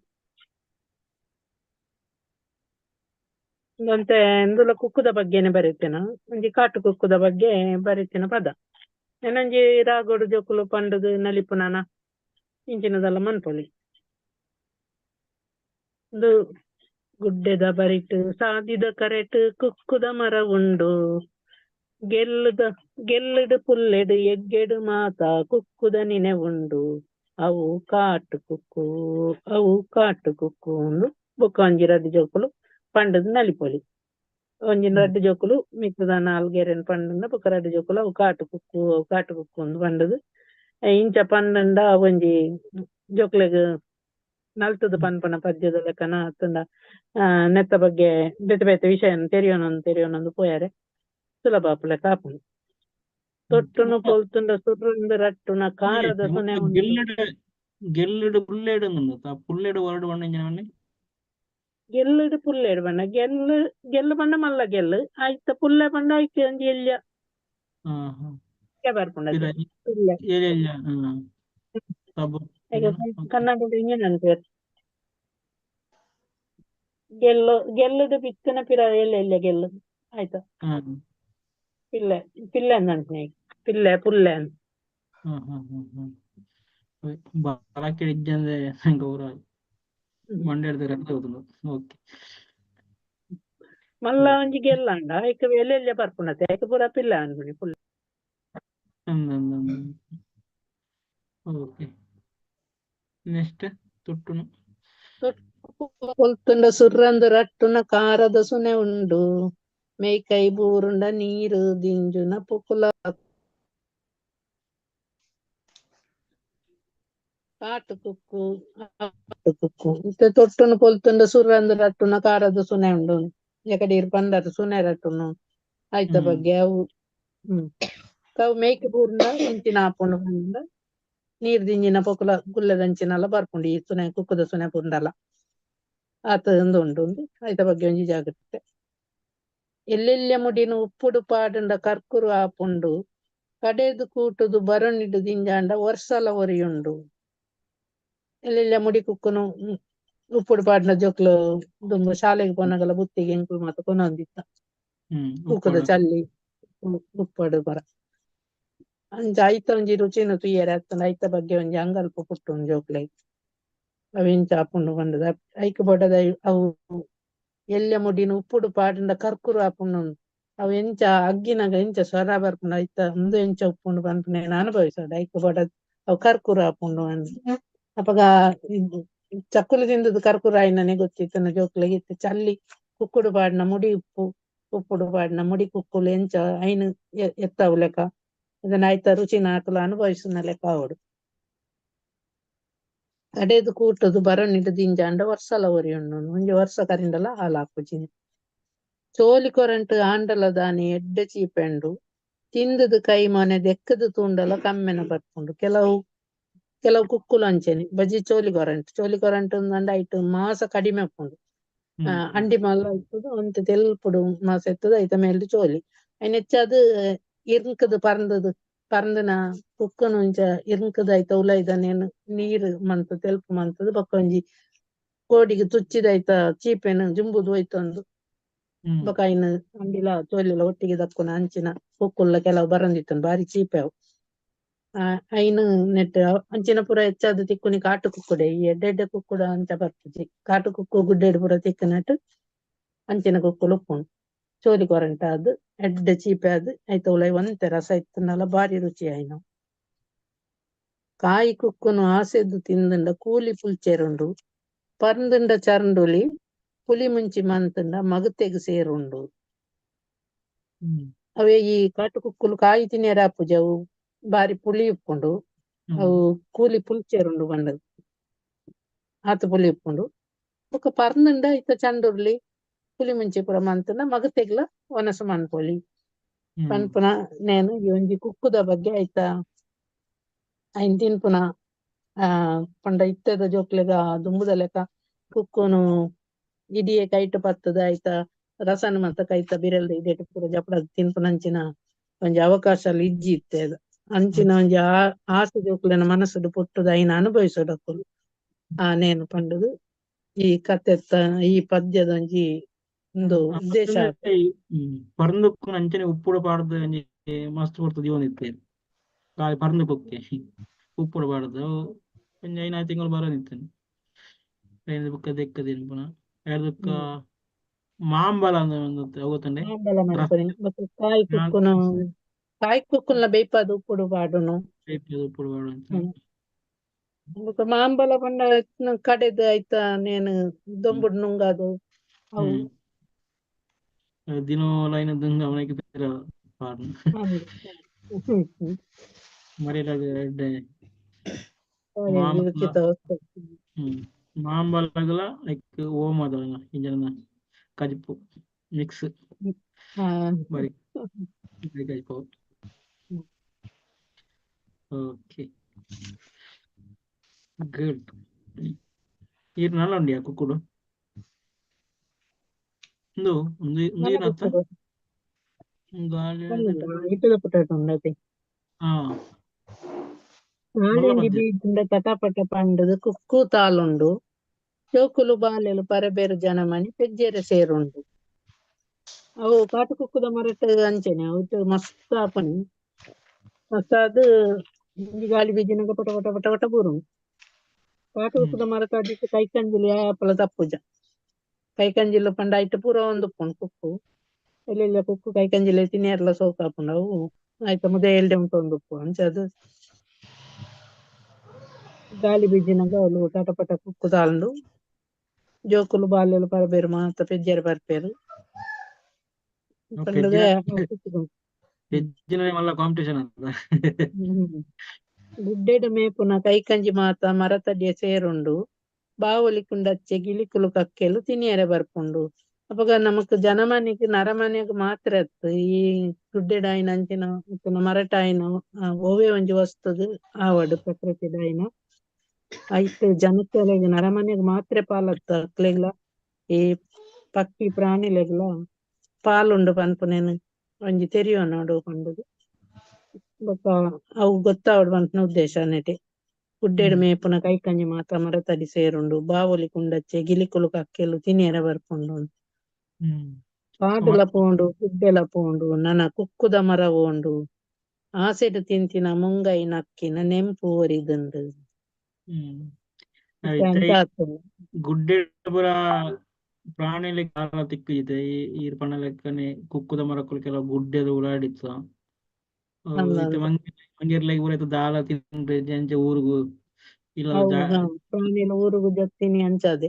ಒಂತೆ ಇಂದುಲ ಕುಕ್ಕುದ ಬಗ್ಗೆನೆ ಬರೀತೇನ ಒಂಜಿ ಕಾಟು ಕುಕ್ಕುದ ಬಗ್ಗೆ ಬರೀತಿನ ಪದ ಏನೊಂಜಿ ರಾಗೋಡು ಜೋಕುಲು ಪಂಡುದು ನಲಿಪುನನ ಇಂಚಿನದೆಲ್ಲ ಮನ್ಪೊಲಿ ಇಂದು ಗುಡ್ಡೆದ ಬರಿಟ್ ಸಾದಿದ ಕರೆಟ್ ಕುಕ್ಕುದ ಮರ ಉಂಡು ಗೆಲ್ಲುದ ಗೆಲ್ಲುಡು ಪುಲ್ಲೆಡು ಎಗ್ಗೆಡು ಮಾತ ಕುಕ್ಕುದ ನಿನೆ ಉಂಡು ಅವು ಕಾಟು ಕುಕ್ಕು ಅವು ಕಾಟು ಕುಕ್ಕು ಉಂಡು ಬೊಕ್ಕ ಒಂಜಿ ರಡ್ಡ್ ಜೋಕುಲು ಪಂಡುದು ನಲಿಪೊಲಿ ಒಂಜಿ ರಡ್ಡ್ ಜೋಕುಲು ಮಿತ್ತುದ ನಾಲ್ಗೆರೆನ್ ಪಂಡುಂಡ ಬೊಕ್ಕ ರಡ್ಡ್ ಜೋಕುಲು ಅವು ಕಾಟು ಕುಕ್ಕು ಅವು ಕಾಟು ಕುಕ್ಕು ಅಂದ್ ಪಂಡುದು ಇಂಚ ಪಂಡುಂಡ ಒಂಜಿ ಜೋಕ್ಲೆಗ್ ನಲ್ತುದು ಪನ್ಪುನ ಪದ್ಯದ ಲೆಕ್ಕನ ಅತ್ತುಂಡ ನೆತ್ತ ಬಗ್ಗೆ ಬೇತೆ ಬೇತೆ ವಿಷಯನ್ ತೆರಿಯೊನೊಂದು ತೆರಿಯೊನೊಂದು ಪೋಯರೆ ಸುಲಭ ಆಪುಲೆಕ ಆಪುಂಡು. ತೊಟ್ಟುನು ಪೊಲ್ತುಂಡ ಸುರುಂದು ರಟ್ಟುನ ಕಾರದ ಸುನೆ ಉಂಡು. ಗೆಲ್ಲುಡು ಗೆಲ್ಲುಡು ಪುಲ್ಲೆಡು ಉಂದು ಪುಲ್ಲೆಡು ವರ್ಡ್ ಪಂಡ ಎಂಚಿನ ಪನ್ನಿ? ಗೆಲ್ಲುಡು ಪುಲ್ಲೆಡು ಪಂಡ ಗೆಲ್ಲು ಗೆಲ್ಲು ಪಂಡ ಮಲ್ಲ ಗೆಲ್ಲು ಐತ ಪುಲ್ಲೆ ಪಂಡ ಐಕ್ ಒಂಜಿ ಎಲ್ಯ ಬರ್ಪುಂಡು ಪಿರ ಪುಲ್ಲೆ ಎಲ್ಯ ತಬು ಕನ್ನಡದ ಇಂಜಿನ ಅನ್ಪೇರ್ ಗೆಲ್ಲು ಗೆಲ್ಲುಡು ಬಿತ್ತನ ಪಿರ ಎಲ್ಯ ಎಲ್ಯ ಗೆಲ್ಲು ಆಯ್ತಾ ಪಿಲ್ಲೆ ಪಿಲ್ಲೆ ಅಂದ್ ಅನ್ಪುನಿ ಪಿಲ್ಲೆ ಪುಲ್ಲೆ ಅಂದ್. ಬಾಲಕಿ ಇಜ್ಜಂದೆ ಗೌರವ ಮಂಡ್ಯದ ಹೋಗುದು. ಓಕೆ ಮಲ್ಲ ಒಂಜಿ ಗೆಲ್ಲಾಂಡ ಐಕ್ ಎಲ್ಲೆಲ್ಯ ಬರ್ಪುಂಡತೆ ಐಕ್ ಪೂರ ಪಿಲ್ಲೆ ಅನ್ಪುನಿ ಪುಲ್ಲೆ. ಓಕೆ ನೆಕ್ಸ್ಟ್ ತೊಟ್ಟುನು ಪೊಲ್ತುಂಡ ಸುರ್ರಂದು ರಟ್ಟುನ ಕಾರದ ಸುನೆ ಉಂಡು ಮೇಕೈ ಬೂರುಂಡ ನೀರು ದಿಂಜುನ ಪೊಕುಲ ಕಾಟು ಕುಕ್ಕು ಕಾಟು ಕುಕ್ಕು ಇತ್ತೆ ತೊಟ್ಟುನು ಪೊಲ್ತುಂಡ ಸುರ್ರಂದು ರಟ್ಟುನ ಕಾರದ ಸುನೆ ಉಂಡು ಎಕಡೀರ್ ಪಂಡರ್ ಸುನೆ ರಟ್ಟುನು ಐತ ಬಗ್ಗೆ ಅವು ಅವು ಮೇಕೆ ಬೂರುಂಡ ಇಂಚಿನ ಆಪುಂಡು ಪಂಡ ನೀರ್ ದಿಂಜಿನ ಪೊಕುಲ ಗುಲ್ಲೆದಂಚಿನಲ ಬರ್ಪುಂಡು ಈ ಸುನೆ ಕುಕ್ಕುದ ಸುನೆ ಪುಂಡಲ ಆತ ಉಂದು ಉಂಡು ಉಂದು ಐತ ಬಗ್ಗೆ ಒಂಜಿ ಜಾಗ್ರತೆ. ಎಲ್ಲೆಲ್ಯ ಮುಡಿನ ಉಪ್ಪುಡು ಪಾಡುಂಡ ಕರ್ಕುರು ಆಪುಂಡು ಕಡೆದು ಕೂಟುದು ಬರಣಿಡು ದಿಂಜಾಂಡ ವರ್ಷಲ ಒರಿಯುಂಡು. ಎಲ್ಲೆಲ್ಯ ಮುಡಿ ಕುಕ್ಕುನು ಉಪ್ಪುಡು ಪಾಡ್ನ ಜೋಕ್ಲು ದುಂಬು ಶಾಲೆಗ್ ಪೋನಗಲ ಬುತ್ತಿಗೆ ಎಂಕುಲು ಮಾತ ಕೊನೊಂದಿತ್ತ ಕುಕ್ಕುದ ಚಲ್ಲಿ ಉಪ್ಪಡು ಪರ ಅಂಚ ಐತ ಒಂಜಿ ರುಚಿನ ತುಯ್ಯರೆ ಅತ್ತಂಡ ಐತ ಬಗ್ಗೆ ಒಂಜಿ ಅಂಗಲ್ಪ ಪುಟ್ಟುಂಡು ಜೋಕ್ಲೆಗ್ ಅವು ಎಂಚ ಆಪುಂಡು ಪಂಡುದು ಐಕ್ ಬೊಡದ ಅವು ಎಲ್ಯ ಮುಡಿನ ಉಪ್ಪುಡು ಪಾಡುಂಡ ಕರ್ಕುರು ಆಪುಂಡು ಅವು ಎಂಚ ಅಗ್ಗಿನಾಗ ಎಂಚ ಸ್ವರ ಬರ್ಪುಂಡು ಐತ ಉಂದು ಎಂಚ ಉಪ್ಪುಂಡು ಪನ್ಪುನೇನ್ ಅನುಭವಿಸೋಡು ಐಕ್ ಬೊಡ ಅವು ಕರ್ಕುರು ಆಪುಂಡು ಅಂದ್ ಅಪಗ ಚಕ್ಕುಲು ತಿಂದದ್ದು ಕರ್ಕುರು ಆಯಿನನೆ ಗೊತ್ತಿತ್ತನ ಜೋಕ್ಲೆಗ್ ಇತ್ತೆ ಚಲ್ಲಿ ಕುಕ್ಕುಡು ಪಾಡ್ನ ಮುಡಿ ಉಪ್ಪು ಉಪ್ಪುಡು ಪಾಡ್ನ ಮುಡಿ ಕುಕ್ಕುಲು ಎಂಚ ಐನ್ ಎತ್ತವು ಲೆಕ್ಕ ಅದನ್ನ ಐತ ರುಚಿನ ಆಕುಲು ಅನುಭವಿಸುನ ಲೆಕ್ಕ ಆವೊಡು ಕಡೆದು ಕೂಟದು ಬರಣಿಡ್ ದಿಂಜಾಂಡ ವರ್ಷಲ ಒರಿಯುಂಡು ಒಂಜಿ ವರ್ಷ ಕರಿಂಡಲ ಹಾಲಾಪುಜಿ ಚೋಲಿ ಕೊರಂಟು ಆಂಡಲ ದಾನಿ ಎಡ್ಡೆ ಚೀಪೆಂಡು ತಿಂದದು ಕೈ ಮೊನೆ ದೆಕ್ಕದು ತೂಂಡಲ ಕಮ್ಮೆನ ಬರ್ಪುಂಡು ಕೆಲವು ಕೆಲವು ಕುಕ್ಕುಲು ಅಂಚೆನೆ ಬಜಿ ಚೋಲಿ ಕೊರಂಟು ಚೋಲಿ ಕೊರಂಟು ಅಂಡ ಐಟ್ ಮಾಸ ಕಡಿಮೆ ಉಪ್ಪುಂಡು ಅಂಡಿ ಮಲ್ಲ ಇಪ್ಪುದು ಒಂತೆ ತೆಲ್ಪುಡು ಮಾಸ ಇತ್ತದ ಐತ ಮೇಲ್ಡ್ ಚೋಲಿ ಐನ್ ಹೆಚ್ಚಾದ್ ಇರ್ಂಕದು ಪರಂದದು ಪರಂದನ ಕುಕ್ಕುನು ಒಂಚ ಇರ್ಂಕದ ಐತ ಉಲೈದನೇನು ನೀರು ಮಂತ ತೆಲ್ಪು ಮಂತದು ಬೊಕ್ಕ ಒಂಜಿ ಕೋಡಿಗ್ ತುಚ್ಚಿದ ಐತ ಚೀಪೆನ್ ಜುಂಬುದು ಹೋಯ್ತೊಂದು ಬೊಕ ಐನ್ ಅಂಡಿಲ ಚೋಲಿಲ ಒಟ್ಟಿಗೆ ದಕ್ಕುನ ಅಂಚಿನ ಕುಕ್ಕುಲ್ಲ ಕೆಲವು ಬರಂದಿತ್ತುಂಡು ಬಾರಿ ಚೀಪೆ ಅವು ಐನ್ ನೆಟ್ ಅಂಚಿನ ಪೂರ ಹೆಚ್ಚಾದ್ ತಿಕ್ಕುನಿ ಕಾಟು ಕುಕ್ಕುಡೆ ಈ ಎಡ್ಡೆ ಎಡ್ಡೆ ಕುಕ್ಕುಡ ಅಂಚ ಬರ್ಪುಜಿ ಕಾಟು ಕುಕ್ಕು ಗುಡ್ಡೆಡ್ ಪೂರ ತಿಕ್ಕುನಟ್ ಅಂಚಿನ ಕುಕ್ಕುಲು ಉಪ್ಪುಂಡು ಚೋಲಿ ಕೊರಂಟ ಅದು ಎಡ್ಡೆ ಚೀಪೆ ಅದು ಐತ ಉಲೈ ಒಂತೆ ರಸ ಇತ್ತುಂಡಲ ಬಾರಿ ರುಚಿ ಆಯ್ನವು ಕಾಯಿ ಕುಕ್ಕುನು ಆಸೆದ್ದು ತಿಂದುಂಡ ಕೂಲಿ ಪುಲ್ಚೆರುಂಡು ಪರ್ಂದುಂಡ ಚರಂಡುಲಿ ಪುಲಿ ಮುಂಚಿ ಮಂತುಂಡ ಮಗತೆಗ್ ಸೇರುಂಡು ಅವೇ ಈ ಕಾಟು ಕುಕ್ಕುಲು ಕಾಯಿ ತಿನ್ಯರ ಆಪುಜಿ ಅವು ಬಾರಿ ಪುಳಿ ಉಪ್ಪುಂಡು ಅವು ಕೂಲಿ ಪುಲ್ಚೆರುಂಡು ಪಂಡದು ಆತ್ ಪುಳಿ ಉಪ್ಪುಂಡು ಬೊಕ ಪರ್ಂದುಂಡ ಐತ ಚಂಡುರ್ಲಿ ಪುಲಿ ಮುಂಚಿ ಪೂರ ಮಂತುಂಡ ಮಗತೆಗ್ಲ ವನಸು ಮನ್ಪೊಲಿ ಪನ್ಪುನ ನೇನು ಈ ಒಂಜಿ ಕುಕ್ಕುದ ಬಗ್ಗೆ ಐತ ಐನ್ ತಿನ್ಪುನ ಪಂಡ ಇತ್ತೆದ ಜೋಕ್ಲೆಗ ದುಂಬುದ ಲೆಕ ಕುಕ್ಕುನು ಇಡಿಯೇ ಕೈಟ್ ಪತ್ತದ ಐತ ರಸನ್ ಮತ್ತ ಕೈತ ಬಿರೆಲ್ದ ಇಡೆಟ್ ಪೂರ ಜಪಡದ್ ತಿನ್ಪುನಂಚಿನ ಒಂಜಿ ಅವಕಾಶ ಇಜ್ಜಿ ಇತ್ತೆ ಅಂಚಿನ ಒಂಜಿ ಆಸೆ ಜೋಕ್ಲೆನ ಮನಸ್ಸುಡು ಪುಟ್ಟುದು ಐನ್ ಅನುಭವಿಸೋಡಕ್ಕುಲು ಆ ನೇನು ಪಂಡುದು ಈ ಕತೆತ್ತ ಈ ಪದ್ಯದ ಒಂಜಿ ಒಂದು ಉದ್ದೇಶ. ಪರಂದುಕ್ಕು ಅಂಚನೆ ಉಪ್ಪುಡು ಪಾಡ್ದು ಒಂಜಿ ಮಸ್ತ್ ಪೊರ್ತು ದೀವೊಂದಿತ್ತೇರ್ ಕಾಯಿ ಪರಂದು ಕುಕ್ಕೆ ಉಪ್ಪುಡು ಪಾಡ್ದು ಒಂಜಿ ಐನಾರು ತಿಂಗಳು ಬರೋದಿತ್ತೇನೆ ಐನ ಬೊಕ್ಕ ದೆಕ್ಕ ತಿನ್ಪುನ ಐರ್ದ್ ಮಾಂಬಲ ಅಂದ್ ಒಂದು ಗೊತ್ತುಂಡೆ ಮಾಂಬಲ ಮನ್ಪುನಿ ಬೊಕ್ಕ ಕಾಯಿ ಕುಕ್ಕುನು ಕಾಯಿ ಕುಕ್ಕುನ್ಲ ಬೇಯ್ಪಾದ್ ಉಪ್ಪುಡು ಪಾಡುನು ಬೇಯ್ಪಾದ್ ಉಪ್ಪುಡು ಪಾಡು ಅಂತ. ಬೊಕ್ಕ ಮಾಂಬಲ ಪಂಡ ಕಡೆದ್ ಐತ ನೇನು ದೊಂಬುಡು ನುಂಗಾದು ಅವು ದಿನೋಲ ಐನ ದುಂಗ ಅವನಿಗೆ ಪಿರ ಪಾಡುನು ಮರಿಯಲಾದ ಎಡ್ಡೆ ಮಾಂಬಲ ರುಚಿತ ವಸ್ತು. ಮಾಂಬಲಗಲ ಲೈಕ್ ಓಮದ ಇಂಜನ ಕಜಿಪು ಮಿಕ್ಸ್ ಬಾರಿ ಬಾರಿ ಕಜಿಪು. Okay good. ಈರ್ ನಲ್ಲ ಉಂಡಿಯಾ ಕುಕ್ಕುಡು ಉಂದು ಉಂದು ಉಂದು ಮಲ್ಲ ಏನತ್ತ ಕುಕ್ಕುಡು ಗಾಳಿ ಇಟ್ಟದ ಪೊಟ್ಯಾಟೊ ಉಂಡತೆ ಹಾ ಮಲ್ಲ ನಾಳೆಂಜಿ ಪದ್ಯ ಬೀಜುಂಡ ಚಟಪಟ ಪಂಡುದು ಕುಕ್ಕು ತಾಲುಂಡು ಜೋಕುಲು ಬಾಲೆಲು ಪರಬೇರು ಜನಮನಿ ಪೆಜ್ಜೆರೆ ಸೇರುಂಡು ಅವು ಕಾಟು ಕುಕ್ಕುದ ಮರಟ್ ಅಂಚೆನೆ ಅವು ಮಸ್ತ್ ಆಪುನಿ ಮಸ್ತ್ ಆದ್ ಒಂಜಿ ಗಾಳಿ ಬೀಜಿನಗ ಪಟ ಪಟ ಪಟ ಪಟ ಬೂರುಂಡು ಕಾಟು ಕುಕ್ಕುದ ಮರತ ಅಡಿಟ್ ಕೈಕಂಜಿಲು ಯಾಪಲ ತಪ್ಪುಜ ಕೈಕಂಜಿಲು ಪಂಡ ಐಟ್ ಪೂರ ಒಂದುಪ್ಪುಂಡು ಕುಕ್ಕು ಎಲ್ಲೆಲ್ಲ ಕುಕ್ಕು ಕೈಕಂಜಿಲು ತಿನಿಯರ್ಲ ಸೋಕು ಆಪುಂಡು ಅವು ಐತ ಮುದೆಲ್ಡೆ ಉಂಟೊಂದುಪ್ಪು ಅಂಚಾದ್ ಗಾಳಿ ಬೀಜಿನಗ ಅವುಲು ಪಟ ಪಟ ಕುಕ್ಕು ತಾಳುಂಡು ಜೋಕುಲು ಬಾಲೆಲು ಪರಬೇರು ಮಾತ ಪೆಜ್ಜೆರೆ ಬರ್ಪೆರ್ ಪಂಡುದು ಪೆಜ್ಜಿನ ಪೆಜ್ಜಿನ ಮಲ್ಲ ಕಾಂಪಿಟೇಷನ್ ಅಂತ. ಗುಡ್ಡೆಡ್ ಮೇಪುನ ಕೈಕಂಜಿ ಮಾತ ಮರತಡಿಯ ಸೇರುಂಡು ಬಾವೊಲಿ ಕುಂಡಚ್ಚೆ ಗಿಳಿಕುಲು ಕಕ್ಕೆಲು ತಿನಿಯರೆ ಬರ್ಪುಂಡು ಅಪಗ ನಮಕ್ ಜನಮಾನಿಗ್ ನರಮಾನ್ಯಗ್ ಮಾತ್ರ ಅತ್ತ್ ಈ ಗುಡ್ಡೆಡ್ ಆಯಿನ ಅಂಚಿನ ಇತ್ತಿನ ಮರಟ್ ಆಯಿನ ಒವ್ವೆ ಒಂಜಿ ವಸ್ತುಗ್ ಆವಡ್ ಪ್ರಕೃತಿಡ್ ಆಯಿನ ಐಟ್ ಜನಕ್ಲೆಗ್ ನರಮಾನ್ಯಗ್ ಮಾತ್ರ ಪಾಲತ್ತ ಅಕ್ಲೆಗ್ಲ ಈ ಪಕ್ಕಿ ಪ್ರಾಣಿಲೆಗ್ಲ ಪಾಲುಂಡು ಪನ್ಪುನೆನ್ ಒಂಜಿ ತೆರಿಯೊನೊಡು ಪಂಡುದು ಬೊಕ್ಕ ಅವು ಗೊತ್ತಾವೊಡು ಪನ್ಪಿನ ಉದ್ದೇಶ ನೆಟೆ ಗುಡ್ಡೆಡ್ ಮೇಪುನ ಕೈಕಂಜಿ ಮಾತ ಮರತಡಿ ಸೇರುಂಡು ಬಾವೊಲಿ ಕುಂಡಚ್ಚೆ ಗಿಲಿಕುಲು ಕಕ್ಕೆಲು ತಿನಿಯರೆ ಬರ್ಪುಂಡು. ಕಾಡುಲ ಪೋಂಡು ಗುಡ್ಡೆಲ ಪೋಂಡು ನನ ಕುಕ್ಕುದ ಮರ ಓಂಡು ಆಸೆಡ್ ತಿಂತಿನ ಮುಂಗೈ ನಕ್ಕಿನ ನೆಂಪು ಒರಿದುಂಡು. ಹ್ಮ್ ಇತ್ತೆ ಇತ್ತೆ ಅಂಚ ಆತುಂಡು. ಗುಡ್ಡೆ ಪೂರ ಪ್ರಾಣಿಲೆಗ್ ದಾಲ ತಿಕ್ಕುಜಿತೆ ಈ ಈರ್ ಪಂಡ ಲೆಕ್ಕನೆ ಕುಕ್ಕುದ ಮರಕುಲು ಕೆಲವು ಗುಡ್ಡೆದ ಉಲಾಡಿತ್ತ. ಇತ್ತೆ ಅಂದಂದ್. ಮಂಗೆರ್ಲೆಗ್ ಪೂರ ಇತ್ತೆ ದಾಲ ತಿನ್ರೆ ಅಂಚ ಊರುಗು ಇಲ್ಲ. ಅವು ಪ್ರಾಣಿಲು ಊರುಗು ಜತ್ತಿನಿ ಅಂಚಾದೆ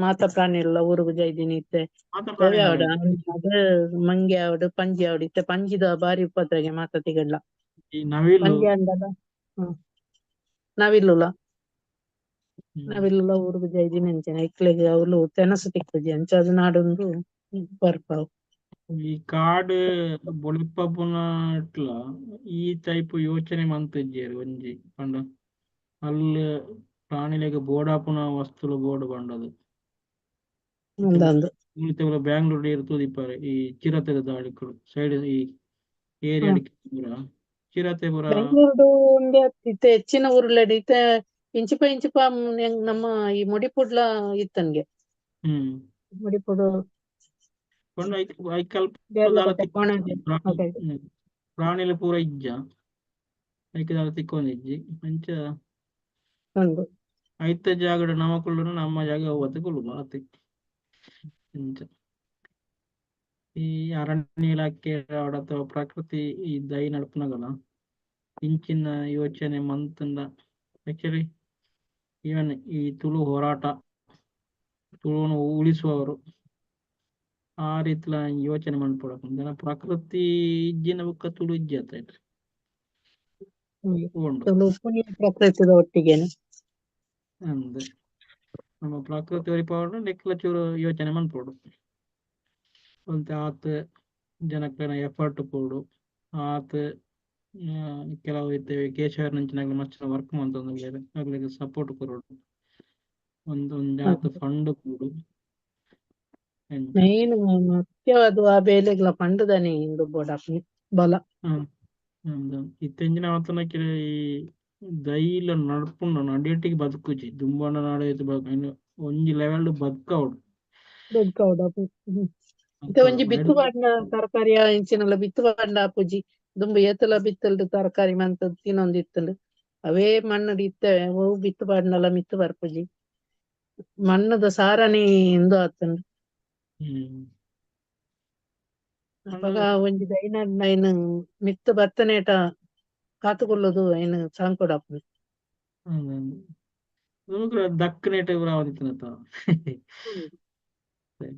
ಮಾತ ಪ್ರಾಣಿಲ್ಲ ಊರುಗು ಜೈದಿನಿ ಇತ್ತೆ. ಮಾತ ಕೋವೆ ಪ್ರಾಣಿಲ ಆವಡ್ ಆವಡ್ ಮಂಗೆ ಆವಡ್ ಪಂಜಿ ಆವಡ್ ಇತ್ತೆ ಪಂಜಿದ ಬಾರಿ ಉಪದ್ರಗೆ ಮಾತ ತಿಗಡ್ಲ. ಈ ನವಿಲು. ಪಂಜಿ ಅಂಡಲ ನವಿಲುಲ. ನವಿಲುಲ ಊರುಗು ಜೈದಿನಿ ಅಂಚನೆ ಐಕ್ಲೆಗ್ ಅವ್ಲು ತೆನಸು ತಿಕ್ಕುಜಿ ಅಂಚಾದ್ ನಾಡೊಂದು ಬರ್ಪಾವು. ಈ ಕಾಡು ಬೊಳಿಪ್ಪುನಟ್ಲ ಈ ಟೈಪ್ ಯೋಚನೆ ಮಂತಿಜ್ಜೆರ್ ಒಂಜಿ ಪಂಡ ಅಲ್ಲು ಪ್ರಾಣಿಲೆಗ್ ಬೋಡಾಪುನ ವಸ್ತುಲು ಬೋಡು ಪಂಡದು. ಅಂದಂದು. ಇತ್ತೆ ಬ್ಯಾಂಗ್ಳೂರ್ ಏರ್ ತೂದಿಪ್ಪರೆ ಈ ಚಿರತೆದ ದಾಳಿಕುಲು ಸೈಡ್ ಈ ಏರಿಯಾ ಪೂರ ಚಿರತೆ ಪೂರ. ಬೆಂಗಳೂರುಡು ಒಂದೇ ಇತ್ತೆ ಹೆಚ್ಚಿನ ಊರುಲೆಡ್ ಇತ್ತೆ ಇಂಚಿಪ ಇಂಚಿಪ ನಮ್ಮ ಈ ಮುಡಿಪುಡ್ಲ ಇತ್ತನ್ಗೆ. ಮುಡಿಪುಡು ಪಂಡ ಐಕ್ ಐಕಲ್ಪ ದೇರ್ಲಕಟ್ಟೆ ಕೊಣಾಜೆ ಅದೇ. ಪ್ರಾಣಿಲು ಪೂರ ಇಜ್ಜ ಐಕ್ ದಾಲ ತಿಕ್ಕೊಂದಿಜ್ಜಿ ಅಂಚ. ಉಂಡು. ಐತ ಜಾಗಡ್ ನಮಕುಲು ನಮ್ಮ ಜಾಗ ಅವತ್ತು ಕುಲ್ಲುವ ಅತೆ ಅಂಚ. ಈ ಅರಣ್ಯ ಇಲಾಖೆ ಅಥವಾ ಪ್ರಕೃತಿ ಈ ದೈ ನಡ್ಪುನಗಲ ಇಂಚಿನ ಯೋಚನೆ ಮಂತುಂಡ ಆಕ್ಚುಲಿ ಈವನ್ ಈ ತುಳು ಹೋರಾಟ ತುಳುವನ್ನು ಉಳಿಸುವವರು ಆ ರೀತಿಲ ಯೋಚನೆ ಮನ್ಪೊಡು ಜನ ಪ್ರಕೃತಿ ಇಜ್ಜಿನ ಬೊಕ್ಕ ತುಳು ಇಜ್ಜಿ ಅತ್ತ ಉಂಡು. ತುಳು ಪುಣ್ಯ ಪ್ರಕೃತಿದ ಒಟ್ಟಿಗೆನೆ. ಅಂದ್ ನಮ್ಮ ಪ್ರಕೃತಿ ಒರಿಪಾವೊಡು ನೆಕ್ಲ ಚೂರು ಯೋಚನೆ ಮನ್ಪೊಡು ಒಂತೆ ಆತ್ ಜನಕ್ಲೆನ ಎಫರ್ಟ್ ಪೋಡು ಆತ್. ಕೆಲವು ಇತ್ತೆ ಕೇಶವರ್ನಂಚಿನಕ್ಲು ಮಸ್ತ್ ವರ್ಕ್ ಮಂತೊಂದುಲ್ಲೆರ್ ಅಕ್ಲೆಗ್ ಸಪೋರ್ಟ್ ಕೊರೊಡು ಒಂದೊಂದು ಆತ್ ಫಂಡ್ ಕೊರೊಡು ಅಂಚ. ಮೇನ್ ಮುಖ್ಯವಾದ ಆ ಬೇಲೆಗ್ಲ ಫಂಡ್ ದಾನೆ ಇಂದು ಬೋಡಾಪುನಿ ಬಲ. ಅಂದ್ ಇತ್ತೆ ಇಂಚಿನ ಈ ದೈಲ ನಡ್ಪುಂಡು ನಡಿಟಿಗೆ ಬದುಕುಜಿ ದುಂಬಣ್ಣ ನಾಡ ಇತ್ತೆ ಒಂಜಿ ಲೆವೆಲ್ ಬದುಕವೊಡು. ಬದುಕವೊಡು. ಇತ್ತೆ ಒಂಜಿ ಬಿತ್ತು ಪಾಡ್ನ ತರಕಾರಿ ಇಂಚಿನಲ ಬಿತ್ತು ಪಾಡ್ನ ಆಪುಜಿ ದುಂಬು ಏತಲ ಬಿತ್ತಲ್ಡ್ ತರಕಾರಿ ಮಂತ್ ತಿನೊಂದಿತ್ತುಂಡು ಅವೇ ಮಣ್ಣುಡು ಇತ್ತೆ ಒವು ಬಿತ್ತು ಪಾಡ್ನಲ ಮಿತ್ತ್ ಬರ್ಪುಜಿ ಮಣ್ಣುದ ಸಾರನೆ ಇಂದು ಆತುಂಡು. ಅಪಗ ಒಂಜಿ ದೈನಡ್ ಐನ್ ಮಿತ್ತ್ ಬತ್ತನೇಟ ಕಾತುಕೊಳ್ಳುದು ಐನ್ ಸಾಂಕೊಡಾಪುನಿ. ದಕ್ಕನೇಟ ಪೂರ ಆವೊಂದಿತ್ತಿನತ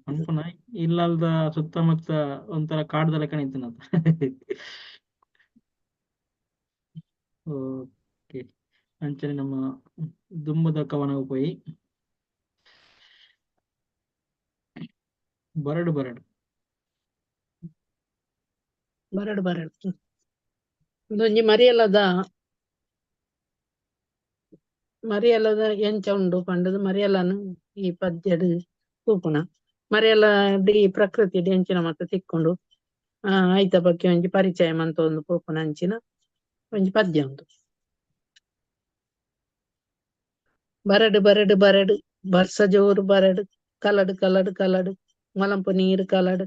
ಪನ್ಪುನ ಇಲ್ಲಲ್ದ ಸುತ್ತಮುತ್ತ ಒಂಥರ ಕಾಡ್ದ ಲೆಕ್ಕನೆ ಇತ್ತಿನತ. ಓಕೆ ಅಂಚನೆ ನಮ್ಮ ದುಂಬುದ ಕವನ ಪೋಯಿ ಬರಡು ಬರಡು. ಬರಡು ಬರಡು ಉಂದೊಂಜಿ ಮರಿಯಲದ ಮರಿಯಲದ ಎಂಚ ಉಂಡು ಪಂಡುದು ಮರಿಯಲನ್ ಈ ಪದ್ಯಡ್ ತೂಪುನ ಮರಿಯಲ ಈ ಪ್ರಕೃತಿ ಎಂಚಿನ ಮಾತ ತಿಕ್ಕೊಂಡು ಐತ ಬಗ್ಗೆ ಒಂಜಿ ಪರಿಚಯ ಮಂತೊಂದು ಪೋಪುನ ಅಂಚಿನ ಒಂಜಿ ಪದ್ಯ ಉಂದು. ಬರಡು ಬರಡು ಬರಡು ಬರ್ಸ ಜೋರು ಬರಡು ಕಲಡು ಕಲಡು ಕಲಡು ಮಲಂಪು ನೀರು ಕಲಡು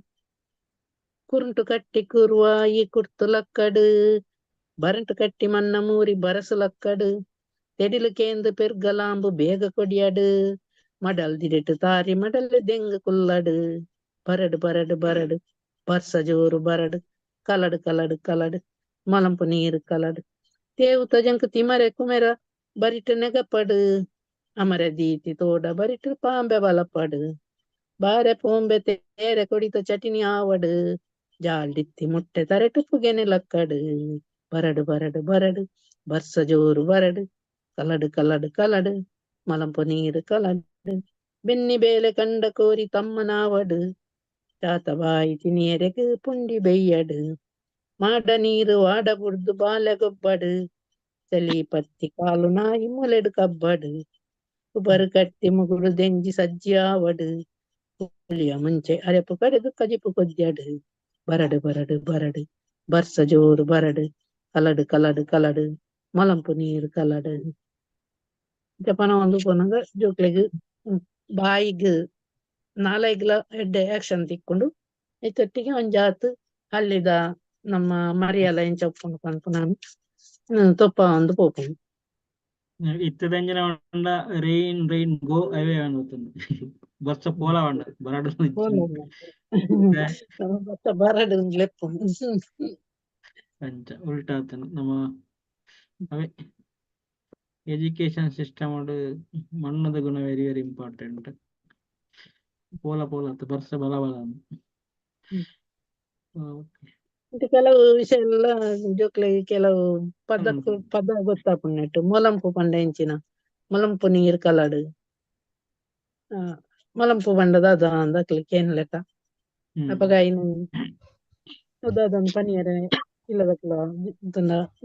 ಕುರುಂಟು ಕಟ್ಟಿ ಕುರುವಾಯಿ ಕುರ್ತು ಲಕ್ಕಡು ಬರಂಟು ಕಟ್ಟಿ ಮನ್ನ ಮೂರಿ ಬರಸು ಲಕ್ಕಡು ತೆಡಿಲು ಕೇಂದು ಪೆರ್ಗಲಾಂಬು ಬೇಗ ಕೊಡಿಯಾಡು ಮಡಲ್ ದಿಡೆಟು ತಾರಿ ಮಡಲ್ ದೆಂಗ್ ಕುಲ್ಲಡು ಬರಡು ಬರಡು ಬರಡು ಬರ್ಸ ಜೋರು ಬರಡು ಕಲಡು ಕಲಡು ಕಲಡು ಮಲಂಪು ನೀರು ಕಲಡು ತೇವು ತಜಂಕ್ ತಿಮರೆ ಕುಮೆರ ಬರಿಟು ನೆಗಪಡು ಅಮರ ದೀತಿ ತೋಡ ಬರಿಟು ಪಾಂಬೆ ಬಲಪಡು ಬಾರೆ ಪೋಂಬೆ ತೇರೆ ಕೊಡಿತ ಚಟಿನಿ ಆವಡು ಜಾಲ್ಡಿತ್ತಿ ಮುಟ್ಟೆ ತರೆಟು ಪುಗೆನೆ ಲಕ್ಕಡು ಬರಡು ಬರಡು ಬರಡು ಬರ್ಸ ಜೋರು ಬರಡು ಕಲಡು ಕಲಡು ಕಲಡು ಮಲಂಪು ನೀರು ಕಲಡು ಬೆನ್ನಿ ಬೇಲೆ ಕಂಡ ಕೋರಿ ತಮ್ಮನಾವಡು ತಾತ ಬಾಯಿ ತಿನಿಯರೆಗ್ ಪುಂಡಿ ಬೆಯ್ಯಡು ಮಾಡ ನೀರು ವಾಡ ಬುಡ್ದು ಬಾಲೆ ಗೊಬ್ಬಡು ಚಲಿ ಪತ್ತಿ ಕಾಲು ನಾಯಿ ಮೊಲೆಡು ಕಬ್ಬಡು ಉಬರು ಕಟ್ಟಿ ಮುಗುಡು ದೆಂಜಿ ಸಜ್ಜಿ ಆವಡು ಹುಲಿಯ ಮುಂಚೆ ಅರೆಪು ಕಡೆದು ಕಜಿಪು ಕೊದ್ಯಾಡು ಬರಡು ಬರಡು ಬರಡು ಬರ್ಸ ಜೋರು ಬರಡು ಕಲಡು ಕಲಡು ಕಲಡು ಮಲಂಪು ನೀರು ಕಲಡು. ಜಪನ ಒಂದು ಪೋನಗ ಜೋಕ್ಲೆಗ್ ಬಾಯಿಗ್ ನಾಲೈಗ್ಲ ಎಡ್ಡೆ ಆಕ್ಷನ್ ತಿಕ್ಕೊಂಡು ಐತೊಟ್ಟಿಗೆ ಒಂಜಾತ್ ಹಳ್ಳಿದ ನಮ್ಮ ಮರಿಯಲ ಎಂಚ ಉಪ್ಪುಂಡು ಪನ್ಪುನ ತೊಪ್ಪ ಒಂದು ಪೋಪುಂಡು. ಇತ್ತದಂಜಿನ వండ rain rain go away ಅನ್ಬೋದು ಬರ್ಸ ಪೋಲ వంಡ ಬರಡು. ನಮ್ಮ ಬರಡು ಲೆಪ್ಪು. ಅಂಚ ಉಲ್ಟಾ ಆತನ ನಮ್ಮ ಅವೇ ಎಜುಕೇಶನ್ ಸಿಸ್ಟಮ್ ಮಣ್ಣದ ಗುಣ very very important. ಪೋಲ ಪೋಲ ಆತು ಬರ್ಸ ಬಲ ಬಲ. ಮತ್ತೆ ಕೆಲವು ವಿಷಯ ಎಲ್ಲ ಜೋಕ್ಲೆಗ್ ಕೆಲವು ಪದಕ್ಕು ಪದ ಗೊತ್ತಾಪುಂಡು. ಮೊಲಂಪು ಪಂಡ ಎಂಚಿನ, ಮೊಲಂಪು ನೀರ್ ಕಲಡು, ಮೊಲಂಪು ಪಂಡ ದಾದ ಅಂದ್ ಅಕ್ಲೆ ಕೇನ್ ಲೆಕ್ಕ. ಅಪಗ ಐನ್ ದಾದೊಂದು ಪನಿಯರೆ ಇಲ್ಲದಕ್ಲ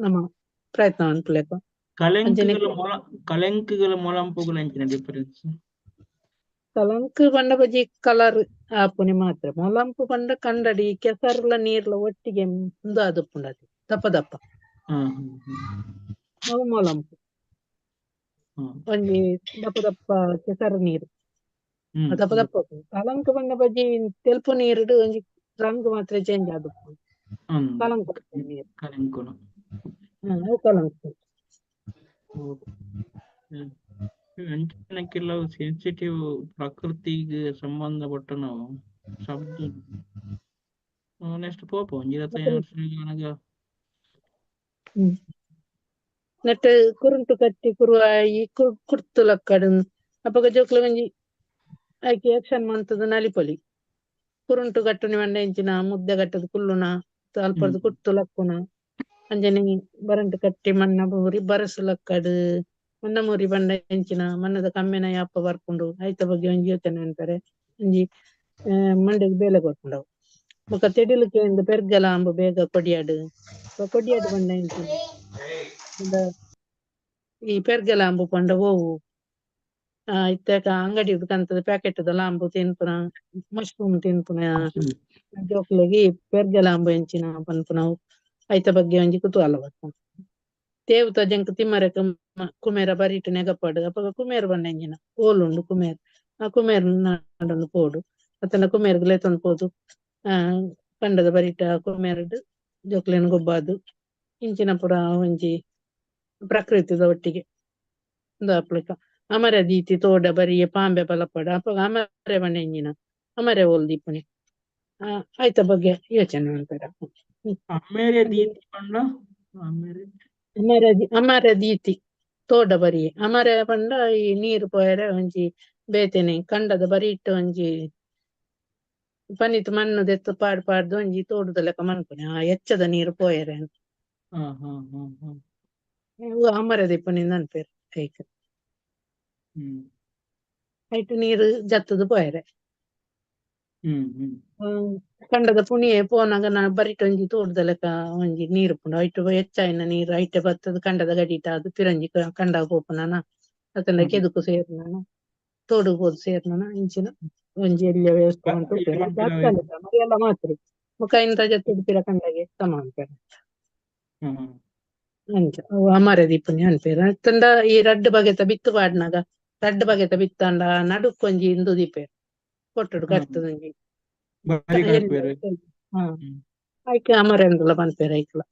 ನಮ್ಮ ಪ್ರಯತ್ನ ಮನ್ಪುಲೆಕ. ಕಲೆಂಕುಗಳ ಮೊಲ ಕಲೆಂಕುಗಳ ಮೊಲಂಪುಗಳ ಎಂಚಿನ ಡಿಫರೆನ್ಸ್? ಕಲಂಕ್ ಪಂಡ ಬಜಿ ಕಲರ್ ಆಪುನಿ ಮಾತ್ರ. ಮೊಲಂಪು ಪಂಡ ಕಂಡಡಿ ಕೆಸರ್ಲ ನೀರ್ಲ ಒಟ್ಟಿಗೆ ಉಂದು ಆದುಪ್ಪುಂಡು, ಅದು ದಪ್ಪ ದಪ್ಪ ಅವು ಮೊಲಂಪು. ಒಂಜಿ ದಪ್ಪ ದಪ್ಪ ಕೆಸರು ನೀರು ದಪ್ಪ ದಪ್ಪ ಉಪ್ಪುಂಡು. ಕಲಂಕ್ ಪಂಡ ಬಜಿ ತೆಲ್ಪು ನೀರುಡು ಒಂಜಿ ರಂಗ್ ಮಾತ್ರ ಚೇಂಜ್ ಆದುಪ್ಪುಂಡು. ಕಲಂಕ್ ನೀರು ಕಲೆಂಕುನು ಅವು ಕಲಂಕ್. ಅಂಚಿನ ಕೆಲವು ಸೆನ್ಸಿಟಿವ್ ಪ್ರಕೃತಿಗೆ ಸಂಬಂಧಪಟ್ಟ ನಾವು ಶಬ್ದ ನೆಕ್ಸ್ಟ್ ಪೋಪ ಒಂಜಿ ವರ್ಷ. ನೆಟ್ ಕುರುಂಟು ಕಟ್ಟಿ ಕುರುವಾಯಿ ಕುರ್ತು ಲಕ್ಕಡು ಅಪಗ ಜೋಕ್ಲು ಒಂಜಿ ಐಕೆ ಆಕ್ಷನ್ ಮಂತದ ನಲಿಪೊಲಿ. ಕುರುಂಟು ಕಟ್ಟುನಿ ಪಂಡ ಎಂಚಿನ ಮುದ್ದೆ ಕಟ್ಟದು ಕುಲ್ಲುನ ಅಲ್ಪರ್ದು ಕುರ್ತು ಲಕ್ಕುನ. ಅಂಚನೆ ಬರಂಟು ಕಟ್ಟಿ ಮಣ್ಣ ಮೂರಿ ಬರಸು ಲಕ್ಕಡು, ಮಣ್ಣ ಮೂರಿ ಪಂಡ ಎಂಚಿನ ಮಣ್ಣದ ಕಮ್ಮೆನ ಯಾಪ ಬರ್ಪುಂಡು ಐತ ಬಗ್ಗೆ ಒಂಜಿ ಯೋಚನೆ ಅಂತಾರೆ. ಒಂಜಿ ಮಂಡೆಗ್ ಬೇಲೆ ಕೊರ್ಪುಂಡು ಅವು. ಬೊಕ ತೆಡಿಲುಕೆ ಇಂದು ಪೆರ್ಗಲ ಅಂಬು ಬೇಗ ಕೊಡಿಯಾಡು, ಕೊಡಿಯಾಡು ಪಂಡ ಎಂಚಿನ ಈ ಪೆರ್ಗಲ ಅಂಬು ಪಂಡ ಓವು ಇತ್ತೆ ಅಂಗಡಿ ಕಂತದ ಪ್ಯಾಕೆಟ್ ದ ಲಾಂಬು ತಿನ್ಪುನ ಮಶ್ರೂಮ್ ತಿನ್ಪುನ ಜೋಕ್ಲೆಗ್ ಪೆರ್ಗಲ ಅಂಬು ಎಂಚಿನ ಪನ್ಪುನವು ಐತ ಬಗ್ಗೆ ಒಂಜಿ ಕುತೂಹಲ ಬರ್ಪುಂಡು. ತೇವು ತಜಂಕ್ ತಿಮ್ಮರೆ ಕುಮೇರ ಬರಿಟ್ ನೆಗಪಾಡು ಅಪಗ ಕುಮೇರ್ ಪಂಡ ಎಂಚಿನ ಓಲುಂಡು ಕುಮೇರ್, ಆ ಕುಮೇರ್ ನಾಡೊಂದು ಪೋಡು ಅತ್ತಂಡ ಕುಮೇರ್ಗ್ ಲೆತೊಂದು ಪೋದು ಕಂಡದ ಬರಿಟ ಕುಮೇರ್ಡ್ ಜೋಕ್ಲೆನ್ ಗೊಬ್ಬಾದು ಇಂಚಿನ ಪುರ ಒಂಜಿ ಪ್ರಕೃತಿದ ಒಟ್ಟಿಗೆ ಉಂದು ಅಮರ ದೀತಿ ತೋಡ ಬರಿಯೆ ಪಾಂಬೆ ಬಲಪಡ ಅಪಗ ಅಮರೆ ಪಂಡ ಎಂಚಿನ ಅಮರೆ ಓಲ್ ದೀಪುನಿ ಐತ ಬಗ್ಗೆ ಯೋಚನೆ ಮಾಡ್ತಾರೆ. ಅಮೇರೆ ದೀತಿ ಪಂಡ ಅಮೇರೆ ಅಮರ ದೀತಿ ತೋಡ ಬರಿಯೆ ಅಮರೆ ಪಂಡ ಈ ನೀರು ಪೋಯರೆ ಒಂಜಿ ಬೇತೆನೆ ಕಂಡದ ಬರಿಟ್ ಒಂಜಿ ಪನಿತ್ ಮಣ್ಣು ದೆತ್ತು ಪಾಡ್ ಪಾಡ್ದು ಒಂಜಿ ತೋಟದ ಲೆಕ್ಕ ಮನ್ಪುನಿ ಆ ಎಚ್ಚದ ನೀರು ಪೋಯರೆ ಅಂತ. ಅಮರ ದೀಪುನಿ ಅನ್ಪೇರು ಐಕ್ ಐಟ್ ನೀರು ಜತ್ತದು ಪೋಯರೆ. ಕಂಡದ ಪುಣಿಯೆ ಪೋನಾಗ ನಾ ಬರಿಟ್ ಒಂಜಿ ತೋಟದ ಲೆಕ್ಕ ಒಂಜಿ ನೀರು ಪುಂಡು ಐಟ್ ಹೆಚ್ಚಾಯಿನ ನೀರು ಐಟೆ ಬತ್ತದ ಕಂಡದ ಗಡಿಟ ಅದು ಪಿರಂಜಿ ಕಂಡ ಪೋಪುನನ ಅತ್ತಂಡ ಕೆದುಕು ಸೇರ್ನನ ತೋಡು ಪೋದು ಸೇರ್ನನ ಇಂಚಿನ ಒಂಜಿ ಎಲ್ಯ ವ್ಯವಸ್ಥೆ ಉಂಟು ಮರಿಯಲ್ಲ ಮಾತ್ರ ಬೊಕ ಐನ್ ರಜೆ ಪಿರ ಕಂಡಗೆ ಸಮ ಅನ್ಪೇರು ಅಂಚ ಅವು ಅಮರ ದೀಪುನಿ ಅನ್ಪೇರು. ಅತ್ತಂಡ ಈ ರಡ್ಡ್ ಬಗೆತ ಬಿತ್ತು ಪಾಡ್ನಾಗ ರಡ್ಡ್ ಬಗೆತ ಬಿತ್ತಾಂಡ ನಡುಕೊಂಜಿ ಇಂದು ದೀಪೇರು ಕೊಟ್ಟುಡು ಕರ್ತದೊಂಜಿ ಐಕೆ ಅಮರೇಂದ್ರಲ ಪನ್ಪೇರು ಐಕ್ಲ.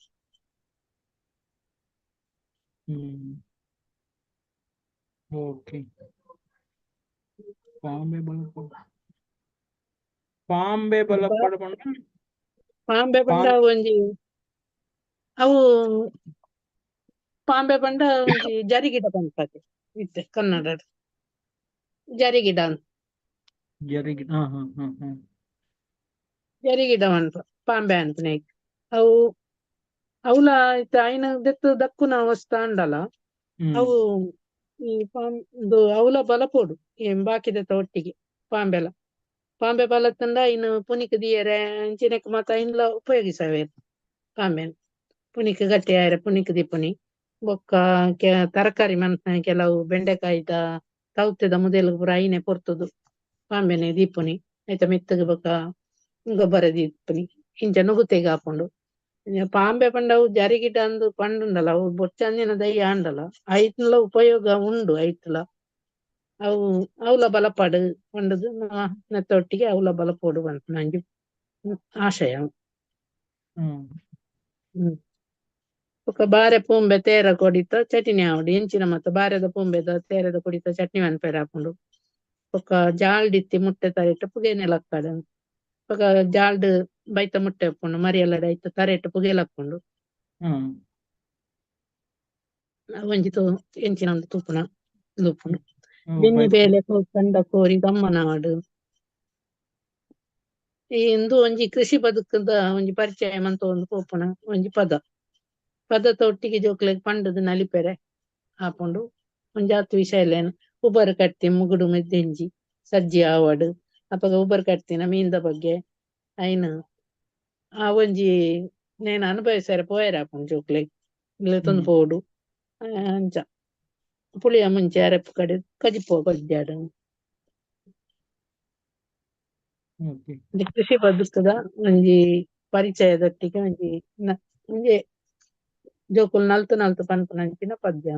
ಓಕೆ ಪಾಂಬೆ ಬಲಪಡ ಪಾಂಬೆ ಬಲಪಡ ಪಂಡ ಪಾಂಬೆ ಪಂಡ ಒಂಜಿ ಅವು ಪಾಂಬೆ ಪಂಡ ಒಂಜಿ ಜರಿಗಿಡ ಪನ್ಪತೆ ಇತ್ತೆ ಕನ್ನಡ ಜರಿಗಿಡ ಅಂತ. ಜರಿಗಿಡ ಜರಿಗಿಡ ಪನ್ಪ ಪಾಂಬೆ ಅನ್ಪುನೆ ಅವು ಅವುಲ ಇತ್ತೆ ಐನ ದೆತ್ತು ದಕ್ಕುನ ವಸ್ತು ಅಂಡಲ ಅವು ಈ ಪಾಂದು ಅವುಲ ಬಲಪೋಡು ಬಾಕಿದೆತ ಒಟ್ಟಿಗೆ ಪಾಂಬೆಲ ಪಾಂಬೆ ಬಲತ್ತಂಡ ಐನ್ ಪುನಿಕ್ ದಿಯರೆ ಅಂಚಿನೆಕ್ ಮಾತ ಐನ್ಲ ಉಪಯೋಗಿಸವೇರು ಪಾಂಬೆನ್ ಪುನಿಕ್ ಗಟ್ಟಿ ಆಯರೆ ಪುನಿಕ್ ದಿಪುನಿ ಬೊಕ್ಕ ತರಕಾರಿ ಮನ್ಪುನ ಕೆಲವು ಬೆಂಡೆಕಾಯಿದ ತೌತೆದ ಮುದೆಲ್ ಪೂರ ಐನೆ ಪೊರ್ತುದು ಪಾಂಬೆನೆ ದೀಪುನಿ ಐತ ಮೆತ್ತಗ್ ಬೊಕ್ಕ ಗೊಬ್ಬರ ದೀಪುನಿ ಇಂಚ ನುಗುತೆಗ್ ಆಪುಂಡು. ಪಾಂಬೆ ಪಂಡ ಅವು ಜರಿಗಿಡ ಅಂದ್ ಪಂಡುಂಡಲ ಅವು ಬೊಚ್ಚಂದಿನ ದೈ ಆಂಡಲ ಐತ್ಲ ಉಪಯೋಗ ಉಂಡು ಐತ್ಲ ಅವು ಅವ್ಲ ಬಲಪಾಡು ಪಂಡುದು ನೆತ್ತೊಟ್ಟಿಗೆ ಅವ್ಲ ಬಲಪೋಡು ಪನ್ಪುನ ಒಂಜಿ ಆಶಯ. ಬೊಕ ಬಾರೆ ಪೂಂಬೆ ತೇರ ಕೊಡಿತ ಚಟ್ನಿ ಆವಡ್ ಎಂಚಿನ ಮತ್ತ ಬಾರೆದ ಪೂಂಬೆದ ತೇರದ ಕೊಡಿತ ಚಟ್ನಿ ಮನ್ಪೆರೆ ಆಪುಂಡು. ಬೊಕ ಜಾಲ್ಡಿತ್ತಿ ಮುಟ್ಟೆ ತರೆಟ್ ಪುಗೆನೆ ಲಕ್ಕಡ್. ಬೊಕ ಜಾಲ್ಡ್ ಬೈತ ಮುಟ್ಟೆ ಉಪ್ಪುಂಡು ಮರಿಯಲಡ್ ಐತ ತರೆಟ್ ಪುಗೆ ಲಕ್ಕುಂಡು. ಒಂಜಿ ತೂ ಎಂಚಿನ ಒಂದು ತೂಪುನ ಉಪ್ಪುಂಡು. ಬೆನ್ನಿ ಬೇಲೆ ಕಂಡ ಕೋರಿ ಗಮ್ಮನಾಡು. ಈ ಇಂದು ಒಂಜಿ ಕೃಷಿ ಬದುಕದ ಒಂಜಿ ಪರಿಚಯ ಮಂತ ಒಂದು ಪೋಪುನ ಒಂಜಿ ಪದ. ಪದತ ಒಟ್ಟಿಗೆ ಜೋಕ್ಲೆಗ್ ಪಂಡದ್ ನಲಿಪೆರೆ ಆಪುಂಡು. ಒಂಜಾತ್ ವಿಷಯ ಉಬರ್ ಕಟ್ತಿ ಮುಗುಡು ಮೆದ್ದೆಂಜಿ ಸಜ್ಜಿ ಆವಡ್ ಅಪಗ ಉಬರ್ ಕಟ್ತಿನ ಮೀನ್ದ ಬಗ್ಗೆ ಐನ್ ಆ ಒಂಜಿ ನೇನ್ ಅನುಭವಿಸಾರೆ ಪೋಯೆರೆ ಆಪುಂಡು ಜೋಕ್ಲೆಗ್ ಲೆತೊಂದು ಪೋಡು. ಅಂಚ ಪುಳಿಯ ಮುಂಚೆ ಅರೆಪು ಕಡೆ ಕಜಿಪು ಕೊಜ್ಜಾಡು. ಕೃಷಿ ಬದುಕದ ಒಂಜಿ ಪರಿಚಯದೊಟ್ಟಿಗೆ ಒಂಜಿ ಒಂಜಿ ಜೋಕುಲು ನಲ್ತು ನಲ್ತು ಪನ್ಪುನಂಚಿನ ಪದ್ಯ.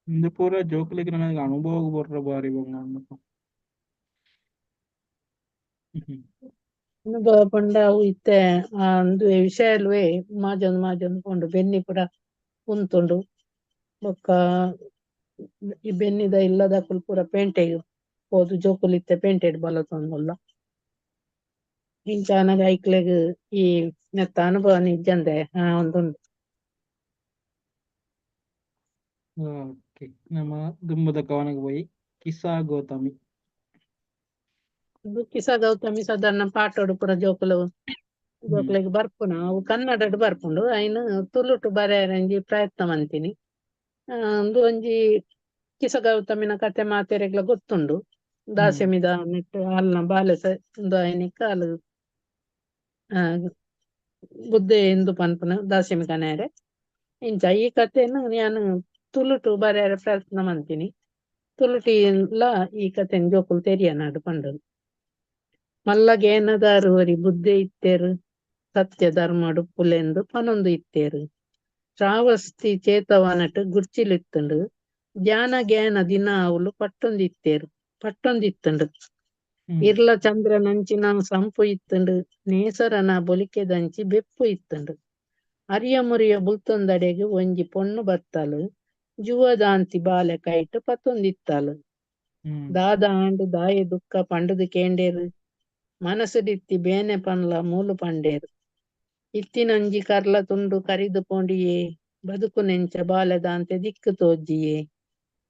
ಇಂದು ಪೂರ ಜೋಕುಲೆಗ್ ನನಗೆ ಅನುಭವ ಬರ್ರ ಬಾರಿ ಬಂಗ. ಅನುಭವ ಪಂಡ ಅವು ಇತ್ತೆ ಆ ಒಂದು ವಿಷಯ ಮಾಜೊಂದು ಮಾಜೊಂದು ಪೋಂಡು ಬೆನ್ನಿ ಪೂರ ಉಂತುಂಡು. ಬೊಕ್ಕ ಈ ಬೆನ್ನಿದ ಇಲ್ಲದಕುಲು ಪೂರ ಪೇಂಟೆಗ್ ಪೋದು ಜೋಕುಲು ಇತ್ತೆ ಪೇಂಟೆಡ್ ಬಲತೊಂದುಲ್ಲ. ಇಂಚ ಆನಗ ಐಕ್ಲೆಗ್ ಈ ನೆತ್ತ ಅನುಭವ ಇಜ್ಜಂದೆ ಒಂದುಂಡು. ಓಕೆ, ನಮ್ಮ ದುಂಬುದ ಕವನಗ್ ಪೋಯಿ ಕಿಸಾ ಗೌತಮಿ. ಕಿಸಾ ಗೌತಮಿ ಸಾಧಾರಣ ಪಾಠೋಡು ಪೂರ ಜೋಕುಲು ಜೋಕ್ಲೆಗ್ ಬರ್ಪುನ ಅವು ಕನ್ನಡಡ್ ಬರ್ಪುಂಡು. ಐನ್ ತುಳುಟು ಬರೆಯರೆ ಪ್ರಯತ್ನ ಮಂತೀನಿ. ಉಂದು ಒಂಜಿ ಕಿಸ ಗೌತಮಿನ ಕತೆ ಮಾತೆರೆಗ್ಲ ಗೊತ್ತುಂಡು. ದಾಸೆಮಿದ ನೆಟ್ ಅಲ್ನ ಬಾಲೆ ಉಂದು ಐನಿಕ್ ಅಲ್ ಬುದ್ಧೆ ಎಂದು ಪನ್ಪುನ ದಾಸೆಮಿ ಕನೆರೆ. ಇಂಚ ಈ ಕಥೆನ್ ಯಾನ್ ತುಳುಟು ಬರೆಯರೆ ಪ್ರಯತ್ನ ಮಂತೀನಿ. ತುಳುಟಿಲ ಈ ಕಥೆನ್ ಜೋಕುಲು ತೆರಿಯನಾಡು ಪಂಡದು. ಮಲ್ಲಗೇನದಾರು ಒರಿ ಬುದ್ಧೆ ಇತ್ತೇರು ಸತ್ಯ ಧರ್ಮಡು ಪುಲೆಂದು ಪನೊಂದು ಇತ್ತೇರು. ಶ್ರಾವಸ್ತಿ ಚೇತವನಟ್ ಗುರ್ಚಿಲಿತ್ತುಂಡು ಜ್ಞಾನ ಜ್ಞಾನ ದಿನ ಅವಳು ಪಟ್ಟೊಂದಿತ್ತೇರು ಪಟ್ಟೊಂದಿತ್ತುಂಡು. ಇರ್ಲ ಚಂದ್ರನಂಚಿನ ಸಂಪು ಇತ್ತುಂಡು ನೇಸರನ ಬೊಲಿಕೆದಂಚಿ ಬೆಪ್ಪು ಇತ್ತುಂಡು. ಅರಿಯ ಮುರಿಯ ಬುಲ್ತೊಂದಡೆಗೆ ಒಂಜಿ ಪೊಣ್ಣು ಬತ್ತಲು ಜುವದಾಂತಿ ಬಾಲೆ ಕೈಟ್ ಪತ್ತೊಂದಿತ್ತಾಳು. ದಾದ ಆಂಡು ದಾಯ ದುಃಖ ಪಂಡುದು ಕೇಂಡೇರು ಮನಸ್ಸುಡಿತ್ತಿ ಬೇನೆ ಪನ್ಲ ಮೂಲು ಪಂಡೇರು. ಇತ್ತಿನಂಜಿ ಕರ್ಲ ತುಂಡು ಕರಿದು ಪೋಂಡಿಯೇ ಬದುಕು ನೆಂಚ ಬಾಲೆದಾಂತೆ ದಿಕ್ಕು ತೋಜಿಯೇ.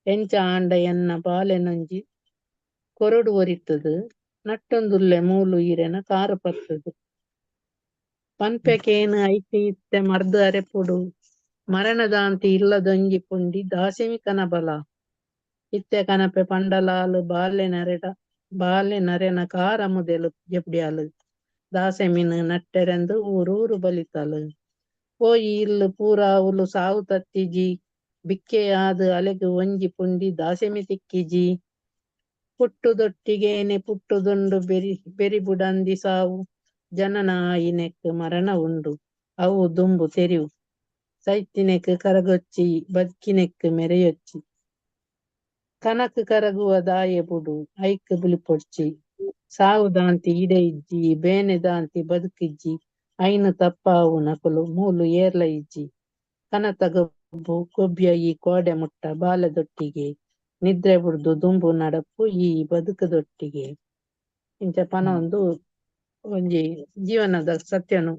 ಎಂಚ ಆಂಡ ಎನ್ನ ಬಾಲೆನೊಂಜಿ ಕೊರಡು ಒರಿತದು ನಟ್ಟೊಂದುಲ್ಲೆ ಮೂಲು ಈರೆನ ಕಾರು ಪತ್ತದು. ಪನ್ಪೆಕೇನು ಐತಿ ಇತ್ತೆ ಮರ್ದು ಅರೆಪುಡು ಮರಣದಾಂತಿ ಇಲ್ಲದೊಂಜಿ ಪುಂಡಿ ದಾಸೆಮಿ ಕನಬಲ. ಇತ್ತೆ ಕನಪೆ ಪಂಡಲಾಲು ಬಾಲೆ ನರೆಡ ಬಾಲೆ ನರೆನ ಕಾರ ಮುದೆಲು ಜೆಪ್ಡಿಯಾಲು ದಾಸೆಮಿನ್ ನಟ್ಟೆರೆಂದು ಊರೂರು ಬಲಿತಾಲು. ಪೋಯಿ ಇಲ್ಲು ಪೂರಾ ಉಲು ಸಾವು ತತ್ತಿಜಿ ಬಿಕ್ಕೆಯಾದ ಅಲೆಗು ಒಂಜಿ ಪುಂಡಿ ದಾಸೆಮಿ ತಿಕ್ಕಿಜಿ. ಪುಟ್ಟುದೊಟ್ಟಿಗೇನೆ ಪುಟ್ಟುದುಂಡು ಬೆರಿ ಬೆರಿ ಬುಡಂದಿ ಸಾವು ಜನನ ಆಯಿನೆಕ್ ಮರಣ ಉಂಡು ಅವು ದುಂಬು ತೆರಿವು. ಸೈತಿನೆಕ್ ಕರಗೊಚ್ಚಿ ಬದುಕಿನೆಕ್ ಮೆರೆಯೊಚ್ಚಿ. ಕನಕ್ ಕರಗುವ ದಾಯೆ ಬುಡು ಐಕ್ ಬುಲಿಪೊಡ್ಚಿ. ಸಾವು ದಾಂತಿ ಇಡೆ ಇಜ್ಜಿ ಬೇನೆ ದಾಂತಿ ಬದುಕಿಜ್ಜಿ ಐನು ತಪ್ಪಾವು ನಕುಲು ಮೂಲು ಏರ್ಲ ಇಜ್ಜಿ. ಕನತ ಗೊಬ್ಬು ಗೊಬ್ಬಿಯ ಈ ಕೋಡೆ ಮುಟ್ಟ ಬಾಲೆದೊಟ್ಟಿಗೆ ನಿದ್ರೆ ಬುಡ್ದು ದುಂಬು ನಡಪು ಈ ಬದುಕದೊಟ್ಟಿಗೆ. ಇಂಚ ಪನ ಒಂದು ಒಂಜಿ ಜೀವನದ ಸತ್ಯನು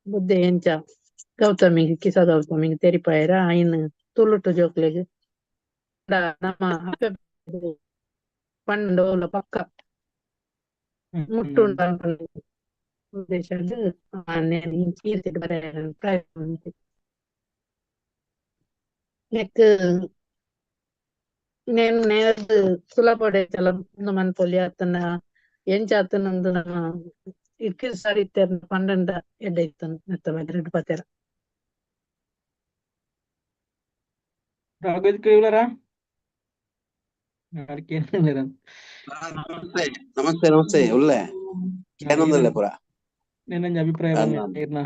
ಬುದ್ಧೆ ಎಂಚ ಗೌತಮಿಗೆ ಕಿಸ ಗೌತಮಿಗೆ ತೆರಿಪಾಯರ ಐನ್ ತುಳುಟು ಜೋಕ್ಲೆಗ್ ನಮ್ಮ ಅಪ್ಪೆ ಪಂಡೋಲ ಪಕ್ಕ ಮುಟ್ಟುಂಡು ಉದ್ದೇಶಡ್ ಪ್ರಯತ್ನ ನೆಕ್ ನೇನ್ ನೇರ್ದ್ ಸುಲಭಡೆ ಚಲ ಮನ್ಪೊಲಿ ಅತ್ತನ ಎಂಚ ಅತ್ತನಂದು ನಮ್ಮ ಇಕ್ಕಿಲ್ ಸಾರಿ ಇತ್ತೆರ್ನ ಪಂಡಂಡ ಎಡ್ಡೆ ಇತ್ತನ್ ನೆತ್ತ ರೆಡ್ ಪತೆರ. ನಮಸ್ತೆ ನಮಸ್ತೆ ಉಲ್ಲೆ ಕೇನೊಂದುಲ್ಲೆ ಪೂರ ನೆನಂಜಿ ಅಭಿಪ್ರಾಯ ಇರ್ನ.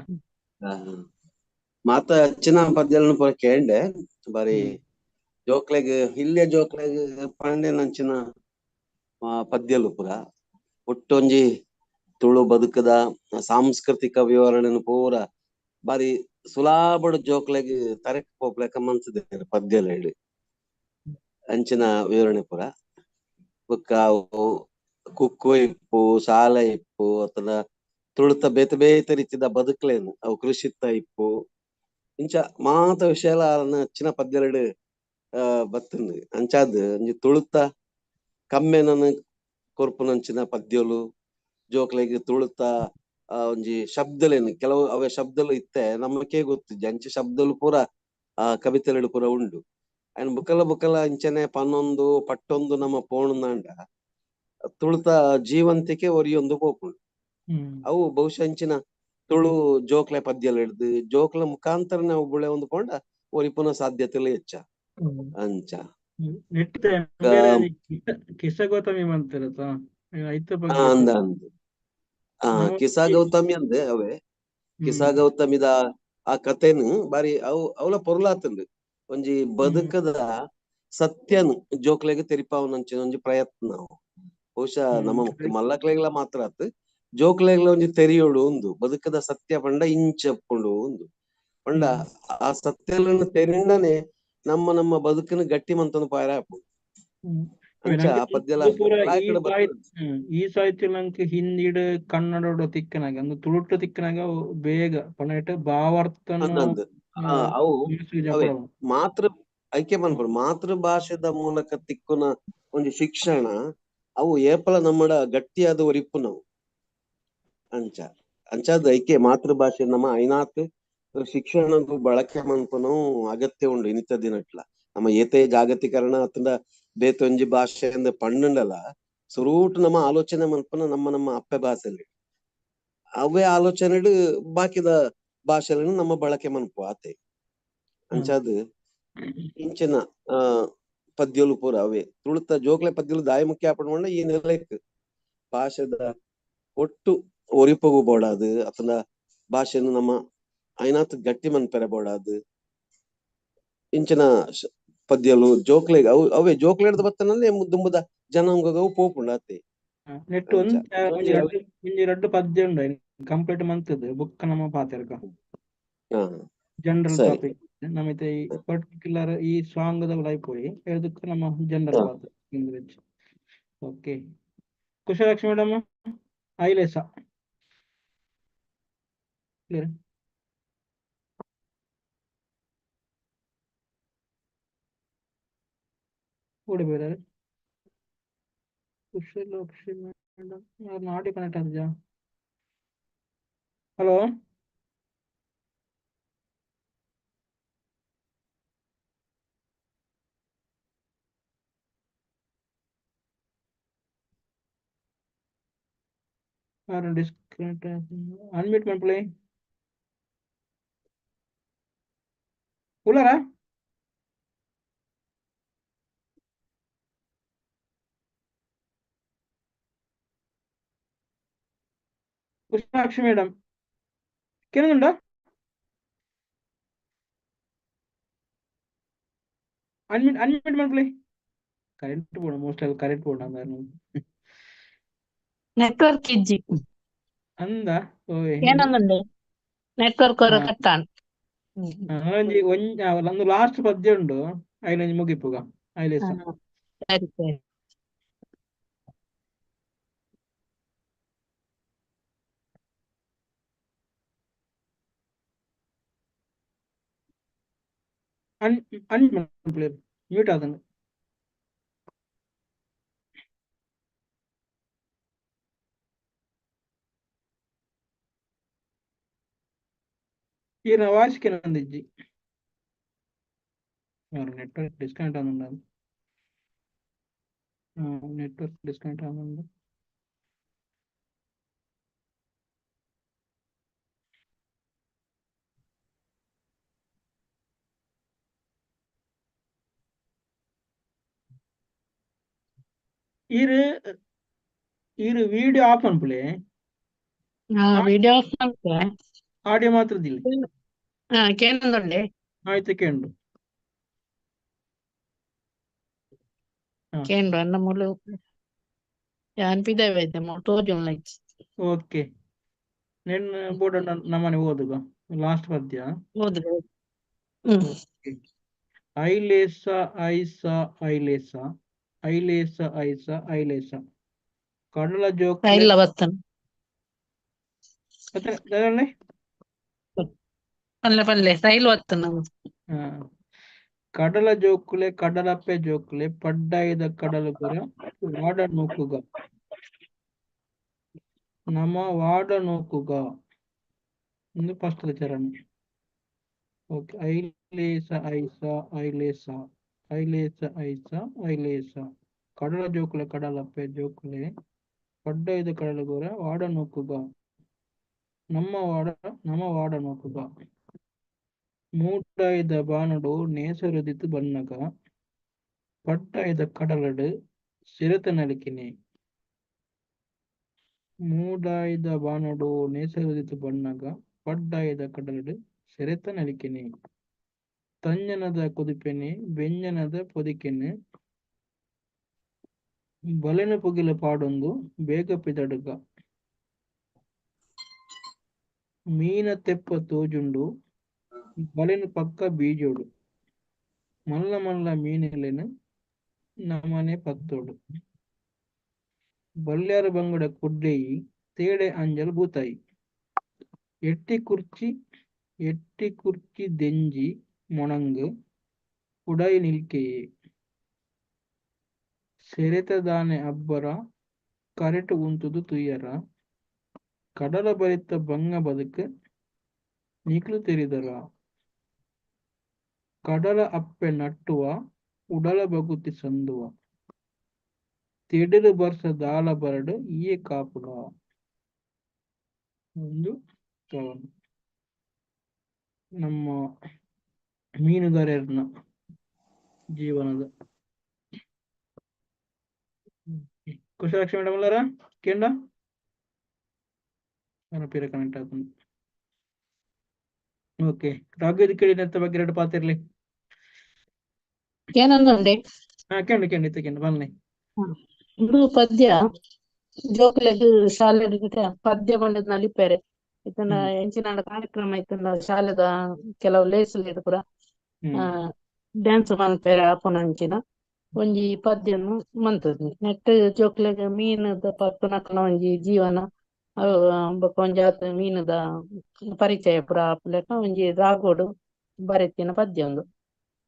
ಮಾತ ಹೆಚ್ಚಿನ ಪದ್ಯలను ಪೂರ ಕೇಂಡೆ ಬಾರಿ ಜೋಕ್ಲೆಗ್ ಇಲ್ಲೇ ಜೋಕ್ಲೆಗ್ ಪಂಡೆ ನಂಚಿನ ಪದ್ಯಲು ಪೂರ ಒಟ್ಟೊಂಜಿ ತುಳು ಬದುಕದ ಸಾಂಸ್ಕೃತಿಕ ವಿವರಣೆನು ಪೂರ ಬಾರಿ ಸುಲಾಬಡು ಜೋಕ್ಲೆಗ್ ತರೆಕ್ ಪೋಪ್ಲೆಕ ಮನ್ಸದೇರು ಪದ್ಯಲೇಡು ಅಂಚಿನ ವಿವರಣೆ ಪೂರ. ಬೊಕ್ಕ ಅವು ಕುಕ್ಕು ಇಪ್ಪು, ಸಾಲ ಇಪ್ಪು, ಅಥವಾ ತುಳುತ ಬೇತೆ ಬೇತೆ ರೀತಿದ ಬದುಕ್ಲೇನು ಅವು ಕೃಷಿತ್ತ ಇಪ್ಪು, ಇಂಚ ಮಾತ ವಿಷಯಲ ಅಚ್ಚಿನ ಪದ್ಯಲೆಡು ಬತ್ತುಂಡು. ಅಂಚಾದ್ ಒಂಜಿ ತುಳುತ ಕಮ್ಮೆನನ್ ಕೊರ್ಪುನಂಚಿನ ಪದ್ಯಲು ಜೋಕ್ಲೆಗ್ ತುಳುತ ಒಂಜಿ ಶಬ್ದಲೇನು ಕೆಲವು ಅವೇ ಶಬ್ದಲು ಇತ್ತೆ ನಮಕೇ ಗೊತ್ತಿಜ್ಜಿ, ಅಂಚ ಶಬ್ದಲು ಪೂರ ಆ ಕವಿತೆಲೆಡು ಪೂರ ಉಂಡು. ಅಂಡ್ ಬುಕಲ ಬುಕಲ ಇಂಚನೆ ಪನ್ನೊಂದು ಪಟ್ಟೊಂದು ನಮ್ಮ ಪೋಣುಂದಾಂಡ ತುಳುತ ಜೀವಂತಿಕೆ ಒರಿಯೊಂದು ಪೋಪುಂಡು. ಅವು ಬಹುಶಃ ಅಂಚಿನ ತುಳು ಜೋಕ್ಲೆ ಪದ್ಯಲು ಹಿಡ್ದು ಜೋಕ್ಲೆ ಮುಖಾಂತರ ನಾವು ಬುಳೆ ಒಂದು ಪೋಂಡ ಒರಿಪುನ ಸಾಧ್ಯತೆలు ಹೆಚ್ಚ. ಅಂಚ ಕಿಸ ಗೌತಮಿ ಮಂತಿರತ್ತ ಅಂದ ಅಂದ ಕಿಸಾ ಗೌತಮಿ ಅಂದೆ ಅವೇ ಕಿಸಾ ಗೌತಮಿದ ಆ ಕಥೆನು ಬಾರಿ ಅವು ಅವಲ ಪೊರ್ಲಾತಂದು ಒಂಜಿ ಬದುಕದ ಸತ್ಯನು ಜೋಕ್ಲೆಗ್ ತೆರಿಪಾವನಂಚಿನ ಒಂಜಿ ಪ್ರಯತ್ನ. ಬಹುಶಃ ನಮ್ಮ ಮಲ್ಲಕ್ಲೆಗ್ಲ ಮಾತ್ರ ಆತು, ಜೋಕ್ಲೆಗ್ಲ ಒಂಜಿ ತೆರಿಯೋಡು ಉಂದು ಬದುಕದ ಸತ್ಯ ಪಂಡ ಇಂಚಪ್ಪುಂಡು ಉಂದು ಪಂಡ ಆ ಸತ್ಯలను ತೆರಿಂಡನೆ ನಮ್ಮ ನಮ್ಮ ಬದುಕನ್ನು ಗಟ್ಟಿ ಮಂತೊಂದು ಪಾರ ಆಪುಂಡು. ಅಂಚ ಆ ಪದ್ಯಲ ಈ ಸಾಹಿತ್ಯ ನಂಗೆ ಹಿಂದಿಡು ಕನ್ನಡ ತಿಕ್ಕನಾಗ ಅಂದ್ರೆ ತುಳುಟ್ಟು ತಿಕ್ಕನಾಗ ಬೇಗ ಪಂಡ ಭಾವಾರ್ಥನ ಅವು ಮಾತೃ ಐಕೆ ಪನ್ಪುಂಡು ಮಾತೃಭಾಷೆದ ಮೂಲಕ ತಿಕ್ಕುನ ಒಂಜಿ ಶಿಕ್ಷಣ ಅವು ಏಪಲ ನಮ್ಮಡ ಗಟ್ಟಿಯಾದ ಒರಿಪುನವು. ಅಂಚ ಅಂಚಾದ ಐಕೆ ಮಾತೃಭಾಷೆ ನಮ್ಮ ಐನಾತ್ ಶಿಕ್ಷಣಗೂ ಬಳಕೆ ಮನ್ಪುನವು ಅಗತ್ಯ ಉಂಡು ಇನಿತ ದಿನಟ್ಲ. ನಮ್ಮ ಏತೆ ಜಾಗತೀಕರಣ ಅತ್ತಂಡ ಬೇತೆ ಒಂಜಿ ಭಾಷೆ ಅಂದ್ ಪಣ್ಣುಂಡಲ ಸುರೂಟ್ ನಮ್ಮ ಆಲೋಚನೆ ಮನ್ಪುನ ನಮ್ಮ ನಮ್ಮ ಅಪ್ಪೆ ಭಾಷೆಲಿ ಅವೇ ಆಲೋಚನೆಡು ಬಾಕಿದ ಭಾಷೆలను ನಮ್ಮ ಬಳಕೆ ಮನ್ಪು ಆತೆ. ಅಂಚಾದ್ ಇಂಚಿನ ಪದ್ಯಲು ಪೂರ ಅವೇ ತುಳುತ ಜೋಕ್ಲೆ ಪದ್ಯಲು ದಾಯ ಮುಖ್ಯ ಆಪಣ ಈ ನೆಲೆಕ್ ಭಾಷೆದ ಒಟ್ಟು ಒರಿಪಗು ಬೋಡಾದು ಅತನ ಭಾಷೆನು ನಮ್ಮ ಐನಾತ್ ಗಟ್ಟಿ ಮನ್ಪೆರೆ ಬೋಡಾದು ಇಂಚಿನ ಪದ್ಯಲು ಜೋಕ್ಲೆಗ್ ಅವು ಅವೇ ಜೋಕ್ಲೆಡ್ದ್ ಬತ್ತನಲ್ಲೇ ದುಂಬುದ ಜನಾಂಗವು ಪೋಪುಂಡು ಆತೆ. ನೆಟ್ ಒಂಜಿ ರಡ್ಡ್ ಪದ್ಯ ಉಂಡು ಕಂಪ್ಲೀಟ್ ಮಂತದ್ದು ಬುಕ್ ನಮ್ಮ ಪಾತೆರ್ಕ ಜನರಲ್ ಟಾಪಿಕ್ ನಮಿತ ಈ ಪರ್ಟಿಕ್ಯುಲರ್ ಈ ಸಾಂಗ್ ದ ಉಲಾಯಿ ಪೋಯಿ ಎದಕ್ಕೆ ನಮ್ಮ ಜನರಲ್ ಪಾತೆ. ಓಕೆ ಕುಶಲಕ್ಷ್ಮಿ ಮೇಡಮ್ ಐಲೇಸ ಕ್ಲಿಯರ್ ಓಡಿ ಬೇರೆ ಕುಶಲಕ್ಷ್ಮಿ ಮೇಡಮ್ ಆಡಿಯೋ ಕನೆಕ್ಟ್ ಆಗಿದೆಯಾ? ಹಲೋ ಡಿಸ್ಕನೆಕ್ಟ್ ಅನ್ಮ್ಯೂಟ್ ಮಾಡ್ಕೊಳ್ಳಿ. ಉಲ್ಲಾರಾ? ಕುಶಲಾಕ್ಷಿ ಮೇಡಮ್ ಕೇಳುದುಂಡ? ಅನ್ಮ್ಯೂಟ್ ಅನ್ಮ್ಯೂಟ್ ಮಾಡ್ಕೊಳ್ಳಿ. ಕರೆಂಟ್ ಬೋಡ ಮೋಸ್ಟ್ ಆಗಿ ಕರೆಂಟ್ ಬೋಡ ನೆಟ್ವರ್ಕ್ ಇಜ್ಜಿ ಅಂದ ಏನಂದುಂಡು ನೆಟ್ವರ್ಕ್ ಹೊರ ಕಟ್ಟಾನ್ ಒಂಜಿ ಒಂದು ಲಾಸ್ಟ್ ಪದ್ಯ ಉಂಡು ಐಲೊಂಜಿ ಮುಗಿಪುಗ ಐಲೇಸ. ಸರಿ ಸರಿ. ಅನ್ಮ್ಯೂಟ್ ಮ್ಯೂಟ್ ಆದಂಗ. ಈರ್ನ ವಾಯ್ಸ್ ಕೇನೊಂದಿಜ್ಜಿ ನೆಟ್ವರ್ಕ್ ಡಿಸ್ಕನೆಕ್ಟ್ ಆದುಂಡು. ನೆಟ್ವರ್ಕ್ ಡಿಸ್ಕನೆಕ್ಟ್ ಆದುಂಡು. ಈರ್ ಈರ್ ವಿಡಿಯೋ ಆಫ್ ಮನ್ಪುಲೆ. ವಿಡಿಯೋ ಆಫ್ ಮನ್ಪುಲೆ. ಆಡಿಯೋ ಮಾತ್ರ ದಿಲ್ಲಿ. ಕೇನೊಂದುಂಡೆ. ಆಯ್ತು ಕೇಂಡು. ಕೇಂಡು ಅನ್ನ ಮೂಲು. ಯಾನ್ ಪಿದಾಯಿ ಬೈದೆ ತೋಜೊನ್ ಲೈಕ್. ಓಕೆ, ನೆನ್ ಬೋರ್ಡ್ ನಮ್ಮನೆ ಓದುಗ ಲಾಸ್ಟ್ ಪದ್ಯ. ಓದುಗ. ಐಲೇಸ ಐಸ ಐಲೇಸ ಐಲೇಸ ಐಸ ಐಲೇಸ ಕಡಲ ಜೋಕುಲೆ ಇಲ್ಲ ಬತ್ತನ. ಅತ್ತೆ ಪಲ್ಲೆ ಪಲ್ಲೆ ಸೈಲ್ ಬತ್ತನ. ಕಡಲ ಜೋಕುಲೆ ಕಡಲಪ್ಪೆ ಜೋಕುಲೆ ಪಡ್ಡಾಯಿದ ಕಡಲುಗುರ ವಾಡ ನೂಕುಗ ನಮ ವಾಡ ನೂಕುಗ ಇಂದು ಫಸ್ಟ್ ಚರಣ. ಓಕೆ, ಐಲೇಸ ಐಸ ಐಲೇಸ ಐಲೇಸ ಐಸ ಐಲೇಸ ಕಡಲ ಜೋಕುಲೆ ಕಡಲಪ್ಪೆ ಜೋಕುಲೆ ಪಡ್ಡಾಯಿದ ಕಡಲುಗುರ ವಾಡ ನೂಕುಗ ನಮ್ಮ ವಾಡ ನಮ ವಾಡ ನೂಕುಗ ಮೂಡಾಯಿದ ಬಾನುಡು ನೇಸರುದಿತ್ತು ಬನ್ನಗ ಪಡ್ಡಾಯಿದ ಕಡಲಡು ಸಿರತ ನಲಿಕಿನಿ. ಮೂಡಾಯಿದ ಬಾನುಡು ನೇಸರುದಿತ್ತು ಬನ್ನಗ ಪಡ್ಡಾಯಿದ ಕಡಲಡು ಸಿರತ ನಲಿಕಿನಿ. ತಂಜನದ ಕುದುಪೆನೆ ಬೆಂಜನದ ಪೊದಿಕೆನೆ ಬಲೆನ ಪುಗಿಲ ಪಾಡೊಂದು ಬೇಗ ಪಿದಡುಗ. ಮೀನ ತೆಪ್ಪ ತೋಜುಂಡು ಬಲೆನ ಪಕ್ಕ ಬೀಜೋಡು ಮಲ್ಲ ಮಲ್ಲ ಮೀನೆಲೆನು ನಮನೆ ಪತ್ತೋಡು. ಬಲ್ಯಾರ ಬಂಗಡ ಕೊಡ್ಡೆಯಿ ತೇಡೆ ಅಂಜಲ್ ಬೂತಾಯಿ. ಎಟ್ಟಿ ಕುರ್ಚಿ ಎಟ್ಟಿ ಕುರ್ಚಿ ದೆಂಜಿ ಮೊಣಂಗು ಉಡೈ ನಿಲ್ಕೆಯೇ. ಸೆರೆತದಾನೆ ಅಬ್ಬರ ಕರೆಟು ಉಂತುದು ತುಯ್ಯರ ಕಡಲ ಬರಿತ ಬಂಗ ಬದುಕು ನಿಕ್ಲು ತೆರಿದರ. ಕಡಲ ಅಪ್ಪೆ ನಟ್ಟುವ ಉಡಲ ಬಗುತಿ ಸಂದುವ ತೆಡಿಲು ಬರ್ಸ ದಾಲ ಬರಡು ಈಯೆ ಕಾಪುಲ. ಒಂದು ಕವನ ನಮ್ಮ ಮೀನುಗಾರರನ್ನ ಜೀವನದ. ಕುಶಲಕ್ಷಿ ಮೇಡಮ್ ಅಲ್ಲಾರ ಕೇಂಡ ನನ್ನ ಪೀರ ಕನೆಕ್ಟ್ ಆಗುಂಡು. ಓಕೆ, ರಾಘು ಕೇಳಿ ನೆತ್ತ ಬಗ್ಗೆ ಎರಡು ಪಾತಿರ್ಲಿ. ಏನಂದಂಡೆ? ಹಾ, ಕೇಂಡು ಕೇಂಡು ಇತ್ತ ಕೇಂಡು ಬನ್ನಿ. ಇಂದು ಪದ್ಯ ಜೋಕುಲೆಗ್ ಶಾಲೆ ಪದ್ಯ ಪಂಡದ್ ನಲಿಪೆರೆ ಇತ್ತನ ಎಂಚಿನ ಕಾರ್ಯಕ್ರಮ ಇತ್ತನ ಶಾಲೆದ ಕೆಲವು ಲೇಸುಲೆಡ್ ಪೂರ ಡ್ಯಾನ್ಸ್ ಮನ್ಪೆರೆ ಆಪುನ ಅಂಚಿನ ಒಂಜಿ ಪದ್ಯನು ಮಂತುದು ನೆಟ್ ಜೋಕ್ಲೆಗ್ ಮೀನುದ ಪತ್ತುನಕನ ಒಂಜಿ ಜೀವನ ಬೊಕ ಒಂಜಿ ಆತ್ ಮೀನುದ ಪರಿಚಯ ಪೂರ ಆಪುಲೆಕ ಒಂಜಿ ರಾಗೋಡು ಬರೆತಿನ ಪದ್ಯ ಉಂದು.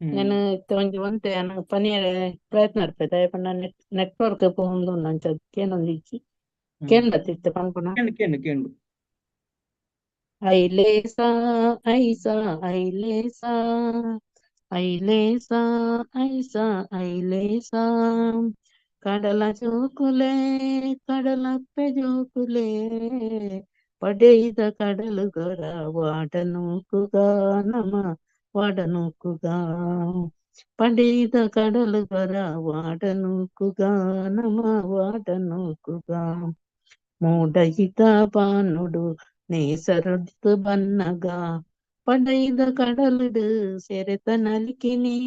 నేను ಇತ್ತೆ ಒಂಜಿ ಒಂತೆ ಯಾನ್ ಪನಿಯರೆ ಪ್ರಯತ್ನ ಇರ್ಪೆ ದಾಯೆ ಪಂಡ ನೆಟ್ವರ್ಕ್ ಪೋವೊಂದು ಉಂಡು ಅಂಚ ಕೇನೊಂದಿಜ್ಜಿ. ಕೇಂಡತ್ ಇತ್ತೆ ಪನ್ಪುನ. ಕೇಂಡು ಕೇಂಡು ಕೇಂಡು. ಐಲೇಸಾ ಐಸಾ ಐಲೇಸಾ ಐಲೇಸಾ ಐಸಾ ಐಲೇಸಾ ಕಡಲ ಜೋಕುಲೆ ಕಡಲಪ್ಪೆ ಜೋಕುಲೆ ಪಡೆಯಿದ ಕಡಲುಗೊರ ವಾಡನೂಕುಗ ನಮ ವಾಡನೂಕುಗ ಪಡೆಯಿದ ಕಡಲುಗೊರ ವಾಡನೂಕುಗ ನಮ ವಾಡನೂಕುಗ ಮೂಡಯಿದ ಬಾನುಡು ನೇಸರೊಡ್ದು ಬನ್ನಗ ಪಡೆಯಿದ ಕಡಲುಡು ಸೆರೆತ ನಲಿಕಿನಿ.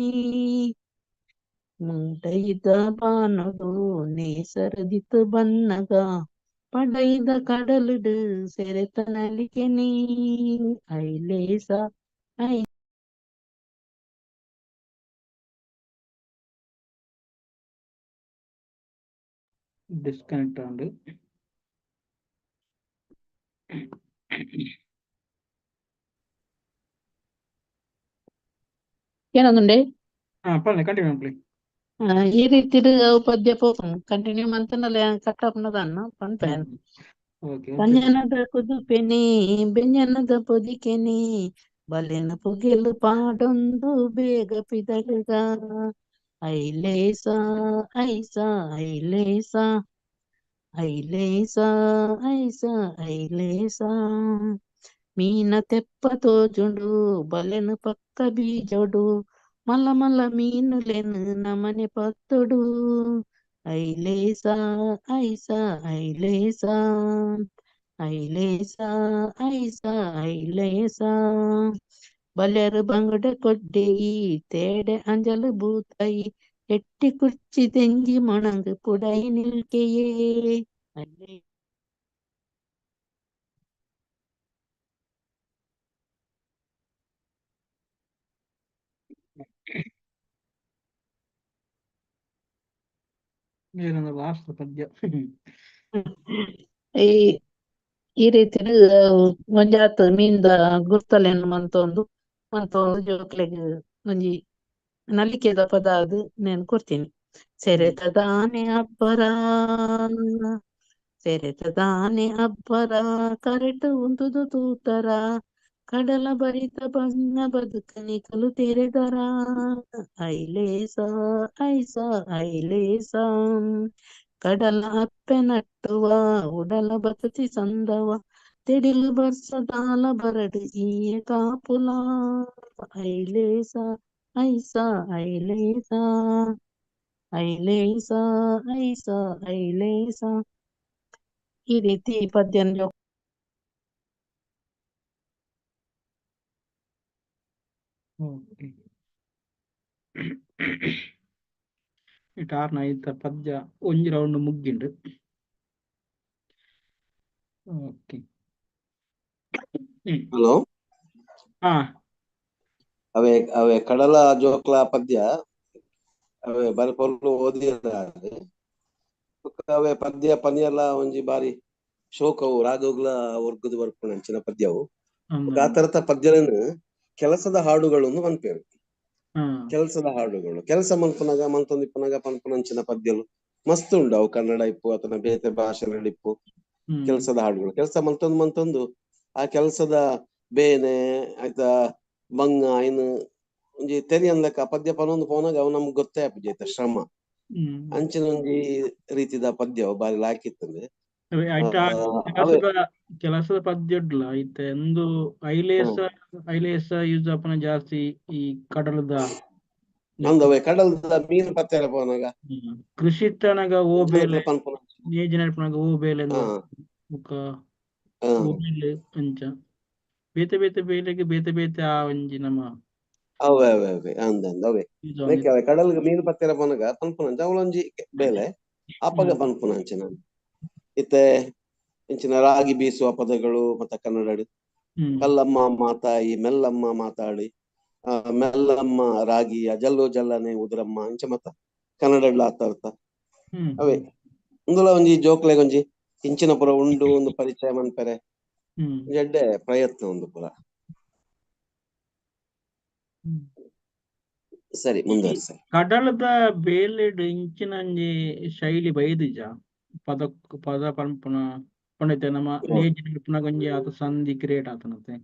ಮೂಡಯಿದ ಬಾನುಡು ನೇಸರದಿತ್ತು ಬನ್ನಗ ಪಡೆಯಿದ ಕಡಲುಡು ಸೆರೆತ ನಲಿಕಿನಿ. ಐಲೇಸ I disconnect ಆಂಡ್. ಏನಂದುಂಡೆ? ಹಾ, ಪನ್ಲೆ ಕಂಟಿನ್ಯೂ ಮನ್ಪುಲೆ. ಈ ರೀತಿಡ್ ಅವು ಪದ್ಯ ಪೋಪುಂಡು ಕಂಟಿನ್ಯೂ ಮಂತುಂಡಲ ಯಾನ್ ಕಟ್ ಆಪುನದನ್ನ ಪನ್ಪೆ. ಓಕೆ. ತಂಜನದ ಕುದುಪೆನೆ ಬೆಂಜನದ ಪೊದಿಕೆನೆ ಬಲೆನ ಪುಗೆಲು ಪಾಡೊಂದು ಬೇಗ ಪಿದಡುಗ. ಐಲೇಸಾ ಐಸಾ ಐಲೇಸಾ ಐಲೇಸಾ ಐಸಾ ಐಲೇಸಾ ಮೀನ ತೆಪ್ಪ ತೋಜುಂಡು ಬಲೆನು ಪಕ್ಕ ಬೀಜೊಡು ಮಲ್ಲ ಮಲ್ಲ ಮೀನುಲೆನು ನಮನೆ ಪತ್ತೊಡು. ಐಲೇಸಾ ಐಸಾ ಐಲೇಸಾ ಐಲೇಸಾ ಐಸಾ ಐಲೇಸಾ ಬಲ್ಯರು ಬಂಗುಡೆ ಕೊಡ್ಡೆಯಿ ತೇಡೆ ಅಂಜಲು ಬೂತಾಯಿ ಎಟ್ಟಿ ಕುರ್ಚಿ ದೆಂಜಿ ಮೊಣಂಗು ಪುಡೈ ನಿಲ್ಕೆಯೇ ಅಲ್ಲೇ. ಏನಂದ್ರೆ ಲಾಸ್ಟ್ ಪದ್ಯ. ಈ ಈ ರೀತಿ ಒಂಜಾತ್ ಮೀನ್ದ ಗುರ್ತಲೆನ್ ಮಂತೊಂದು ಮಂತೊಂದು ಜೋಕ್ಲೆಗ್ ಒಂಜಿ ನಲಿಕೆದ ಪದ ಅದು నేను ಕೊಡ್ತೀನಿ. ಸೆರೆತದಾನೆ ಅಬ್ಬರ ಸೆರೆತದಾನೆ ಅಬ್ಬರ ಕರೆಟ್ ಉಂತುದು ತೂತರ ಕಡಲ ಬರಿತ ಬಣ್ಣ ಬದುಕನಿ ಕಲು ತೆರೆದರ ಐಲೇಸ ಐಸ ಐಲೇಸ ಕಡಲ ಅಪ್ಪೆ ನಟ್ಟುವ ಉಡಲ ಬತತಿ ಸಂದವ ತೆಡಿಲು ಬರ್ಸದಾಲ ಬರಡು ಈಯ ಕಾಪುಲ ಐಲೇಸ ಐಸ ಐಲೇಸ ಐಲೇಸ ಐಸ ಐಲೇಸ. ಈ ರೀತಿ ಪದ್ಯ. ಓಕೆ, ಇಟಾರ್ನ ಐತ ಪದ್ಯ ಒಂಜಿ ರೌಂಡ್ ಮುಗ್ಗಿಂಡು. ಓಕೆ. ಹಲೋ. ಹಾ ಅವೇ ಅವೇ ಕಡಲ ಜೋಕ್ಲ ಪದ್ಯ ಅವೇ ಬಾರಿ ಪೊರ್ಲು ಓದಿರ. ಅವೇ ಪದ್ಯ ಪನಿಯಲ್ಲ ಒಂಜಿ ಬಾರಿ ಶೋಕವು ರಾಘವ್ಲ ವರ್ಗದ ಬರ್ಪುನ ಅಂಚಿನ ಪದ್ಯವು. ಆ ತರದ ಪದ್ಯలను ಕೆಲಸದ ಹಾಡುಗಳನ್ನು ಪನ್ಪೇರು. ಕೆಲಸದ ಹಾಡುಗಳು ಕೆಲಸ ಮನ್ಪುನಗ ಮಂತೊಂದಿಪ್ಪುನಗ ಪನ್ಪುನಂಚಿನ ಪದ್ಯಲು ಮಸ್ತ್ ಉಂಡು. ಅವು ಕನ್ನಡ ಇಪ್ಪು ಅಥವಾ ಬೇತೆ ಭಾಷೆಗಳು ಇಪ್ಪು. ಕೆಲಸದ ಹಾಡುಗಳು ಕೆಲಸ ಮಂತೊಂದು ಮಂತೊಂದು ಆ ಕೆಲಸದ ಬೇನೆ ಆಯ್ತಾ ಬಂಗ ಇನ್ನು ಒಂಜಿ ತೆರಿಯನ್ಲೆಕ್ಕ ಪದ್ಯ ಪನೊಂದು ಪೋನಾಗ ಅವು ನಮ್ಗೆ ಗೊತ್ತೇ ಆಪುಜಿ ಆಯ್ತಾ ಶ್ರಮ ಅಂಚಿನ ಒಂಜಿ ರೀತಿದ ಪದ್ಯ ಬಾರಿ ಲಾಕಿತ್ತಂದ್ರೆ. ಕೆಲಸದ ಪದ್ಯ ಐತೆ ಒಂದು ಐಲೇಸ ಐಲೇಸ ಯೂಸ್ ಆಪನ ಜಾಸ್ತಿ ಈ ಕಡಲದ ಅಂದವೆ ಕಡಲದ ಮೀನು ಪತ್ತೆರ ಪೋನಾಗ ಕೃಷಿ ತನಗ ಓ ಬೇಲೆ ನೇಜಿ ನಡ್ಪುನಗ ಓ ಬೇಲೆ ಓ ಬೇಲೆ ಅಂಚ ಬೇತೆ ಬೇತೆ ಬೇಲೆಗೆ ಬೇತೆ ಬೇತೆ ಆ ಒಂಜಿ ನಮ್ಮ ಅವೇ ಅವೇ ಅವೇ ಅಂದ ಅವೇ ಅವೇ ಕಡಲ್ಗೆ ಮೀನು ಪತ್ತೆರ ಪೋನಾಗ ಪನ್ಪುನಂಚ ಅವಳೊಂಜಿ ಬೇಲೆ ಅಪ್ಪಗ ಪನ್ಪುನಂಚಿನ ಇತ್ತೆ ಇಂಚಿನ ರಾಗಿ ಬೀಸುವ ಪದಗಳು ಮತ್ತೆ ಕನ್ನಡ ಕಲ್ಲಮ್ಮ ಮಾತಾಯಿ ಮೆಲ್ಲಮ್ಮ ಮಾತಾಡಿ ಮೆಲ್ಲಮ್ಮ ರಾಗಿಯ ಜಲ್ಲು ಜಲ್ಲನೆ ಉದುರಮ್ಮ ಇಂಚ ಮತ್ತ ಕನ್ನಡ ಆತ ಅವೇ ಇಂದುಲ ಒಂಜಿ ಜೋಕ್ಲೆಗ್ ಒಂಜಿ ಇಂಚಿನ ಪುರ ಉಂಡು ಒಂದು ಪರಿಚಯ ಮನ್ಪೆರೆ ಎಡ್ಡೆ ಪ್ರಯತ್ನ ಒಂದು ಪುರ. ಸರಿ ಮುಂದುವರಿಸ. ಕಡಲದ ಬೇಲೆಡ್ ಇಂಚಿನ ಒಂಜಿ ಶೈಲಿ ಬೈದಿಜ ಪದ ಪದ ಪನ್ಪುನ ಪಂಡಿತ ನಮ್ಮ ನೇಜಿ ನಡ್ಪುನಗ ಒಂಜಿ ಆತ ಸಂಧಿ ಕ್ರಿಯೇಟ್ ಆತನತೆ.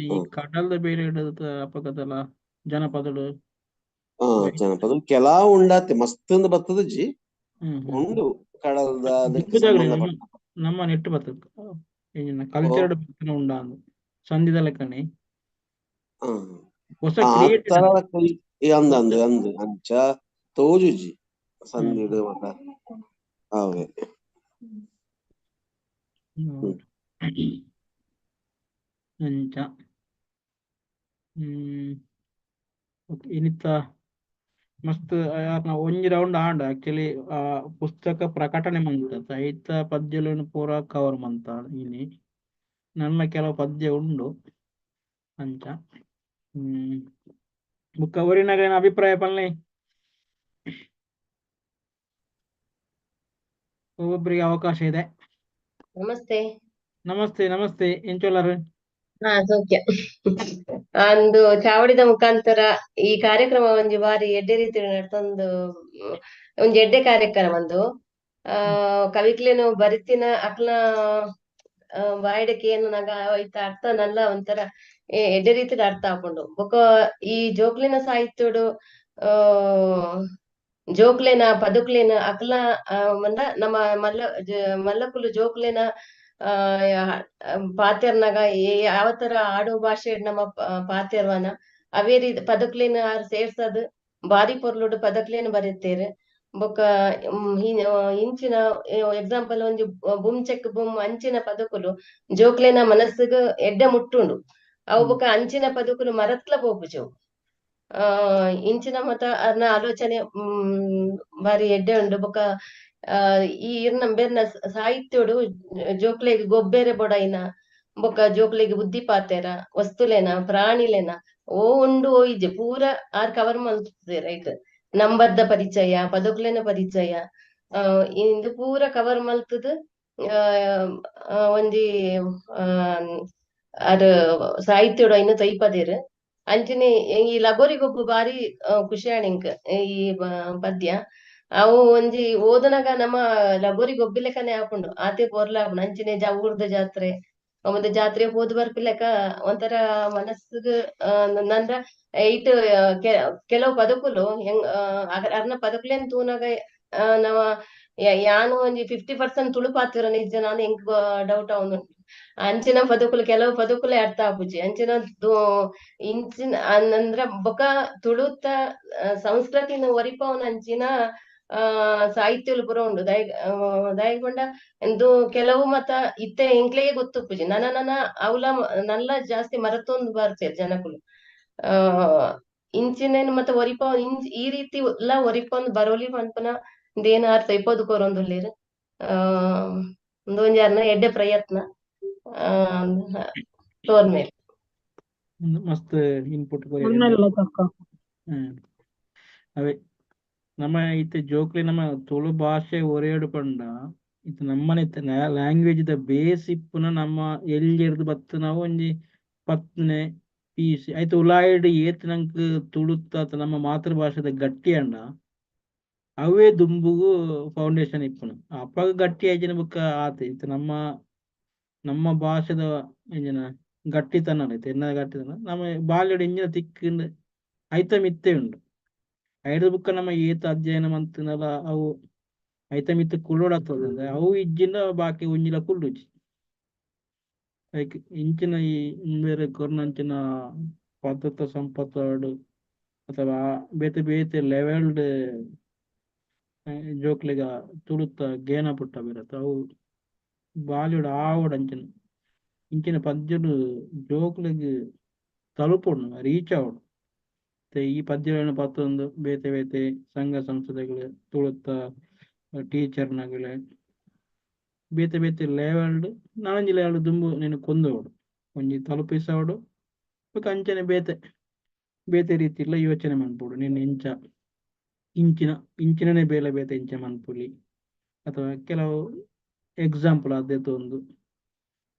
ಈ ಕಡಲದ ಬೇಲೆ ಅಪಗದಲ ಜನಪದಡು ಜನಪದ ಕೆಲವು ಉಂಡಾತೆ ಮಸ್ತ್ ಬರ್ತದ ಜಿ ಉಂಡು ಕಡಲದ ನಮ್ಮ ನೆಟ್ಟು ಬರ್ತದ ಕಲ್ಚರ್ ಉಂಡ ಸಂಧಿದ ಲೆಕ್ಕನೆ ಹೊಸ ಕ್ರಿಯೇಟ್ ಅಂದ ಅಂದ ಅಂದ ಅಂಚ ತೋಜುಜಿ ಸಂಧಿಡು ಮತ ಅವೇ. ಅಂಚ ಇನಿತ ಮಸ್ತ್ ಯಾರ್ನ ಒಂಜಿ ರೌಂಡ್ ಆಂಡ್ ಆಕ್ಚುಲಿ ಪುಸ್ತಕ ಪ್ರಕಟಣೆ ಮಂತ ಐತ ಪದ್ಯలను ಪೂರ ಕವರ್ ಮಂತ ಇನಿ ನನ್ನ ಕೆಲವು ಪದ್ಯ ಉಂಡು ಅಂಚ. ಬುಕ್ಕ ಒರಿನಾಗ ಅಭಿಪ್ರಾಯ ಪಲ್ಲೆ ಒಬ್ಬೊಬ್ಬರಿಗೆ ಅವಕಾಶ ಇದೆ. ನಮಸ್ತೆ. ನಮಸ್ತೆ ನಮಸ್ತೆ ಎಂಚೊಲ್ಲರು? ಹಾ ಸೌಖ್ಯ. ಅಂದು ಚಾವಡಿದ ಮುಖಾಂತರ ಈ ಕಾರ್ಯಕ್ರಮ ಒಂಜಿ ಬಾರಿ ಎಡ್ಡೆ ರೀತಿ ನಡ್ತೊಂದು ಒಂಜಿ ಎಡ್ಡೆ ಕಾರ್ಯಕ್ರಮ ಒಂದು ಕವಿಕ್ಲೇನು ಬರಿತಿನ ಅಕ್ಲ ಬಾಯಿಡಕ್ಕೆ ಏನು ನಗ ಐತ ಅರ್ಥ ನಲ್ಲ ಒಂಥರ ಎಡ್ಡೆ ರೀತಿದ ಅರ್ಥ ಹಾಕೊಂಡು ಬೊಕ ಈ ಜೋಕ್ಲಿನ ಸಾಹಿತ್ಯಡು ಜೋಕ್ಲೇನ ಪದುಕ್ಲೇನ ಅಕ್ಲ ಮಂದ ನಮ್ಮ ಮಲ್ಲ ಮಲ್ಲಕುಲು ಜೋಕ್ಲೇನ ಪಾತೆರ್ನಾಗ ಯಾವ ತರ ಆಡು ಭಾಷೆ ನಮ್ಮ ಪಾತೆರ್ವನ ಅವೇ ರೀತಿ ಪದಕ್ಲೇನ ಸೇರ್ಸದ್ ಬಾರಿ ಪೊರ್ಲುಡು ಪದಕ್ಲೇನ ಬರೀತೇರು. ಬೊಕ್ಕ ಇಂಚಿನ ಎಕ್ಸಾಂಪಲ್ ಒಂಜಿ ಬುಮ್ ಚೆಕ್ ಬುಮ್ ಅಂಚಿನ ಪದಕುಲು ಜೋಕ್ಲೇನ ಮನಸ್ಸಿಗೆ ಎಡ್ಡೆ ಮುಟ್ಟುಂಡು. ಅವು ಬೊಕ್ಕ ಅಂಚಿನ ಪದಕುಲು ಮರತ್ಲ ಪೋಪುಜವು. ಆ ಇಂಚಿನ ಮತ ಅರ್ನ ಆಲೋಚನೆ ಬಾರಿ ಎಡ್ಡೆ ಉಂಡು. ಬೊಕ ಈ ಇರ್ನ ಬೇರ್ನ ಸಾಹಿತ್ಯಡು ಜೋಕ್ಲೆಗ್ ಗೊಬ್ಬೆರೆ ಬೊಡೈನ ಬೊಕ ಜೋಕ್ಲೆಗ್ ಬುದ್ಧಿ ಪಾತೆರ ವಸ್ತುಲೇನ ಪ್ರಾಣಿಲೇನ ಓ ಉಂಡು ಓ ಇಜ್ಜೆ ಪೂರ ಆರ್ ಕವರ್ ಮಲ್ತುದೆರ್ ರೈಟ್. ನಂಬರ್ದ ಪರಿಚಯ, ಪದೊಕ್ಲೆನ ಪರಿಚಯ, ಇಂದು ಪೂರ ಕವರ್ ಮಲ್ತುದು ಒಂಜಿ ಆರ್ ಸಾಹಿತ್ಯಡು ಐನ ತೈಪದೆರ್. ಅಂಚನೆ ಈ ಲಗೋರಿ ಗೊಬ್ಬು ಬಾರಿ ಖುಷಿ ಆಂಡ್ ಈ ಪದ್ಯ. ಅವು ಒಂಜಿ ಓದನಗ ನಮ್ಮ ಲಗೋರಿ ಗೊಬ್ಬಿಲೆಕನೆ ಆಪುಂಡು, ಆತೆ ಪೊರ್ಲ ಆಪುಂಡು. ಅಂಚನೆ ಊರ್ದ ಜಾತ್ರೆ ಒಂದು ಜಾತ್ರೆ ಪೋದು ಬರ್ಪಿಲೆಕ ಒಂಥರ ಮನಸ್ಸುಗ್ ನಂದ್ರ ಐಟ್ ಕೆಲವು ಪದಕುಲು ಹೆಂಗ್ ಅರ್ನ ಪದಕುಲೆನ್ ತೂನಗ ನಮ ಯಾನು ಒಂಜಿ 50% ತುಳು ಪಾತೆರ ನಿಜ ನಾನು ಎಂಕ್ ಡೌಟ್ ಆವೊಂದುಂಡು. ಅಂಚಿನ ಪದಕುಲು ಕೆಲವು ಪದಕುಲೆ ಅರ್ಥ ಆಪುಜಿ. ಅಂಚಿನ ಇಂಚಿನ ಅಂದ್ರ ಬೊಕ ತುಳುತ ಸಂಸ್ಕೃತಿನ ಒರಿಪಾವುನ ಅಂಚಿನ ಸಾಹಿತ್ಯಲು ಪೂರ ಉಂಡು. ದಾಯೆಗ್ ಪಂಡ ಇಂದು ಕೆಲವು ಮತ ಇತ್ತೆ ಎಂಕ್ಲೆಗೆ ಗೊತ್ತುಪ್ಪುಜಿ. ನನ ನನ ಅವ್ಲ ನಲ್ಲ ಜಾಸ್ತಿ ಮರತೊಂದು ಬರ್ಪೆರ್ ಜನಕುಲು. ಇಂಚಿನೇನ್ ಮತ ಒರಿಪಾವ್ ಈ ರೀತಿ ಎಲ್ಲ ಒರಿಪೊಂದು ಬರೋಲಿ ಪನ್ಪುನ ಇಂದೇನ ಆರ್ ತೈಪೊದು ಕೊರೊಂದುಲ್ಲೆರ್. ಉಂದೊಂಜಿ ಅರ್ನ ಎಡ್ಡೆ ಪ್ರಯತ್ನ. ತೋರ್ಮೇಲ್ ಮಸ್ತ್ ಇನ್ಪುಟ್. ಅವೇ ನಮ್ಮ ಇತ್ತೆ ಜೋಕ್ಲೆ ನಮ್ಮ ತುಳು ಭಾಷೆ ಒರೆಯಡು ಪಂಡ ಇತ್ತೆ ನಮ್ಮನೆ ಲ್ಯಾಂಗ್ವೇಜ್ ದ ಬೇಸ್ ಇಪ್ಪುನ ನಮ್ಮ ಎಲ್ಯರ್ದ್ ಬತ್ತ್ ನಾವು ಒಂಜಿ 10ನೇ PUC ಐತ ಉಲಾಯಿಡ್ ಏತ್ ನಂಕ್ ತುಳುತ್ತ ನಮ್ಮ ಮಾತೃಭಾಷೆದ ಗಟ್ಟಿ ಅಂಡ ಅವೇ ದುಂಬುಗು ಫೌಂಡೇಶನ್ ಇಪ್ಪುನ. ಅಪಗ ಗಟ್ಟಿ ಆಯ್ಜಿನ ಬೊಕ್ಕ ಆತ ಇತ್ತೆ ನಮ್ಮ ನಮ್ಮ ಭಾಷೆದ ಎಂಜಿನ ಗಟ್ಟಿತನ ಐತೆ ಎನ್ನ ಗಟ್ಟಿತನ ನಮ್ಮ ಬಾಲ್ಯಡ್ ಎಂಜಿನ ತಿಕ್ಕಿಂದ್ ಐತ ಮಿತ್ತೆ ಉಂಡು. ಐಡ್ದ್ ಬುಕ್ಕ ನಮ್ಮ ಏತ್ ಅಧ್ಯಯನ ಮಂತಿನಲ ಅವು ಐತ ಮಿತ್ತ್ ಕುಲ್ಲೊಡಾತದ ಅವು ಇಜ್ಜಿಂಡ ಬಾಕಿ ಒಂಜಿಲ ಕುಲ್ಲುಜಿ. ಲೈಕ್ ಇಂಚಿನ ಈ ಬೇರೆ ಕೊರ್ನಂಚಿನ ಪದ್ಧತ ಸಂಪತ್ತಡು ಅಥವಾ ಬೇತೆ ಬೇತೆ ಲೆವೆಲ್ಡ್ ಜೋಕ್ಲೆಗ ತುಳುತ್ತ ಗೇನ ಪುಟ್ಟ ಬಿರತ್ತ ಅವು ಬಾಲ್ಯಡ್ ಆವಡ್ ಅಂಚಿನ ಇಂಚಿನ ಪದ್ಯಡು ಜೋಕ್ಲೆಗ್ ತಲುಪೊಡು, ರೀಚ್ ಆವೊಡು. ಈ ಪದ್ಯಗಳನ್ನು ಪತ್ತೊಂದು ಬೇತೆ ಬೇತೆ ಸಂಘ ಸಂಸ್ಥೆಗಳು ತುಳುತ್ತ ಟೀಚರ್ನಗಲೆ ಬೇತೆ ಬೇತೆ ಲೆವೆಲ್ಡ್ ನಾನೊಂಜಿ ಲೆವೆಲ್ ದುಂಬು ನೀನು ಕೊಂದೋಡು ಒಂಜಿ ತಲುಪಿಸೋಡು. ಬೊಕ ಅಂಚನೆ ಬೇತೆ ಬೇತೆ ರೀತಿಲ ಯೋಚನೆ ಮನ್ಪೊಡು. ನಿನ್ನ ಇಂಚ ಇಂಚಿನ ಇಂಚಿನನೇ ಬೇಲೆ ಬೇತೆ ಇಂಚ ಮನ್ಪೊಲಿ ಅಥವಾ ಕೆಲವು ಎಕ್ಸಾಂಪಲ್ ಆದೆತೊಂದು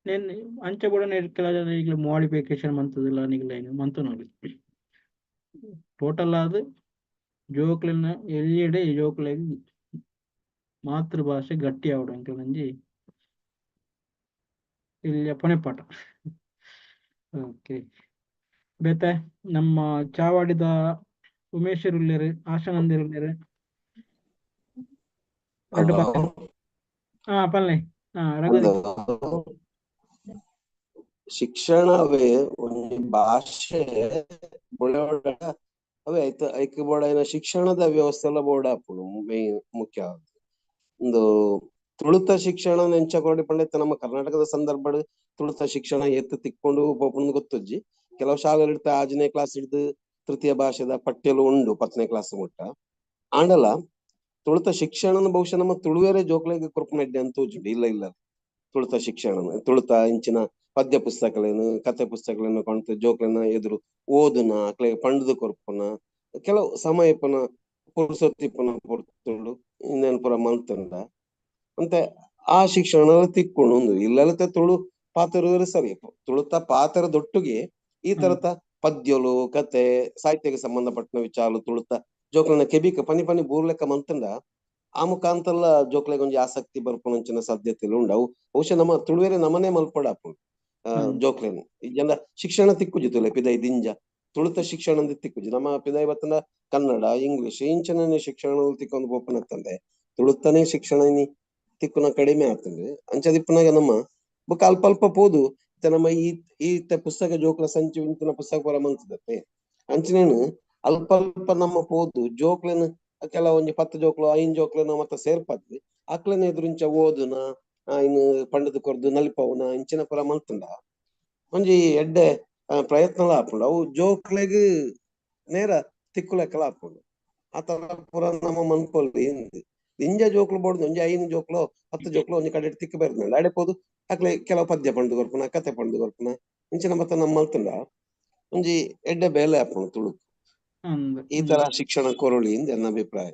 ನೇನ್ ಅಂಚ ಕೂಡ ಕೆಲವು ಜನ ಈಗ್ಲ ಮಾಡಿಫಿಕೇಶನ್ ಮಂತುದಿಲ್ಲ ನಿಗ್ಲೈನ್ ಮಂತೊನೊಲಿ. ಟೋಟಲ್ ಆದ್ ಜೋಕ್ಲೆನ ಎಲ್ಯೆಡೆ ಜೋಕ್ಲೆಗ್ ಮಾತೃಭಾಷೆ ಗಟ್ಟಿ ಆವೊಡು ಅಂಕಲ್ ಎಲ್ಯ ಪೊಣೆಪಾಟ. ಓಕೆ, ಬೇತೆ ನಮ್ಮ ಚಾವಾಡಿದ ಉಮೇಶರ್ ಉಲ್ಲೆರ್, ಆಶಾನಂದೆರ್ ಉಲ್ಲೆರ್. ರಡ್ಡ್ ಪಾತೆರ. ಪನ್ಲೆ. ರಘು. ಶಿಕ್ಷಣವೇ ಒಂಜಿ ಭಾಷೆ ಅವೇ ಐತ ಐಕ್ ಬೋಡಾಯಿನ ಶಿಕ್ಷಣದ ವ್ಯವಸ್ಥೆ ಎಲ್ಲ ಬೋಡಾಪುಂಡು ಮೇನ್ ಮುಖ್ಯ. ಒಂದು ತುಳುತ ಶಿಕ್ಷಣ ಎಂಚ ಕೊರೊಡಿ ಪಂಡ ಇತ್ತೆ ನಮ್ಮ ಕರ್ನಾಟಕದ ಸಂದರ್ಭಡ್ ತುಳುತ ಶಿಕ್ಷಣ ಎತ್ತು ತಿಕ್ಕೊಂಡು ಪೋಪುಂಡು ಗೊತ್ತುಜ್ಜಿ. ಕೆಲವು ಶಾಲೆಡ್ 6ನೇ ಕ್ಲಾಸ್ ಹಿಡ್ದು ತೃತೀಯ ಭಾಷೆದ ಪಠ್ಯಲು ಉಂಡು 10ನೇ ಕ್ಲಾಸ್ ಮುಟ್ಟ. ಆಂಡಲ ತುಳುತ ಶಿಕ್ಷಣನ ಬಹುಶಃ ನಮ್ಮ ತುಳುವೆರೆ ಜೋಕ್ಲೆಗ್ ಕೊರ್ಪುನ ಎಡ್ಡೆ ಅಂತ ತೋಜುಂಡು. ಇಲ್ಲ ಇಲ್ಲ ತುಳುತ ಶಿಕ್ಷಣ ತುಳುತ ಇಂಚಿನ ಪದ್ಯ ಪುಸ್ತಕಲೇನು ಕತೆ ಪುಸ್ತಕಲೇನು ಕೊಂತ ಜೋಕ್ಲೆನ ಎದುರು ಓದುನ ಅಕ್ಲೆಗ್ ಪಂಡ್ದು ಕೊರ್ಪುನ ಕೆಲವು ಸಮಯ ಇಪ್ಪುನ ಪುರ್ಸೊತ್ತು ಇಪ್ಪುನ ಪೊರ್ತುಡು ಇಂದೆನ್ ಪೂರ ಮಲ್ತುಂಡ ಅಂತೆ ಆ ಶಿಕ್ಷಣ ತಿಕ್ಕೊಂಡು ಉಂದು. ಇಲ್ಲಲತೆ ತುಳು ಪಾತೆರುವೆರ್ ಸರಿ, ತುಳುತ ಪಾತೆರದೊಟ್ಟುಗೆ ಈ ತರತ ಪದ್ಯಲು ಕತೆ ಸಾಹಿತ್ಯಕ್ಕೆ ಸಂಬಂಧಪಟ್ಟ ವಿಚಾರ ತುಳುತ ಜೋಕ್ಲೆನ ಕೆಬಿಕ್ ಪನಿ ಪನಿ ಬೂರ್ಲೆಕ್ಕ ಮಂತುಂಡ ಆ ಮುಖಾಂತರ ಜೋಕ್ಲೆಗ್ ಒಂಜಿ ಆಸಕ್ತಿ ಬರ್ಪುನಂಚಿನ ಸಾಧ್ಯತೆಲು ಉಂಡು. ಅವು ಬಹುಶಃ ನಮ್ಮ ತುಳುವೆರೆ ನಮನೆ ಮಲ್ಪೊಡಾಪುಂಡು ಜೋಕ್ಲೆನ್. ಈ ಜನ ಶಿಕ್ಷಣ ತಿಕ್ಕುಜಿ ತುಲೆ ಪಿದೈ ದಿಂಜ ತುಳುತ ಶಿಕ್ಷಣ ತಿಕ್ಕುಜಿ. ನಮ್ಮ ಪಿದೈ ಬತ್ತಂಡ ಕನ್ನಡ ಇಂಗ್ಲಿಷ್ ಇಂಚಿನ ಶಿಕ್ಷಣ ತಿಕ್ಕೊಂದು ಪೋಪುನತ್ತಂದೆ ತುಳುತನೇ ಶಿಕ್ಷಣ ತಿಕ್ಕುನ ಕಡಿಮೆ ಆತುಂಡು. ಅಂಚದಿಪ್ಪುನಗ ನಮ್ಮ ಬೊಕ ಅಲ್ಪ ಅಲ್ಪ ಪೋದು ಇತ್ತೆ ನಮ್ಮ ಈ ಈತ ಪುಸ್ತಕ ಜೋಕ್ಲ ಸಂಚು ಇಂಚಿನ ಪುಸ್ತಕ ಪೂರ ಮಂತುದತ್ತೆ ಅಂಚಿನೇನು ಅಲ್ಪ ಅಲ್ಪ ನಮ್ಮ ಪೋದು ಜೋಕ್ಲೆನ್ ಕೆಲವು ಒಂಜಿ 10 ಜೋಕ್ಲು 5 ಜೋಕ್ಲೆನ ಮತ್ತ ಸೇರ್ಪದ್ ಅಕ್ಲೆನ ಎದುರಿಂಚ ಓದುನ ಇನ್ನು ಪಂಡದು ಕೊರ್ದು ನಲಿಪವುನ ಇಂಚಿನ ಪೂರ ಮಲ್ತುಂಡ ಒಂಜಿ ಎಡ್ಡೆ ಪ್ರಯತ್ನಲ ಆಪುಂಡು. ಅವು ಜೋಕ್ಲೆಗ್ ನೇರ ತಿಕ್ಕುಲೆಕ್ಕಲ ಆಪುಂಡು. ಆ ತರ ಪೂರ ನಮ್ಮ ಮನ್ಪೊಲಿ ಇಂದ್ ದಿಂಜ ಜೋಕ್ಲು ಬೋಡ್ದು ಒಂಜಿ 5 ಜೋಕ್ಲು 10 ಜೋಕ್ಲು ಒಂಜಿ ಕಡೆ ತಿಕ್ಕು ಬರ್ದಂಡ ಅಡೆ ಪೋದು ಅಕ್ಲೆ ಕೆಲವು ಪದ್ಯ ಪಂಡ್ದು ಕೊರ್ಪುನ ಕತೆ ಪಂಡ್ದು ಕೊರ್ಪುನ ಇಂಚಿನ ಮತ್ತ ನಮ್ಮ ಮಲ್ತುಂಡ ಒಂಜಿ ಎಡ್ಡೆ ಬೇಲೆ ಆಪುಂಡು ತುಳು. ಅಂದ್ ಈ ತರ ಶಿಕ್ಷಣ ಕೊರೊಳಿ ಇಂದ್ ಎನ್ನ ಅಭಿಪ್ರಾಯ.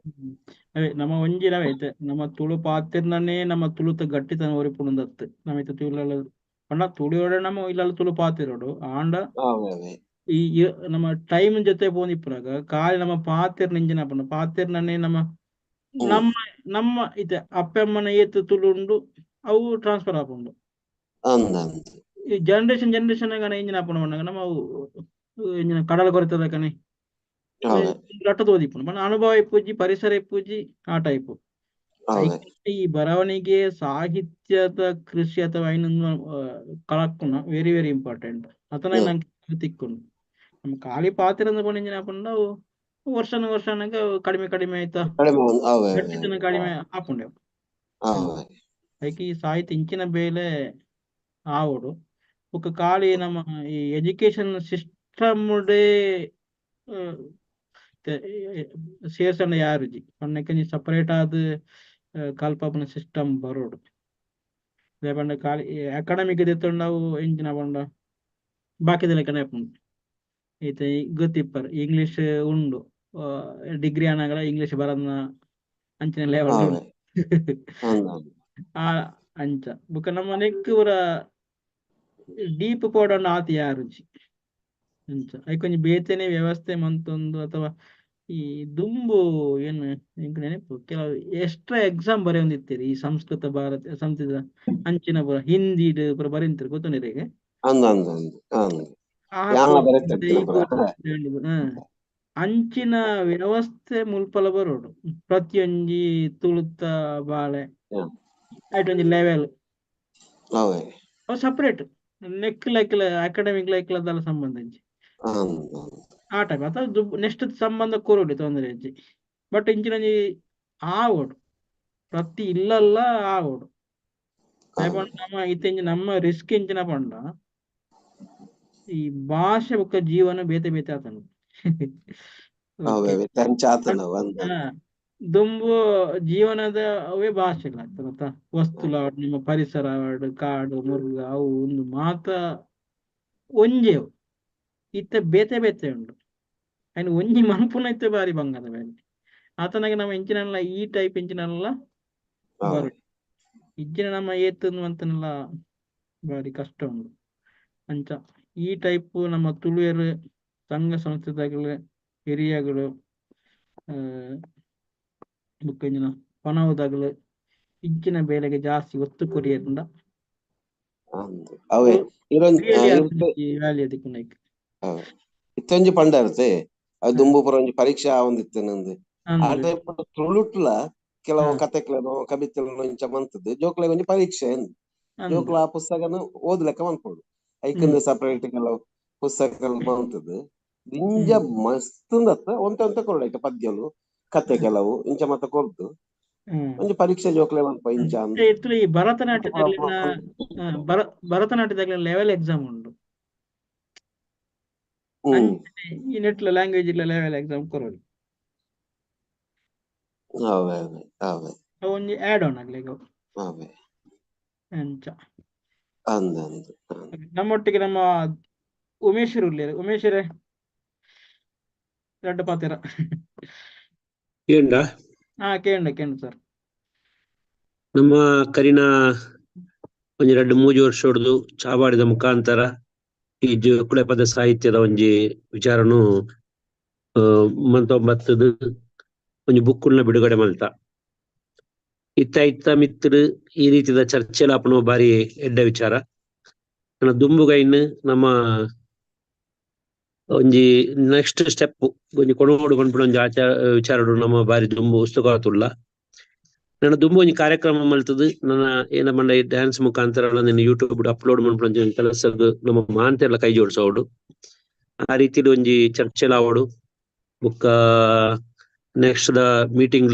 ಅವೇ ನಮ್ಮ ಒಂಜಿ ನವೈತೆ ನಮ್ಮ ತುಳು ಪಾತೆರ್ನನೇ ನಮ್ಮ ತುಳುತ ಗಟ್ಟಿತನ ಒರಿಪುಂಡತ್ತು ನಮೈತೆ ತುಳುಲ ಪಂಡ ತುಳಿಯೋಡ ನಮ್ಮ ಇಲ್ಲಲ್ಲ ತುಳು ಪಾತೆರೋಡು ಆಂಡ ಅವೇ ಅವೇ ಈ ನಮ್ಮ ಟೈಮ್ ಜೊತೆ ಪೋಂದಿಪ್ಪುನಗ ಖಾಲಿ ನಮ್ಮ ಪಾತೆರ್ನ ಇಂಜಿನ ಪಂಡ ಪಾತೆರ್ನನೇ ನಮ್ಮ ನಮ್ಮ ನಮ್ಮ ಇತ್ತೆ ಅಪ್ಪಮ್ಮನ ಏತ್ ತುಳು ಉಂಡು ಅವು ಟ್ರಾನ್ಸ್ಫರ್ ಆಪುಂಡು. ಅಂದ್ ಅಂದ್ ಈ ಜನರೇಷನ್ ಜನರೇಷನ್ ಗಣ ಇಂಜಿನ ಆಪುಂಡು ಪಂಡಗ ನಮ್ಮ ಅವು ಇಂಜಿನ ಕಡಲ ಕೊರಿತದ ಕಣೆ ಅವೇ ಲಟ್ಟ ತೋದಿಪ್ಪುಂಡು ಪಂಡ ಅನುಭವ ಇಪ್ಪುಜಿ ಪರಿಸರ ಇಪ್ಪುಜಿ ಆ ಟೈಪ್. ಅವೇ ಈ ಬರವಣಿಗೆ ಸಾಹಿತ್ಯದ ಕೃಷಿ ಅಥವಾ ಐನೊಂದು ಕಲಕ್ಕುನ very very important. ಅತನ ನಂಗೆ ತಿಕ್ಕುಂಡು ನಮ್ಮ ಖಾಲಿ ಪಾತ್ರ ಪಂಡ ಇಂಜಿನ ಆಪುಂಡು ಅವು ವರ್ಷನ ವರ್ಷನಾಗ ಕಡಿಮೆ ಕಡಿಮೆ ಆಯ್ತಾ ಕಡಿಮೆ ಅವೇ ಅವೇ ಗಟ್ಟಿತನ ಕಡಿಮೆ ಆಪುಂಡು. ಅವೇ ಐಕೆ ಈ ಸಾಹಿತ್ಯ ಇಂಚಿನ ಬೇಲೆ ಆವೊಡು ಬೊಕ್ಕ ಖಾಲಿ ನಮ್ಮ ಈ ಎಜುಕೇಶನ್ ಸಿಸ್ಟಮ್ ಡೇ ಸೇರ್ಸಂಡ ಯಾರುಜಿ ಪಂಡ ಸಪರೇಟ್ ಆದ್ ಕಲ್ಪಾಪುನ ಸಿಸ್ಟಮ್ ಬರೋಡು. ದಾಯೆ ಪಂಡ ಖಾಲಿ ಅಕಾಡೆಮಿಕ್ ದೆತ್ತೊಂಡ ಅವು ಎಂಚಿನ ಪಂಡ ಬಾಕಿದ ಲೆಕ್ಕನೆ ಆಪುಂಡು. ಇತ್ತೆ ಗೊತ್ತಿಪ್ಪರ್ ಇಂಗ್ಲಿಷ್ ಉಂಡು ಡಿಗ್ರಿ ಆನಾಗಲ ಇಂಗ್ಲಿಷ್ ಬರನ್ನ ಅಂಚಿನ ಲೆವೆಲ್ ಅವೇ ಅಂದ್ ಅಂದ್ ಆ ಅಂಚ ಬೊಕ್ಕ ನಮ್ಮ ನೆಕ್ಕ್ ಪೂರ ಡೀಪ್ ಪೋಡೊಂಡ ಆತ್ ಯಾರುಜಿ ಅಂಚ ಐಕೊಂಜಿ ಬೇತೆನೆ ವ್ಯವಸ್ಥೆ ಮಂತೊಂದು ಅಥವಾ ಈ ದುಂಬು ಏನು ಎಂಕ್ ನೆನಪು ಕೆಲವು ಎಕ್ಸ್ಟ್ರಾ ಎಕ್ಸಾಮ್ ಬರೆಯೊಂದಿತ್ತೆರ್ ಈ ಸಂಸ್ಕೃತ ಭಾರತಿ ಸಂಸ್ಕೃತ ಅಂಚಿನ ಪೂರ ಹಿಂದಿಡ್ ಪೂರ ಬರೆಯೊಂದಿತ್ತೆರ್ ಗೊತ್ತುಂಡಿರೆಗ್. ಅಂದ್ ಅಂದ್ ಅಂದ್ ಅಂದ್ ಆ ಯಾನ್ಲ ಬರೆತಿತ್ತಿನ ಪೂರ. ಅಂಚಿನ ವ್ಯವಸ್ಥೆ ಮುಲ್ಪಲ ಬರೋಡು ಪ್ರತಿಯೊಂಜಿ ತುಳುತ ಬಾಳೆ ಐಟ್ ಒಂಜಿ ಲೆವೆಲ್ ಅವೇ ಅವು separate neck like academic like ದಾಲ ಸಂಬಂಧ ಇಜ್ಜಿ ಅಂದ್ ಅಂದ್ ಆ ಟೈಪ್ ಅಥವಾ ನೆಕ್ಸ್ಟ್ ಸಂಬಂಧ ಕೊರೊಡು ತೊಂದರೆ ಇಜ್ಜಿ. ಬಟ್ ಇಂಚಿನ ಒಂಜಿ ಆವೊಡು ಪ್ರತಿ ಇಲ್ಲಲ್ಲ ಆವೊಡು. ದಾಯೆ ಅವೇ ಪಂಡ ನಮ್ಮ ಇತ್ತೆ ಇಂಚ ನಮ್ಮ ರಿಸ್ಕ್ ಎಂಚಿನ ಪಂಡ ಈ ಭಾಷೆ ಬೊಕ್ಕ ಜೀವನ ಬೇತೆ ಬೇತೆ ಆತಂಡು. ಅವೇ ಓಕೆ ಅವೇ ಅಂಚ ಆತನವು ಅಂದ್ ದುಂಬು ಜೀವನದ ಅವೇ ಭಾಷೆ ಗೊತ್ತಾ ವಸ್ತುಲ ಆವಡ್ ನಿಮ್ಮ ಪರಿಸರ ಆವಡ್ ಕಾಡು ಮುರ್ಗ ಅವು ಒಂದು ಮಾತ ಒಂಜೇ ಅವು. ಇತ್ತೆ ಬೇತೆ ಬೇತೆ ಉಂಡು ಐನ್ ಒಂಜಿ ಮನ್ಪುನ ಇತ್ತೆ ಬಾರಿ ಬಂಗದ ಬೇಲೆ ಆತನಾಗ ನಮ್ಮ ಇಂಚಿನಲ್ಲ ಈ ಟೈಪ್ ಇಂಚಿನಲ್ಲ ಅವೇ ಬರು ಇಂಚಿನ ನಮ್ಮ ಏತ್ ಅಂತನೆಲ್ಲ ಬಾರಿ ಕಷ್ಟ ಉಂಡು. ಅಂಚ ಈ ಟೈಪ್ ನಮ್ಮ ತುಳುವೆರ್ ಸಂಘ ಸಂಸ್ಥೆದಾಗಲು ಹಿರಿಯಗಳು ಬೊಕ್ಕ ಇಂಚಿನ ಪಣವುದಾಗಲು ಇಂಚಿನ ಬೇಲೆಗೆ ಜಾಸ್ತಿ ಒತ್ತು ಕೊರಿಯರಿಂದ ಅಂದ್ ಅವೇ ಇರೊಂಜಿ ರಿಯಲಿ ವ್ಯಾಲ್ಯೂ ತಿಕ್ಕುಂಡು ಐಕ್. ಅವೇ ಇತ್ತೊಂಜಿ ಪಂಡರ್ತೆ ಅವು ದುಂಬು ಪೂರ ಒಂಜಿ ಪರೀಕ್ಷೆ ಆವೊಂದಿತ್ತು ನಂದು ಆ ಅಂದ್ ಟೈಪ್ ತುಳುಟ್ಲ ಕೆಲವು ಕತೆಕ್ಲೆನೋ ಕವಿತೆಲೆನೋ ಇಂಚ ಮಂತದ್ದು ಜೋಕ್ಲೆಗ್ ಒಂಜಿ ಪರೀಕ್ಷೆ ಅಂದ್ ಅಂದ್ ಜೋಕ್ಲು ಆ ಪುಸ್ತಕನ ಓದ್ಲೆಕ್ಕ ಮನ್ಪೊಡು. ಐಕಂದು ಸಪರೇಟ್ ಕೆಲವು ಪುಸ್ತಕಗಳು ಮಂತದ್ದು ದಿಂಜ ಮಸ್ತ್ ಉಂದತ್ತ ಒಂತೆ ಒಂತೆ ಕೊರೊಡು ಐತ ಪದ್ಯಲು ಕತೆ ಕೆಲವು ಇಂಚ ಮತ್ತ ಕೊರ್ದು ಒಂಜಿ ಪರೀಕ್ಷೆ ಜೋಕ್ಲೆ ಮನ್ಪ ಇಂಚ ಅಂದ್ ಇತ್ತು ಈ ಭರತನಾಟ್ಯದಾಗ್ಲಿನ ಭರತನಾಟ್ಯದಾಗ್ಲಿನ ಲೆವೆಲ್ ಎಕ್ಸಾಮ್ ಉಂಡು. ಅಂಚನೆ ಈ ನೆಟ್ಲ ಲ್ಯಾಂಗ್ವೇಜ್ ಇಲ್ಲ ಲೆವೆಲ್ ಎಕ್ಸಾಮ್ ಕೊರೊಡು. ಅವೇ ಅವೇ ಅವೇ ಅವು ಒಂಜಿ ಆಡ್ ಆನ್ ಆಗ್ಲಿಗೆ ಅವು. ಅವೇ ಅಂಚ ಅಂದ್ ಅಂದ್ ಅಂದ್ ನಮ್ಮೊಟ್ಟಿಗೆ ನಮ್ಮ ಉಮೇಶರು ಉಲ್ಲೇರು. ಉಮೇಶರೇ ರಡ್ಡ್ ಪಾತೆರ. ಏಂಡ ಹಾ ಕೇಂಡ ಕೇಂಡ ಸರ್. ನಮ್ಮ ಕರಿನ ಒಂಜಿ ರಡ್ಡ್ ಮೂಜಿ ವರ್ಷ ಹೊಡ್ದು ಚಾವಾಡಿದ ಮುಖಾಂತರ ಈ ಜೋಕುಳೆ ಪದ ಸಾಹಿತ್ಯದ ಒಂಜಿ ವಿಚಾರನು ಮಂತೊಂಬತ್ತದು ಒಂಜಿ ಬುಕ್ಕುಲ್ನ ಬಿಡುಗಡೆ ಮಲ್ತ ಇತ್ತ ಇತ್ತ ಮಿತ್ರ ಈ ರೀತಿದ ಚರ್ಚೆಲ ಆಪುನ ಬಾರಿ ಎಡ್ಡೆ ವಿಚಾರ. ನನ್ನ ದುಂಬುಗೈನ್ ನಮ್ಮ ಒಂಜಿ ನೆಕ್ಸ್ಟ್ ಸ್ಟೆಪ್ ಒಂಜಿ ಕೊಣೋಡು ಪನ್ಪಿನ ಒಂಜಿ ಆಚಾರ ವಿಚಾರಡು ನಮ್ಮ ಬಾರಿ ದುಂಬು ಉಸ್ತುಕಾತುಲ್ಲ. ನನ್ನ ದುಂಬು ಒಂಜಿ ಕಾರ್ಯಕ್ರಮ ಮಲ್ತದು ನನ್ನ ಏನ ಪಂಡ ಈ ಡ್ಯಾನ್ಸ್ ಮುಖಾಂತರ ನಿನ್ನ ಯೂಟ್ಯೂಬ್ ಅಪ್ಲೋಡ್ ಮನ್ಪುನ ಒಂಜಿ ಕೆಲಸಗ್ ನಮ್ಮ ಮಾಂತೆಲ್ಲ ಕೈ ಜೋಡಿಸೋಡು ಆ ರೀತಿಲಿ ಒಂಜಿ ಚರ್ಚೆಲ ಆವೊಡು. ಬೊಕ್ಕ next the meeting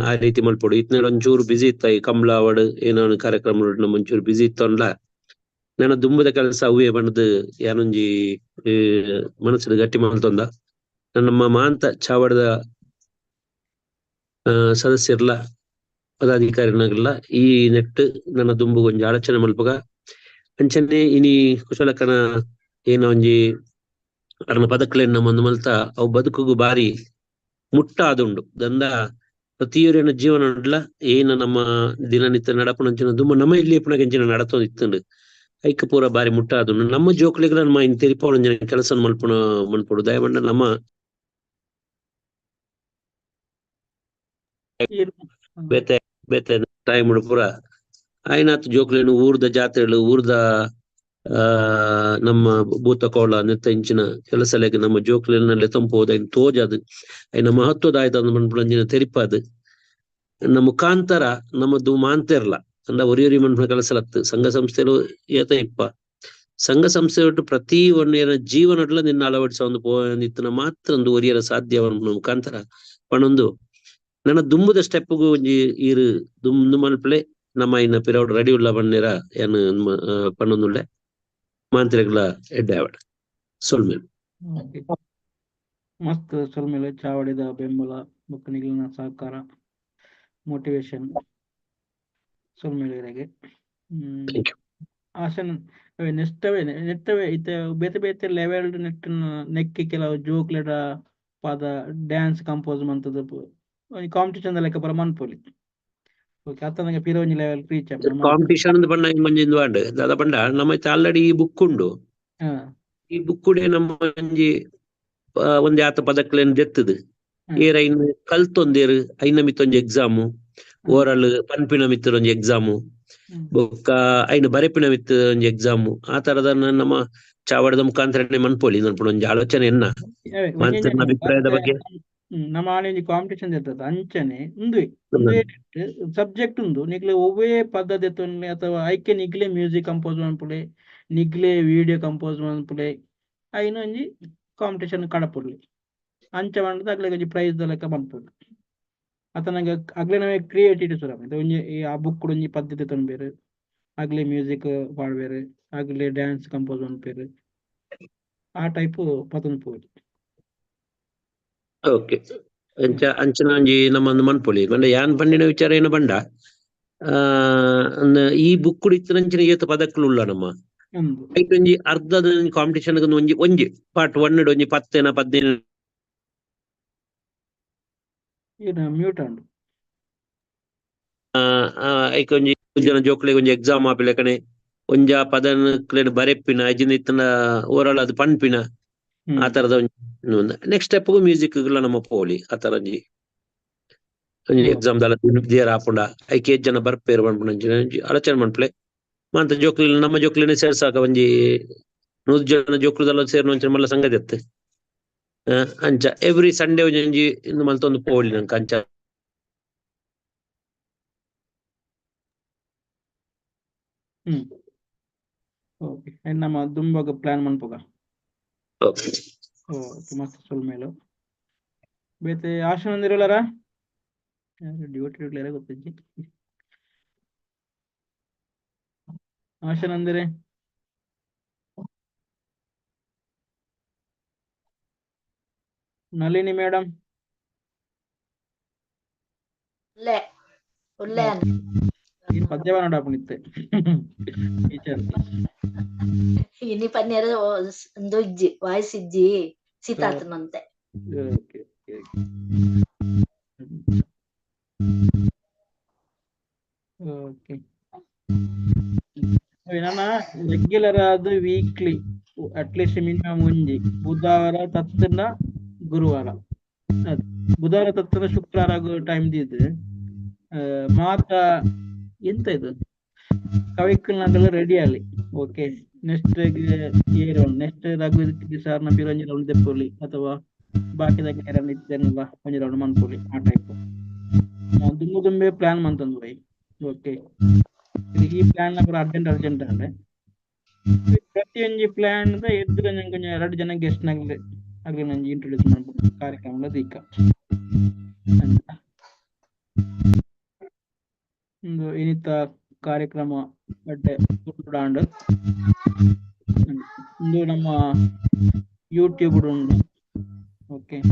ಆ ರೀತಿ ಮಲ್ಪೊಡು. ಇತ್ನೆಡ್ ಒಂಚೂರು ಬಿಸಿ ಇತ್ತ ಈ ಕಂಬ್ಳ ಆವಡ್ ಏನೋ ಕಾರ್ಯಕ್ರಮ ನಮ್ಮ ಒಂಚೂರು ಬಿಸಿ ಇತ್ತೊಂಡ್ಲ ನನ್ನ ದುಂಬುದ ಕೆಲಸ ಅವೇ ಬಣ್ಣದ ಯಾನೊಂಜಿ ಮನಸ್ಸು ಗಟ್ಟಿ ಮಲ್ತೊಂದ. ನಮ್ಮ ಮಾಂತ ಚಾವಡದ ಸದಸ್ಯರ್ಲ ಪದಾಧಿಕಾರಿನಾಗಲ್ಲ ಈ ನೆಟ್ ನನ್ನ ದುಂಬು ಒಂಜಿ ಆಲೋಚನೆ ಮಲ್ಪಗ ಅಂಚನೆ ಇನಿ ಕುಶಲಕನ ಏನ ಒಂಜಿ ಅರ್ನ ಪದಕ್ಲೆನ್ ನಮ್ಮ ಒಂದು ಮಲ್ತ ಅವು ಬದುಕುಗು ಬಾರಿ ಮುಟ್ಟ ಆದುಂಡು ದಂದ ಪ್ರತಿಯೊರಿನ ಜೀವನ ಉಂಡ್ಲ ಏನ ನಮ್ಮ ದಿನನಿತ್ಯ ನಡಪುನಂಚಿನ ದುಂಬು ನಮ್ಮ ಇಲ್ಲಿ ಇಪ್ಪುನಗಂಚಿನ ನಡತೊಂದು ಇತ್ತುಂಡು ಐಕ್ ಪೂರ ಬಾರಿ ಮುಟ್ಟ ಆದುಂಡು ನಮ್ಮ ಜೋಕುಲೆಗ್ ನಮ್ಮ ಇನ್ ತೆರಿಪಾವೊಂಜಿನ ಕೆಲಸ ಮಲ್ಪುನ ಮನ್ಪೊಡು ದಯಮಂಡ ನಮ್ಮ ಬೇತೆ ಬೇತೆ ಟೈಮ್ ಪೂರ ಆಯ್ನಾತ್ ಜೋಕ್ಲೆನ್ ಊರ್ದ ಜಾತ್ರೆಲು ಊರ್ದ ನಮ್ಮ ಭೂತ ಕೋಲ ನೆತ್ತ ಇಂಚಿನ ಕೆಲಸಲೆಗ್ ನಮ್ಮ ಜೋಕ್ಲೆನ ಲೆತೊಂಪೋದು ಐನ್ ತೋಜಾದ್ ಐನ ಮಹತ್ವದಾಯ್ತ ಮನ್ಪುನಂಚಿನ ತೆರಿಪಾದ್ ನಮ್ಮ ಮುಖಾಂತರ ನಮ್ಮದು ಮಾಂತೆರ್ಲ ಅಂದ ಒರಿಯೊರಿ ಮನ್ಪುನ ಕೆಲಸಲತ್ತು ಸಂಘ ಸಂಸ್ಥೆಲು ಏತ ಇಪ್ಪ ಸಂಘ ಸಂಸ್ಥೆ ಒಟ್ಟು ಪ್ರತಿ ಒಂದಿನ ಜೀವನಡ್ಲ ನಿನ್ನ ಅಳವಡಿಸ ಒಂದು ನಿತ್ತನ ಮಾತ್ರ ಒಂದು ಒರಿಯರ ಸಾಧ್ಯ ಮುಖಾಂತರ ಪಣೊಂದು ನನ್ನ ದುಂಬುದ ಸ್ಟೆಪ್ಗೂ ಒಂಜಿ ಈರು ದುಂಬು ಮಲ್ಪಲೆ ನಮ್ಮ ಇನ್ನ ಪಿರೌಡ್ ರೆಡಿ ಉಲ್ಲ ಬನ್ನಿರ ಏನು ಪಣ್ಣೊಂದುಳ್ಳೆ ಮಾಂತ್ರಿಗಳ ಎಡ್ಡೆ ಆವಡ್ ಸೊಲ್ಮೇಲ್ ಓಕೆ. ಮಸ್ತ್ ಸೊಲ್ಮೆಲು ಚಾವಡಿದ ಬೆಂಬಲ ಬೊಕ್ಕ ನಿಗ್ಲಿನ ಸಹಕಾರ ಮೋಟಿವೇಶನ್ ಸೊಲ್ಮೆಲು ಇರೆಗೆ. Thank you. Hassan ಅವೇ ನೆಕ್ಸ್ಟ್ ಅವೇ ನೆಟ್ಟವೇ ಇತ್ತೆ ಬೇತೆ ಬೇತೆ ಲೆವೆಲ್ ನೆಟ್ ನೆಕ್ಕಿ ಕೆಲವು ಜೋಕ್ಲೆಡ ಪದ ಡ್ಯಾನ್ಸ್ ಕಂಪೋಸ್ ಮಂತದ ಒಂಜಿ ಕಾಂಪಿಟಿಷನ್ ಲೆಕ್ಕ ಪೂರ ಮನ್ಪೊಲಿ. ಓಕೆ, ಅತ್ತನಗ ಪಿರ ಒಂಜಿ ಲೆವೆಲ್ ರೀಚ್ ಆಪುಂಡು ನಮ್ಮ. ಕಾಂಪಿಟಿಷನ್ ಪಂಡ ಒಂಜಿ ಇಂದು ಆಂಡ್ ದಾದ ಪಂಡ ನಮ್ಮ ಆಲ್ರೆಡಿ ಈ ಬುಕ್ ಉಂಡು. ಈ ಬುಕ್ ಉಡೆ ನಮ್ಮ ಒಂಜಿ ಒಂಜಿ ಆತ ಪದಕ್ಲೆನ್ ದೆತ್ತದು ಏರ್ ಐನ್ ಕಲ್ತೊಂದೇರು ಐನ ಮಿತ್ತೊಂಜಿ ಎಕ್ಸಾಮು ಓರಲ್ ಪನ್ಪಿನ ಮಿತ್ತ ಒಂಜಿ ಎಕ್ಸಾಮು ಬೊಕ್ಕ ಐನ ಬರೆಪಿನ ಮಿತ್ತ ಒಂಜಿ ಎಕ್ಸಾಮು ಆ ತರದ ನಮ್ಮ ಚಾವಡದ ಮುಖಾಂತರನೇ ಮನ್ಪೊಲಿ ನನ್ಪುನ ಒಂಜಿ ಆಲೋಚನೆ ಎನ್ನ ಮಾಂತರ್ನ ಅಭಿಪ್ರಾಯದ ಬಗ್ಗೆ. ನಮ್ಮ ಆನೆ ಒಂಜಿ ಕಾಂಪಿಟಿಷನ್ ಇರ್ತದೆ ಅಂಚನೆ ಉಂದುವೆ ಉಂದುವೆ ಸಬ್ಜೆಕ್ಟ್ ಉಂದು ನಿಗ್ಲೆ ಒವ್ವೇ ಪದ್ಧತಿ ಎತ್ತೊನ್ಲೆ ಅಥವಾ ಐಕೆ ನಿಗ್ಲೆ ಮ್ಯೂಸಿಕ್ ಕಂಪೋಸ್ ಮನ್ಪುಲೆ ನಿಗ್ಲೆ ವಿಡಿಯೋ ಕಂಪೋಸ್ ಮನ್ಪುಲೆ ಐನ ಒಂಜಿ ಕಾಂಪಿಟಿಷನ್ ಕಡಪುರ್ಲಿ ಅಂಚ ಪಂಡದ ಅಗ್ಲೆಗ್ ಒಂಜಿ ಪ್ರೈಸ್ ದ ಲೆಕ್ಕ ಮನ್ಪೊಲಿ ಅತನಗ ಅಗ್ಲೆ ನಮೇ ಕ್ರಿಯೇಟಿವಿಟಿ ಸುರ ಒಂಜಿ ಈ ಆ ಬುಕ್ ಒಂಜಿ ಪದ್ಧತಿ ತೊನ್ಬೇರು ಅಗ್ಲೆ ಮ್ಯೂಸಿಕ್ ಪಾಡ್ಬೇರು ಅಗ್ಲೆ ಡ್ಯಾನ್ಸ್ ಕಂಪೋಸ್ ಮನ್ಪೇರು ಆ ಟೈಪ್ ಪತೊಂದು ಪೋಲಿ. ಓಕೆ, ಅಂಚ ಅಂಚನ ಒಂಜಿ ನಮ್ಮ ಒಂದು ಮನ್ಪೊಲಿ ಪಂಡ ಯಾನ್ ಪಂಡಿನ ವಿಚಾರ ಏನು ಪಂಡ ಈ ಬುಕ್ ಇತ್ತಿನಂಚಿನ ಏತ್ ಪದಕ್ಕಲು ಉಲ್ಲ ನಮ್ಮ ಉಂದು ಐಟ್ ಒಂಜಿ ಅರ್ಧದ ಕಾಂಪಿಟಿಷನ್ ಒಂಜಿ ಒಂಜಿ ಪಾರ್ಟ್ ಒನ್ ಒಂಜಿ ಪತ್ತೇನ 15 ಮ್ಯೂಟ್ ಉಂಡು. ಐಕ್ ಒಂಜಿ ಜನ ಜೋಕ್ಲೆಗ್ ಒಂಜಿ ಎಕ್ಸಾಮ್ ಆಪಿಲೆಕನೆ ಒಂಜ ಪದಕ್ಲೆನ್ ಬರೆಪಿನ ಐಜಿನ ಇತ್ತನ ಓವರಾಲ್ ಅದು ಪನ್ಪಿನ ಆ ತರದ ಒಂಜಿ ನೆಕ್ಸ್ಟ್ ಸ್ಟೆಪ್ ಮ್ಯೂಸಿಕ್ ನಮ್ಮ ಪೋಲಿ ಆ ತರ ಒಂಜಿ ಒಂಜಿ ಎಕ್ಸಾಮ್ ದಾಲ ದಿಯರ್ ಆಪುಂಡ ಐಕ್ ಏತ್ ಜನ ಬರ್ಪೇರು ಪನ್ಪುನ ಒಂಜಿ ಆಲೋಚನೆ ಮನ್ಪುಲೆ ಮಾಂತ ಜೋಕ್ಲು ನಮ್ಮ ಜೋಕ್ಲೆನೆ ಸೇರ್ಸಾಕ ಒಂಜಿ 100 ಜನ ಜೋಕ್ಲುದಲ್ಲ ಸೇರ್ನ ಒಂಚ ಮಲ್ಲ ಸಂಗತಿ ಅತ್ತೆ ಅಂಚ ಎವ್ರಿ ಸಂಡೇ ಒಂಜಿ ಇಂದು ಮಲ್ತೊಂದು ಪೋಲಿ ನಂಕ ಅಂಚ. ಓಕೆ, ನಮ್ಮ ದುಂಬಗ ಪ್ಲಾನ್ ಮನ್ಪುಗ. ಓಕೆ. ಓಕೆ, ಮಸ್ತ್ ಸೊಲ್ಮೇಲು ಬೇತೆ ಆಶನ ಒಂದಿರಲಾರ ಡ್ಯೂಟಿ ಇಡ್ಲಾರ ಗೊತ್ತಿಜ್ಜಿ ಆಶನ್ ಅಂದರೆ ನಳಿನಿ ಮೇಡಮ್ ಉಲ್ಲೆ ಉಲ್ಲೆ ಈ ಪದ್ಯವ ನೋಡಾಪುಣಿತ್ತೆ ಟೀಚರ್ ಇನಿ ಪನ್ಯರ ಒಂದು ಇಜ್ಜಿ ವಾಯ್ಸ್ ಇಜ್ಜಿ ಸೀತಾತನಂತೆ. ಓಕೆ ಓಕೆ ನನ್ನ ರೆಗ್ಯುಲರ್ ಆದ ವೀಕ್ಲಿ ಅಟ್ಲೀಸ್ಟ್ ಮಿನಿಮಮ್ ಒಂಜಿ ಬುಧವಾರ ತತ್ತನ ಗುರುವಾರ ಬುಧವಾರ ತತ್ತನ ಶುಕ್ರವಾರ ಟೈಮ್ ದಿದ್ದು ಮಾತ ಎಂತ ಇದು ಕವಿಕಲ್ನಾಗಲ್ಲ ರೆಡಿ ಅಲ್ಲಿ. Okay, next next Raghu sir ನ ಒಂಜಿ ರೌಂಡ್ ದೆಪ್ಪೊಲಿ ಅಥವಾ ಬಾಕಿದಾಗ ಇತ್ತೇನಲ್ಲ ಒಂಜಿ ರೌಂಡ್ ಮನ್ಪೊಲಿ ಆ ಟೈಪ್ ದುಂಬು ದುಂಬೆ ಪ್ಲಾನ್ ಮಂತಂದು ಬೈ. ಓಕೆ, ಈ ಪ್ಲಾನ್ ಪೂರ ಅರ್ಜೆಂಟ್ ಅರ್ಜೆಂಟ್ ಅಂಡೆ ಪ್ರತಿಯೊಂಜಿ ಪ್ಲಾನ್ the ಎದ್ದು ಒಂಜಿ ಎರಡು ಜನ ಗೆಸ್ಟ್ ನಾಗಲಿ ಅಗ್ಲಿ ನಂಜಿ ಇಂಟ್ರೊಡ್ಯೂಸ್ ಮಾಡ್ಬೋದು ಕಾರ್ಯಕ್ರಮ ದೀಕ ಒಂದು ಇನ್ನಿತ ಕಾರ್ಯಕ್ರಮ ಬಟ್ಟೆ ತುಳುಡಾಂಡ್ ಇಂದು ನಮ್ಮ ಯೂಟ್ಯೂಬ್ ಉಂಡು. ಓಕೆ. ಓಕೆ,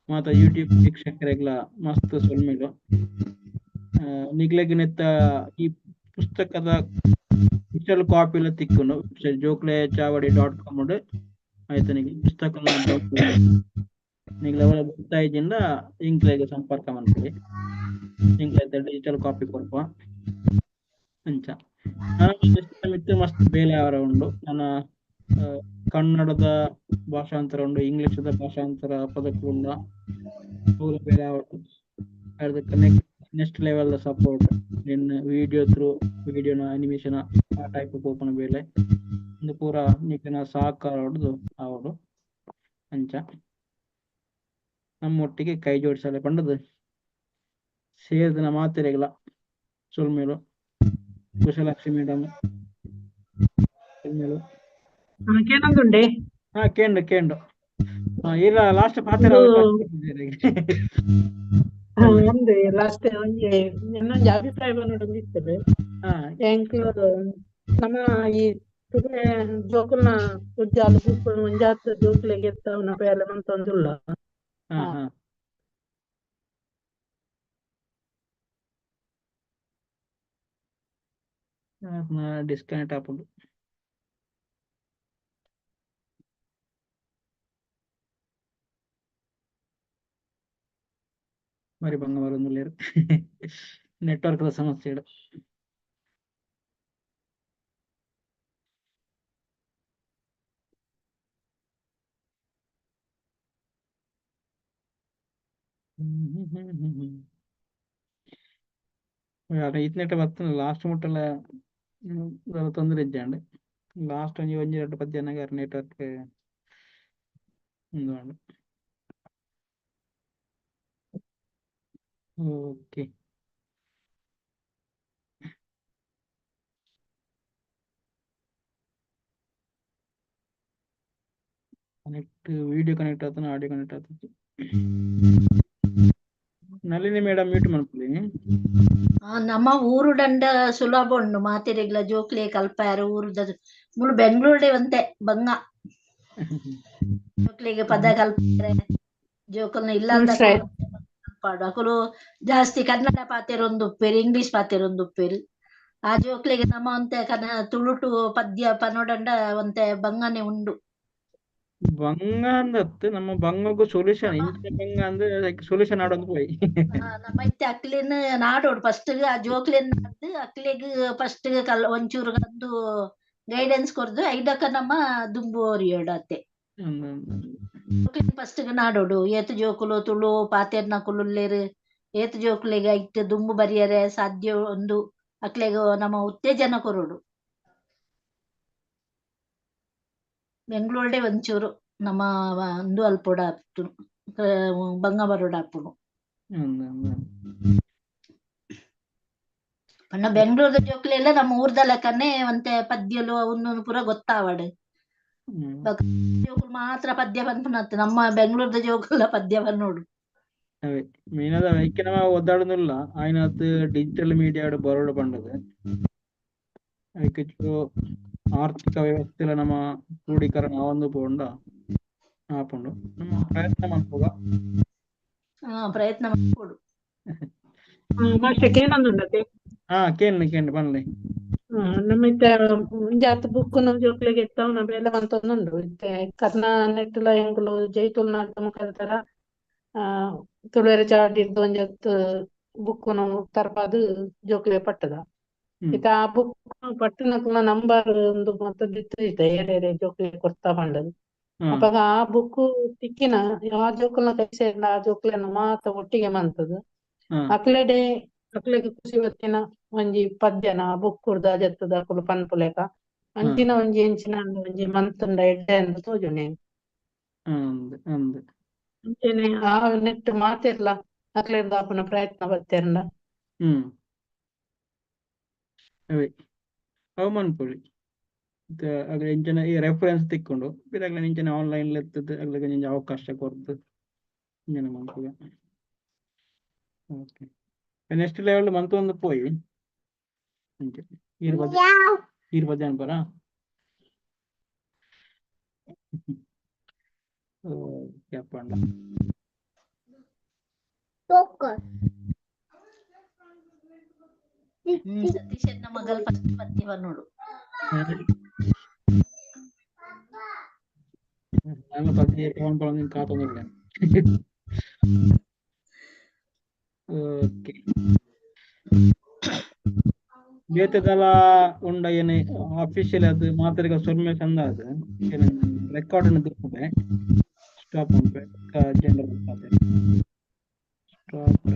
ಮಾತ ಯೂಟ್ಯೂಬ್ ವೀಕ್ಷಕರೆಗ್ಲ ಮಸ್ತ್ ಸೊಲ್ಮೆಲು. ನಿಗ್ಲೆಗ್ ನೆತ್ತ ಈ ಪುಸ್ತಕದ ಡಿಜಿಟಲ್ ಕಾಪಿಲ ತಿಕ್ಕುಂಡು ಜೋಕ್ಲೆ ಚಾವಡಿ .com ಆಯ್ತು. ನಿಗ್ಲೆ ಪುಸ್ತಕ ನಿಗ್ಲೆ ಅವಳ ಗೊತ್ತಾಯ್ದಿಂದ ಇಂಕ್ಲೆಗ್ ಸಂಪರ್ಕ ಮನ್ಪುಲೆ, ಇಂಕ್ಲೆ ಡಿಜಿಟಲ್ ಕಾಪಿ ಕೊರ್ಪ. ಅಂಚ ಮಿತ್ತು ಮಸ್ತ್ ಬೇಲೆ ಅವರ ಉಂಡು. ನನ್ನ ಕನ್ನಡದ ಭಾಷಾಂತರ ಉಂಡು, ಇಂಗ್ಲಿಷದ ಭಾಷಾಂತರ ಪದಕುಂಡ ಪೂರ ಬೇಲೆ ಆವಡು. ಅದಕ್ಕೆ ನೆಕ್ಸ್ಟ್ ಲೆವೆಲ್ ಸಪೋರ್ಟ್ ನಿನ್ನ ವಿಡಿಯೋ ಥ್ರೂ ವಿಡಿಯೋನ ಅನಿಮೇಷನ್ ಆ ಟೈಪ್ ಪೋಪುನ ಬೇಲೆ ಇಂದು ಪೂರ ನಿಕ್ಲೆನ ಸಹಕಾರ ಹೊಡ್ದು ಆವಡು. ಅಂಚ ನಮ್ಮೊಟ್ಟಿಗೆ ಕೈ ಜೋಡಿಸಲೆ ಪಂಡದು ಸೇರ್ದಿನ ಮಾತೆರೆಗ್ಲ ಸೊಲ್ಮೆಲು. ಕುಶಲಾಕ್ಷಿ ಮೇಡಮ್ ಸೊಲ್ಮೆಲು. ಕೇನೊಂದುಂಡೆ. ಹಾ, ಕೇಂಡು ಕೇಂಡು. ಇಲ್ಲ ಲಾಸ್ಟ್ ಪಾತೆರ. ಒಂದು ಲಾಸ್ಟ್ ಒಂಜಿ ಇನ್ನೊಂಜಿ ಅಭಿಪ್ರಾಯ ಪನೊಡೊಂದು ಇತ್ತುಂಡು. ಎಂಕ್ಲು ನಮ್ಮ ಈ ತುಳುವೆ ಜೋಕುಲ್ನ ಉಜ್ಜಾಲು ಬುಕ್ ಒಂಜಾತ್ ಜೋಕುಲೆಗ್ ಎತ್ತವುನ ಬೇಲೆ ಮಂತೊಂದುಲ್ಲ. ಹಾ ಹಾ ಡಿಸ್ಕನೆಕ್ಟ್ ಆಪುಂಡು. మరి బంగారు లేరు, నెట్వర్క్ సమస్య. ಇತ್ನೆಟ್ಟ ಬರ್ತದೆ ಲಾಸ್ಟ್ ಮುಟ್ಟಲ ತೊಂದರೆ ಇಜ್ಜಾಂಡ್. ಲಾಸ್ಟ್ ಒಂಜಿ ಒಂಜಿ ರಡ್ಡ್ ಪದ್ಯ ನೆಟ್ವರ್ಕ್ ಉಂದು. ಓಕೆ, ಕನೆಕ್ಟ್ ವಿಡಿಯೋ ಕನೆಕ್ಟ್ ಆತನ, ಆಡಿಯೋ ಕನೆಕ್ಟ್ ಆತದೆ. ನಳಿನಿ ಮೇಡಮ್ ಮ್ಯೂಟ್ ಮನ್ಪುಲೆ. ನಮ್ಮ ಊರು ದಂಡ ಸುಲಭ ಉಂಡು ಮಾತೆರೆಗ್ಲ ಜೋಕ್ಲೆ ಕಲ್ಪಾರ ಊರುದ ಮುಲು ಬೆಂಗಳೂರುಡೆ ಒಂತೆ ಬಂಗ ಜೋಕ್ಲೆಗ್ ಪದ ಕಲ್ಪಾರೆ ಜೋಕುಲ್ನ ಇಲ್ಲ ಕಲ್ಪಾಡು. ಅಕುಲು ಜಾಸ್ತಿ ಕನ್ನಡ ಪಾತೆರೊಂದು ಉಪ್ಪೇರು, ಇಂಗ್ಲಿಷ್ ಪಾತೆರೊಂದು ಉಪ್ಪೇರು. ಆ ಜೋಕ್ಲೆಗ್ ನಮ್ಮ ಒಂತೆ ಕನ್ನ ತುಳುಟು ಪದ್ಯ ಪನೋಡಂಡ ಒಂತೆ ಬಂಗನೆ ಉಂಡು. ಬಂಗ ಅಂದತ್ತು ನಮ್ಮ ಬಂಗಗೂ ಸೊಲ್ಯೂಷನ್ ಇಂಚಿನ ಬಂಗ ಅಂದ್ರೆ ಸೊಲ್ಯೂಷನ್ ಆಡೊಂದು ಪೋಯಿ. ನಮ್ಮ ಇತ್ತೆ ಅಕ್ಲೆನ್ ನಾಡೋಡು ಫಸ್ಟ್ ಆ ಜೋಕ್ಲೆನ್ ನಾಡ್ದು ಅಕ್ಲೆಗ್ ಫಸ್ಟ್ ಕಲ್ ಒಂಚೂರು ಒಂದು ಗೈಡೆನ್ಸ್ ಕೊರ್ದು ಐದಕ್ಕ ನಮ್ಮ ದುಂಬು ಒರಿಯೋಡು ಅತ್ತೆ. ಫಸ್ಟ್ ನಾಡೋಡು ಏತ್ ಜೋಕುಲು ತುಳು ಪಾತೆರ್ನಕುಲು ಉಲ್ಲೆರ್, ಏತ್ ಜೋಕುಲೆಗ್ ಐಟ್ ದುಂಬು ಬರಿಯರೆ ಸಾಧ್ಯ ಒಂದು ಅಕ್ಲೆಗ್ ನಮ್ಮ ಉತ್ತೇಜನ ಕೊರೊಡು. ಬೆಂಗಳೂರುಡೆ ಒಂಚೂರು ನಮ್ಮ ಒಂದು ಅಲ್ಪೊಡ ಬಂಗ ಬರೋಡ ಆಪುಂಡು. ಪಂಡ ಬೆಂಗಳೂರದ ಜೋಕುಲೆಲ್ಲ ನಮ್ಮ ಊರ್ದ ಲೆಕ್ಕನೆ ಒಂತೆ ಪದ್ಯಲು ಅವನ್ನ ಪೂರ ಗೊತ್ತಾವಡ್. ಜೋಕುಲು ಮಾತ್ರ ಪದ್ಯ ಪನ್ಪುನತ್ತು, ನಮ್ಮ ಬೆಂಗಳೂರದ ಜೋಕುಲ ಪದ್ಯ ಪನ್ನೋಡು. ಅವೇ ಮೇನ್ ಅದ ಐಕೆ ನಮ್ಮ ಒದ್ದಾಡೋದಿಲ್ಲ ಆಯ್ನಾತ್ ಡಿಜಿಟಲ್ ಮೀಡಿಯಾಡ್ ಬರೋಡು ಪಂಡದು. ಐಕೆ ಆರ್ಥಿಕ ವ್ಯವಸ್ಥೆಲ ನಮ್ಮ ಕ್ರೋಢೀಕರಣ ಆವೊಂದು ಪೋಂಡ ಆಪುಂಡು. ನಮ್ಮ ಪ್ರಯತ್ನ ಮನ್ಪುಗ. ಪ್ರಯತ್ನ ಮನ್ಪೊಡು. ಮಾಸ್ಟರ್ ಕೇನೊಂದುಂಡತೆ. ಹಾ, ಕೇನ್ ಕೇನ್ ಪನ್ಲೆ. ನಮ್ಮ ಇತ್ತೆ ಒಂಜಾತ್ ಬುಕ್ ಜೋಕ್ಲೆಗ್ ಎತ್ತವುನ ಬೇಲೆ ಮಂತೊಂದುಂಡು. ಇತ್ತೆ ಕರ್ನಾನೆಟ್ಲ ಎಂಕುಲು ಜೈ ತುಳುನಾಡ್ ಮುಖಾಂತರ ತುಳುವೆರೆ ಚಾವಡಿರ್ದ್ ಒಂಜಾತ್ ಬುಕ್ಕುನು ತರ್ಪಾದ್ ಜೋಕ್ಲೆಗ್ ಪಟ್ಟದ. ಇತ್ತೆ ಆ ಬುಕ್ ಪಟ್ಟುನಕಲ್ನ ನಂಬರ್ ಉಂದು ಮಾತ ದಿತ್ತ್ ಇತ್ತೆ ಏರೇರೆ ಜೋಕ್ಲೆಗ್ ಕೊರ್ತಾ ಪಂಡದು. ಅಪಗ ಆ ಬುಕ್ ತಿಕ್ಕಿನ ಆ ಜೋಕುಲ್ನ ಕೈ ಸೇರ್ಂಡ ಆ ಜೋಕ್ಲೆನ ಮಾತ ಒಟ್ಟಿಗೆ ಮಂತುದು ಅಕ್ಲೆಡೆ ಅಕ್ಲೆಗ್ ಖುಷಿ ಬತ್ತಿನ ಒಂಜಿ ಪದ್ಯನ ಆ ಬುಕ್ ಡ್ದ್ ಅಜತ್ದ್ ಅಕುಲು ಪನ್ಪುಲೆಕ ಅಂಚಿನ ಒಂಜಿ ಎಂಚಿನ ಒಂಜಿ ಮಂತುಂಡ ಎಡ್ಡೆ ಅಂದ್ ತೋಜುಂಡು ಎಂಕ್. ಅಂದ್ ಅಂದ್. ಅಂಚೆನೆ ಆ ನೆಟ್ಟ್ ಮಾತೆರ್ಲ ಅಕ್ಲೆರ್ದ್ ಆಪುನ ಪ್ರಯತ್ನ ಬತ್ತೆರ್ಂಡ. ಅವೇ ಅವು ಮನ್ಪೊಲಿ. ಅಗ್ಲೆ ಇಂಚಿನ ಈ ರೆಫರೆನ್ಸ್ ತಿಕ್ಕುಂಡು ಪಿರ ಅಗ್ಲೆನ ಇಂಚಿನ ಆನ್ಲೈನ್ ಲೆತ್ತುದು ಅಗ್ಲೆಗ್ ಒಂಜಿ ಅವಕಾಶ ಕೊರ್ದು ಇಂಚನೆ ಮನ್ಪುಗ. ಓಕೆ, ನೆಕ್ಸ್ಟ್ ಲೆವೆಲ್ ಮಂತೊಂದು ಪೋಯಿ. ಅಂಚ ಈರ್ ಪದ್ಯ ಈರ್ ಪದ್ಯ ಅನ್ಪರಾ. ಕೇಪಂಡ. ಸತೀಶ್ ಮಗಲ್ ಫಸ್ಟ್ ಪದ್ಯ ನೋಡು. ನಾನು ಪದ್ಯ ಪವನ್ ಪವನ್ ಕಾತೊಂದಿಲ್ಲ. ಓಕೆ, ಬೇತೆದಲ ಉಂಡ ಏನೆ ಅಫಿಷಿಯಲ್ ಅದು ಮಾತ್ರಿಗ ಸೊಲ್ಮೆ ಚಂದ ಅದು ರೆಕಾರ್ಡ್ ಅನ್ನು ದಿಪ್ಪುವೆ. ಸ್ಟಾಪ್ ಅನ್ಪೆ ಜನರಲ್. ಸ್ಟಾಪ್.